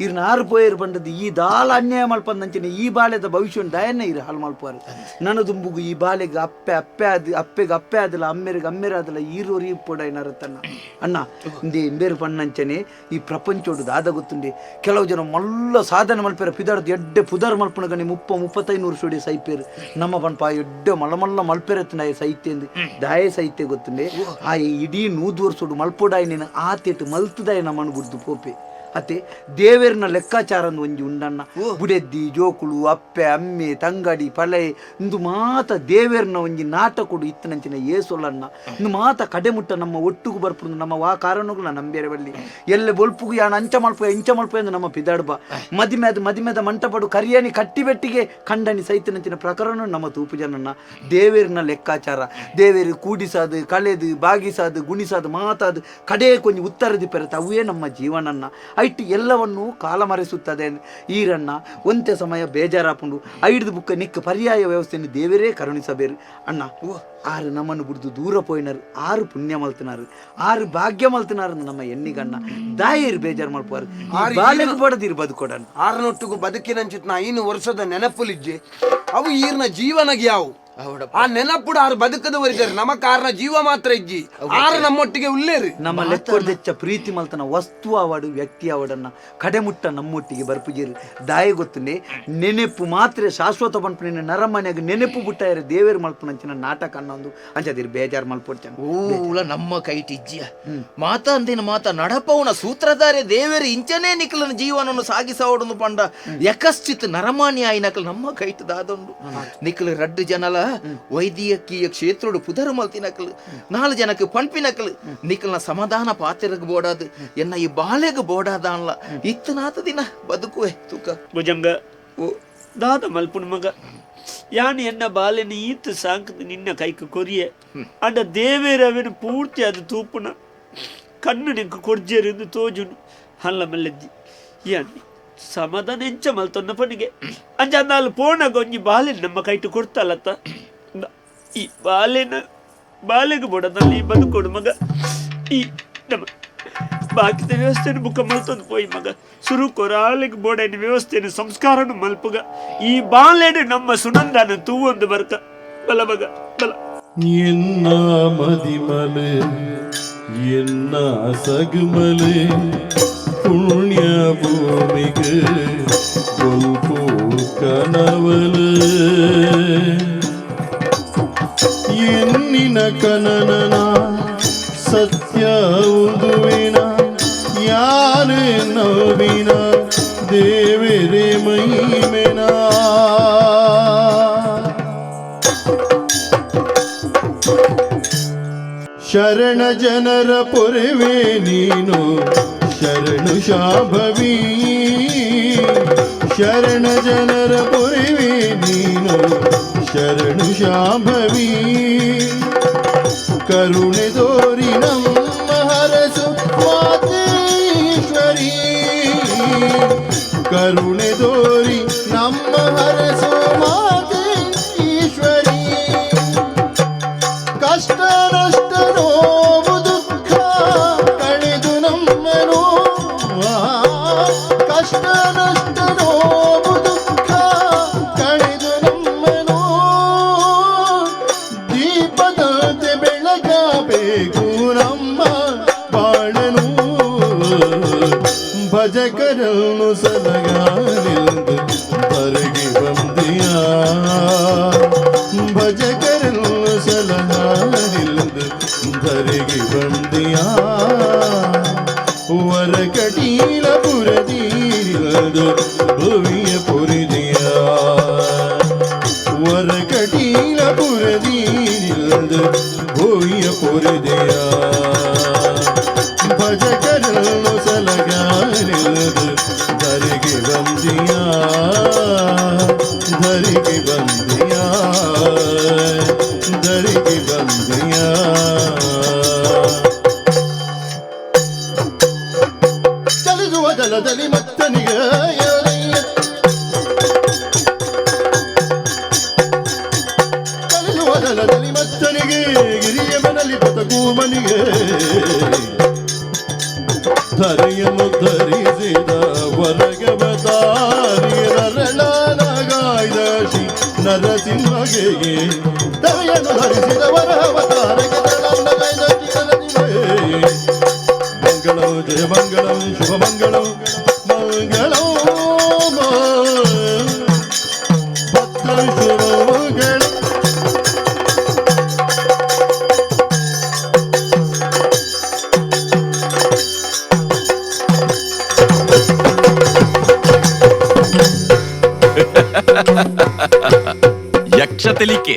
[SPEAKER 6] ಇರ್ನ ಆರು ಪೋಯರು ಬಂಡದ್ದು ಈ ದಾಲ ಅನ್ಯಾಯ ಮಲ್ಪಂದಂಚಿನ ಈ ಬಾಲೆದ ಭವಿಷ್ಯ ದಯನ್ನ ಇರು ಹಾಳು ಮಲ್ಪಾರು. ನನ್ನ ದುಂಬುಗು ಈ ಬಾಲೆಗೆ ಅಪ್ಪೆ ಅಪ್ಪೆ ಆದ ಅಪ್ಪೆಗೆ ಅಪ್ಪೆ ಆದಲ್ಲ ಅಮ್ಮೆರಿಗೆ ಅಮ್ಮೆರ ಆದಲ್ಲ ಈರೋರಿ ಪೊಡೈನರತನ್ನ ಅಣ್ಣ ಇಂದೇ ಇಂಬೇರು ಪಣ್ಣಂಚನೆ ಈ ಪ್ರಪಂಚೋಡು ದಾದ ಗೊತ್ತುಂಡೆ. ಕೆಲವು ಜನ ಮಲ್ಲ ಸಾಧನೆ ಮಲ್ಪೇರ ಪಿದಾರ್ದು ಎಡ್ಡೆ ಪುದರ್ ಮಲ್ಪಣಗಣಿ 30-35 ಸುಡಿ ಸೈಪೇರು ನಮ್ಮ ಪನ್ಪ ಎಡ್ಡೆ ಮಲ್ಲ ಮಲ್ಲ ಮಲ್ಪೆರತ್ನಾಯ ಸೈತ್ಯ ದಾಯ ಸೈತ್ಯ ಗೊತ್ತುಂಡೆ. ಆ ಇಡೀ 100 ವರ್ಷೋಡು ಮಲ್ಪೊಡಾಯಿ ನೀನು ಆತೇಟು ಮಲ್ತದಾಯ ನಮ್ಮನ್ನು ಬುಡ್ದು ಪೋಪೆ ಅತ್ತೆ ದೇವೇರ್ನ ಲೆಕ್ಕಾಚಾರ ಒಂಜಿ ಉಂಡಣ್ಣ. ಬುಡೆದ್ದಿ ಜೋಕುಳು ಅಪ್ಪೆ ಅಮ್ಮೆ ತಂಗಡಿ ಪಲೆ ಇಂದು ಮಾತ ದೇವೇರ್ನ ಒಂಜಿ ನಾಟಕೊಡು ಇತ್ತನಂಚಿನ ಏಸೊಲ್ಲಣ್ಣ. ಇಂದು ಮಾತ ಕಡೆಮುಟ್ಟ ನಮ್ಮ ಒಟ್ಟುಗು ಬರ್ಪುಂಡು ನಮ್ಮ ವಾ ಕಾರಣಗಳು ನಂಬೇರೆ ಬಲ್ಲಿ ಎಲ್ಲೆ ಬೊಲ್ಪುಗು ಯಾನ ಅಂಚ ಮಲ್ಪು ಇಂಚ ಮಲ್ಪು ಎಂದು ನಮ್ಮ ಪಿದಾಡ್ಬ ಮದಿಮೆದ ಮದಿಮೆದ ಮಂಟಪಡು ಕರಿಯಾನಿ ಕಟ್ಟಿಬೆಟ್ಟಿಗೆ ಕಂಡನಿ ಸೈತನಂಚಿನ ಪ್ರಕರಣ ನಮ್ಮ ತೂಪು ಜನನ್ನ. ದೇವೇರ್ನ ಲೆಕ್ಕಾಚಾರ ದೇವೇರು ಕೂಡಿಸಾದು ಕಳೆದು ಬಾಗಿಸಾದು ಗುಣಿಸಾದು ಮಾತಾದು ಕಡೆ ಕೊಂಚ ಉತ್ತರದಿ ಪೆರತ ಅವೇ ನಮ್ಮ ಜೀವನನ್ನ ಐಟ್ ಎಲ್ಲವನ್ನು ಕಾಲ ಮರೆಸುತ್ತದೆ. ಈರಣ್ಣ ಒಂತೆ ಸಮಯ ಬೇಜಾರಾಪುಂಡು ಐಡ್ದು ಬುಕ್ಕ ನಿಕ್ಕ ಪರ್ಯಾಯ ವ್ಯವಸ್ಥೆಯನ್ನು ದೇವರೇ ಕರುಣಿಸಬೇರು ಅಣ್ಣ. ಆರು ನಮ್ಮನ್ನು ಬಿಡ್ದು ದೂರ ಪೋಯಿನರು ಆರು ಪುಣ್ಯ ಮಲ್ತನಾರು ಆರು ಭಾಗ್ಯ ಮಲ್ತನಾರು ನಮ್ಮ ಎಣ್ಣಿಗಣ್ಣ ದಾಯರು ಬೇಜಾರು ಮಲ್ಪಾರು ಬಾಲೆಗೆ ಬಡದಿರು ಬದುಕೊಡಣ್ಣ.
[SPEAKER 7] ಆರ್ನೊಟ್ಟುಗು ಬದುಕಿನಂಚಿತ್ನ 5 ವರ್ಷದ ನೆನಪುಲಿಜ್ಜೆ ಅವು ಈರ್ನ ಜೀವನಗೆ ಯಾವು ಆ ನೆನಪುಡು ಆರು ಬದುಕದವರಿದ್ದಾರೆ ನಮ್ಮ ಕಾರಣ ಜೀವ ಮಾತ್ರ ಇಜ್ಜಿ ಆರು ನಮ್ಮೊಟ್ಟಿಗೆ ಉಲ್ಲೇರು.
[SPEAKER 6] ನಮ್ಮ ಲೆಕ್ಕೊಡ್ದೆಚ್ಚ ಪ್ರೀತಿ ಮಲ್ತನ ವಸ್ತು ಆವಾಡು ವ್ಯಕ್ತಿ ಆವಡನ್ನ ಕಡೆಮುಟ್ಟ ನಮ್ಮೊಟ್ಟಿಗೆ ಬರ್ಪುಜೇರು ದಾಯ ಗೊತ್ತುಂಡೆ. ನೆನೆಪು ಮಾತ್ರ ಶಾಶ್ವತ ಪನ್ಪುನ ನರಮನೆಯಾಗ ನೆನೆಪು ಬುಟ್ಟಾಯರ ದೇವೇರು ಮಲ್ಪುನಂಚಿನ ನಾಟಕ ಅನ್ನೊಂದು ಅಂಚದಿರು ಬೇಜಾರು ಮಲ್ಪೊಡ್ಚನ.
[SPEAKER 3] ಊಲ ನಮ್ಮ ಕೈಟಿಜ್ಜಿಯ ಮಾತಾ ಅಂದಿನ ಮಾತ ನಡಪವನ ಸೂತ್ರಧಾರೆ ದೇವೇರು ಇಂಚನೇ ನಿಖಲನ ಜೀವನವನ್ನು ಸಾಗಿಸವಡನು ಪಂಡ ಯಕಶ್ಚಿತ್ ನರಮಾನಿ ಆಯ್ನಕಲ್ ನಮ್ಮ ಕೈಟ್ ದಾದೊಂಡು ನಿಖಲ್ ರಡ್ಡು ಜನಲ ವೈದ್ಯಕೀಯ ಕ್ಷೇತ್ರಡು ಪುದರು ಮಲ್ತಿನಕಲ್ 4 ಜನಕ್ಕೆ ಪಂಪಿನಕಲ್ ನಿಖಲ್ನ ಸಮಾಧಾನ ಪಾತಿರಗ್ ಬೋಡಾದು ಎನ್ನ ಈ ಬಾಲೆಗ್ ಬೋಡಾದ ಅನ್ಲ ಇತ್ತನಾತ ದಿನ ಬದುಕುವೆ ತುಕ
[SPEAKER 5] ಭುಜಂಗ ಓ ದಾದ ಮಲ್ಪುನ ಮಗ ಯಾನ್ ಎನ್ನ ಬಾಲೆನ ಈತ್ ಸಾಂಕದ ನಿನ್ನ ಕೈಕ್ ಕೊರಿಯೆ ಅಂಡ ದೇವೇರವೇನು ಪೂರ್ತಿ ಅದು ತೂಪುನ ಕಣ್ಣು ನಿಂಕು ಕೊರ್ಜೇರಿಂದು ತೋಜುನು ಹಲ್ಲ ಮಲ್ಲಜ್ಜಿ ಯಾನ್ ಸಮಾಧಾನ ಎಂಚ ಮಲ್ತೊನ್ನ ಪನಿಗೆ ಅಂಚ ಅಂದಾಲು ಪೋಣಗ ಒಂಜಿ ಬಾಲೆನ ನಮ್ಮ ಕೈಟು ಕೊಡ್ತಲತ್ತ ಈ ಬಾಲೆನ ಬಾಲೆಗೆ ಬೋಡದಲ್ಲಿ ಬದುಕೊಡು ಮಗ ಈ ನಮ್ಮ ಬಾಕಿದ ವ್ಯವಸ್ಥೆನ ಬುಕ್ಕ ಮಲ್ತೊಂದು ಪೋಯಿ ಮಗ ಸುರು ಕೊರಾಲಿಗೆ ಬೋಡೈನ ವ್ಯವಸ್ಥೆನ ಸಂಸ್ಕಾರನು ಮಲ್ಪುಗ ಈ ಬಾಲೆಡು ನಮ್ಮ ಸುನಂದನ ತೂವೊಂದು ಬರ್ಕ ಬಲ ಮಗ ಬಲ.
[SPEAKER 2] ಎನ್ನ ಮದಿಮಲೆ ಎನ್ನ ಸಗುಮಲೆ ಪುಣ್ಯ ಭೂಮಿಗೆ ಬೊಲ್ಪು ಕನವಲೆ ಎನ್ನಿನ ಕನನನ ಸತ್ಯ ಉದುವಿನ ಯಾರೇ ನವಿನ ದೇವರೇ ಮೈಮೆನ. ಶರಣ ಜನರ ಪೊರೆವೆ ನೀನು ಶರಣು ಶಾಭವಿ ಶರಣ ಜನರ ಪೊರೆವೆ ನೀನು ಶರಣು ಶಾಂಭವಿ ಕರುಣೆ ತೋರಿ ನಮ್ಮ ಹರಸು ಮಾತೇಶ್ವರಿ ಕರುಣೆ ತೋರಿ ನಮ್ಮ ಹರಸು ಮಾತೇಶ್ವರಿ ಕಷ್ಟ ನಷ್ಟ ನೋವು ದುಃಖ ಕಳೆದು ನಮ್ಮನು ಕಷ್ಟ ನಷ್ಟ ನೋವು ದುಃಖ ಕಳೆದು ನಮ್ಮನು ದೀಪದಂತೆ ಬೆಳಗಬೇಕು ನಮ್ಮ ಬಾಳನು ಭಜಕರನ್ನು ಸಲಗಾಲಿಂದು ಬರಗಿ ಬಂದಿಯ ಭಜಕರನ್ನು ಸಲಗಾಲಿಂದು ಧರೆಗೆ. ಬಂದಿಯಾ ವರ ಕಟೀಲ ಪುರದೀರಿಲ್ದು ಭುವಿಯ ಪುರಿದಿಯ ವರ ಕಟೀಲ ಪುರದೀರಿಲ್ದು ಭುವಿಯ ಪುರಿದಿಯ ಭಜಕರನ್ನು ಸಲಗಾರಿಲ್ದು ಧರಿಗೆ ಬಂದಿಯ ಧರಿಗೆ ಬಂದಿಯ ಧರಿಗೆ ಬಂದಿಯ. ಚಲಿಸುವ ಜಲದಲ್ಲಿ ಮತ್ತನಿಗೆ, ಚಲಿಸುವ ಜಲದಲ್ಲಿ ಮತ್ತನಿಗೆ, ಗಿರಿಯ ಮನಲಿ ಕೂಮನಿಗೆ, ಧರೆಯನ್ನು ಧರಿಸಿದ ವರಗವತಾರಿ ನರಳಾನಗಾಯ್ದ ಶ್ರೀ ನರಸಿಂಹಗೆ, ಧರೆಯನ್ನು ಧರಿಸಿದ ವರವತಾರಗೆ ನರಳಾನಗಾಯ್ದ ಶ್ರೀ ನರಸಿಂಹಗೆ. ಮಂಗಳಂ ಜಯ ಮಂಗಳಂ ಶುಭ ಮಂಗಳಂ ಮಂಗಳಂ ಭದ್ರ ಶುಭ ಮಂಗಳ.
[SPEAKER 8] ಯಕ್ಷ ತೆಲಿಕೆ.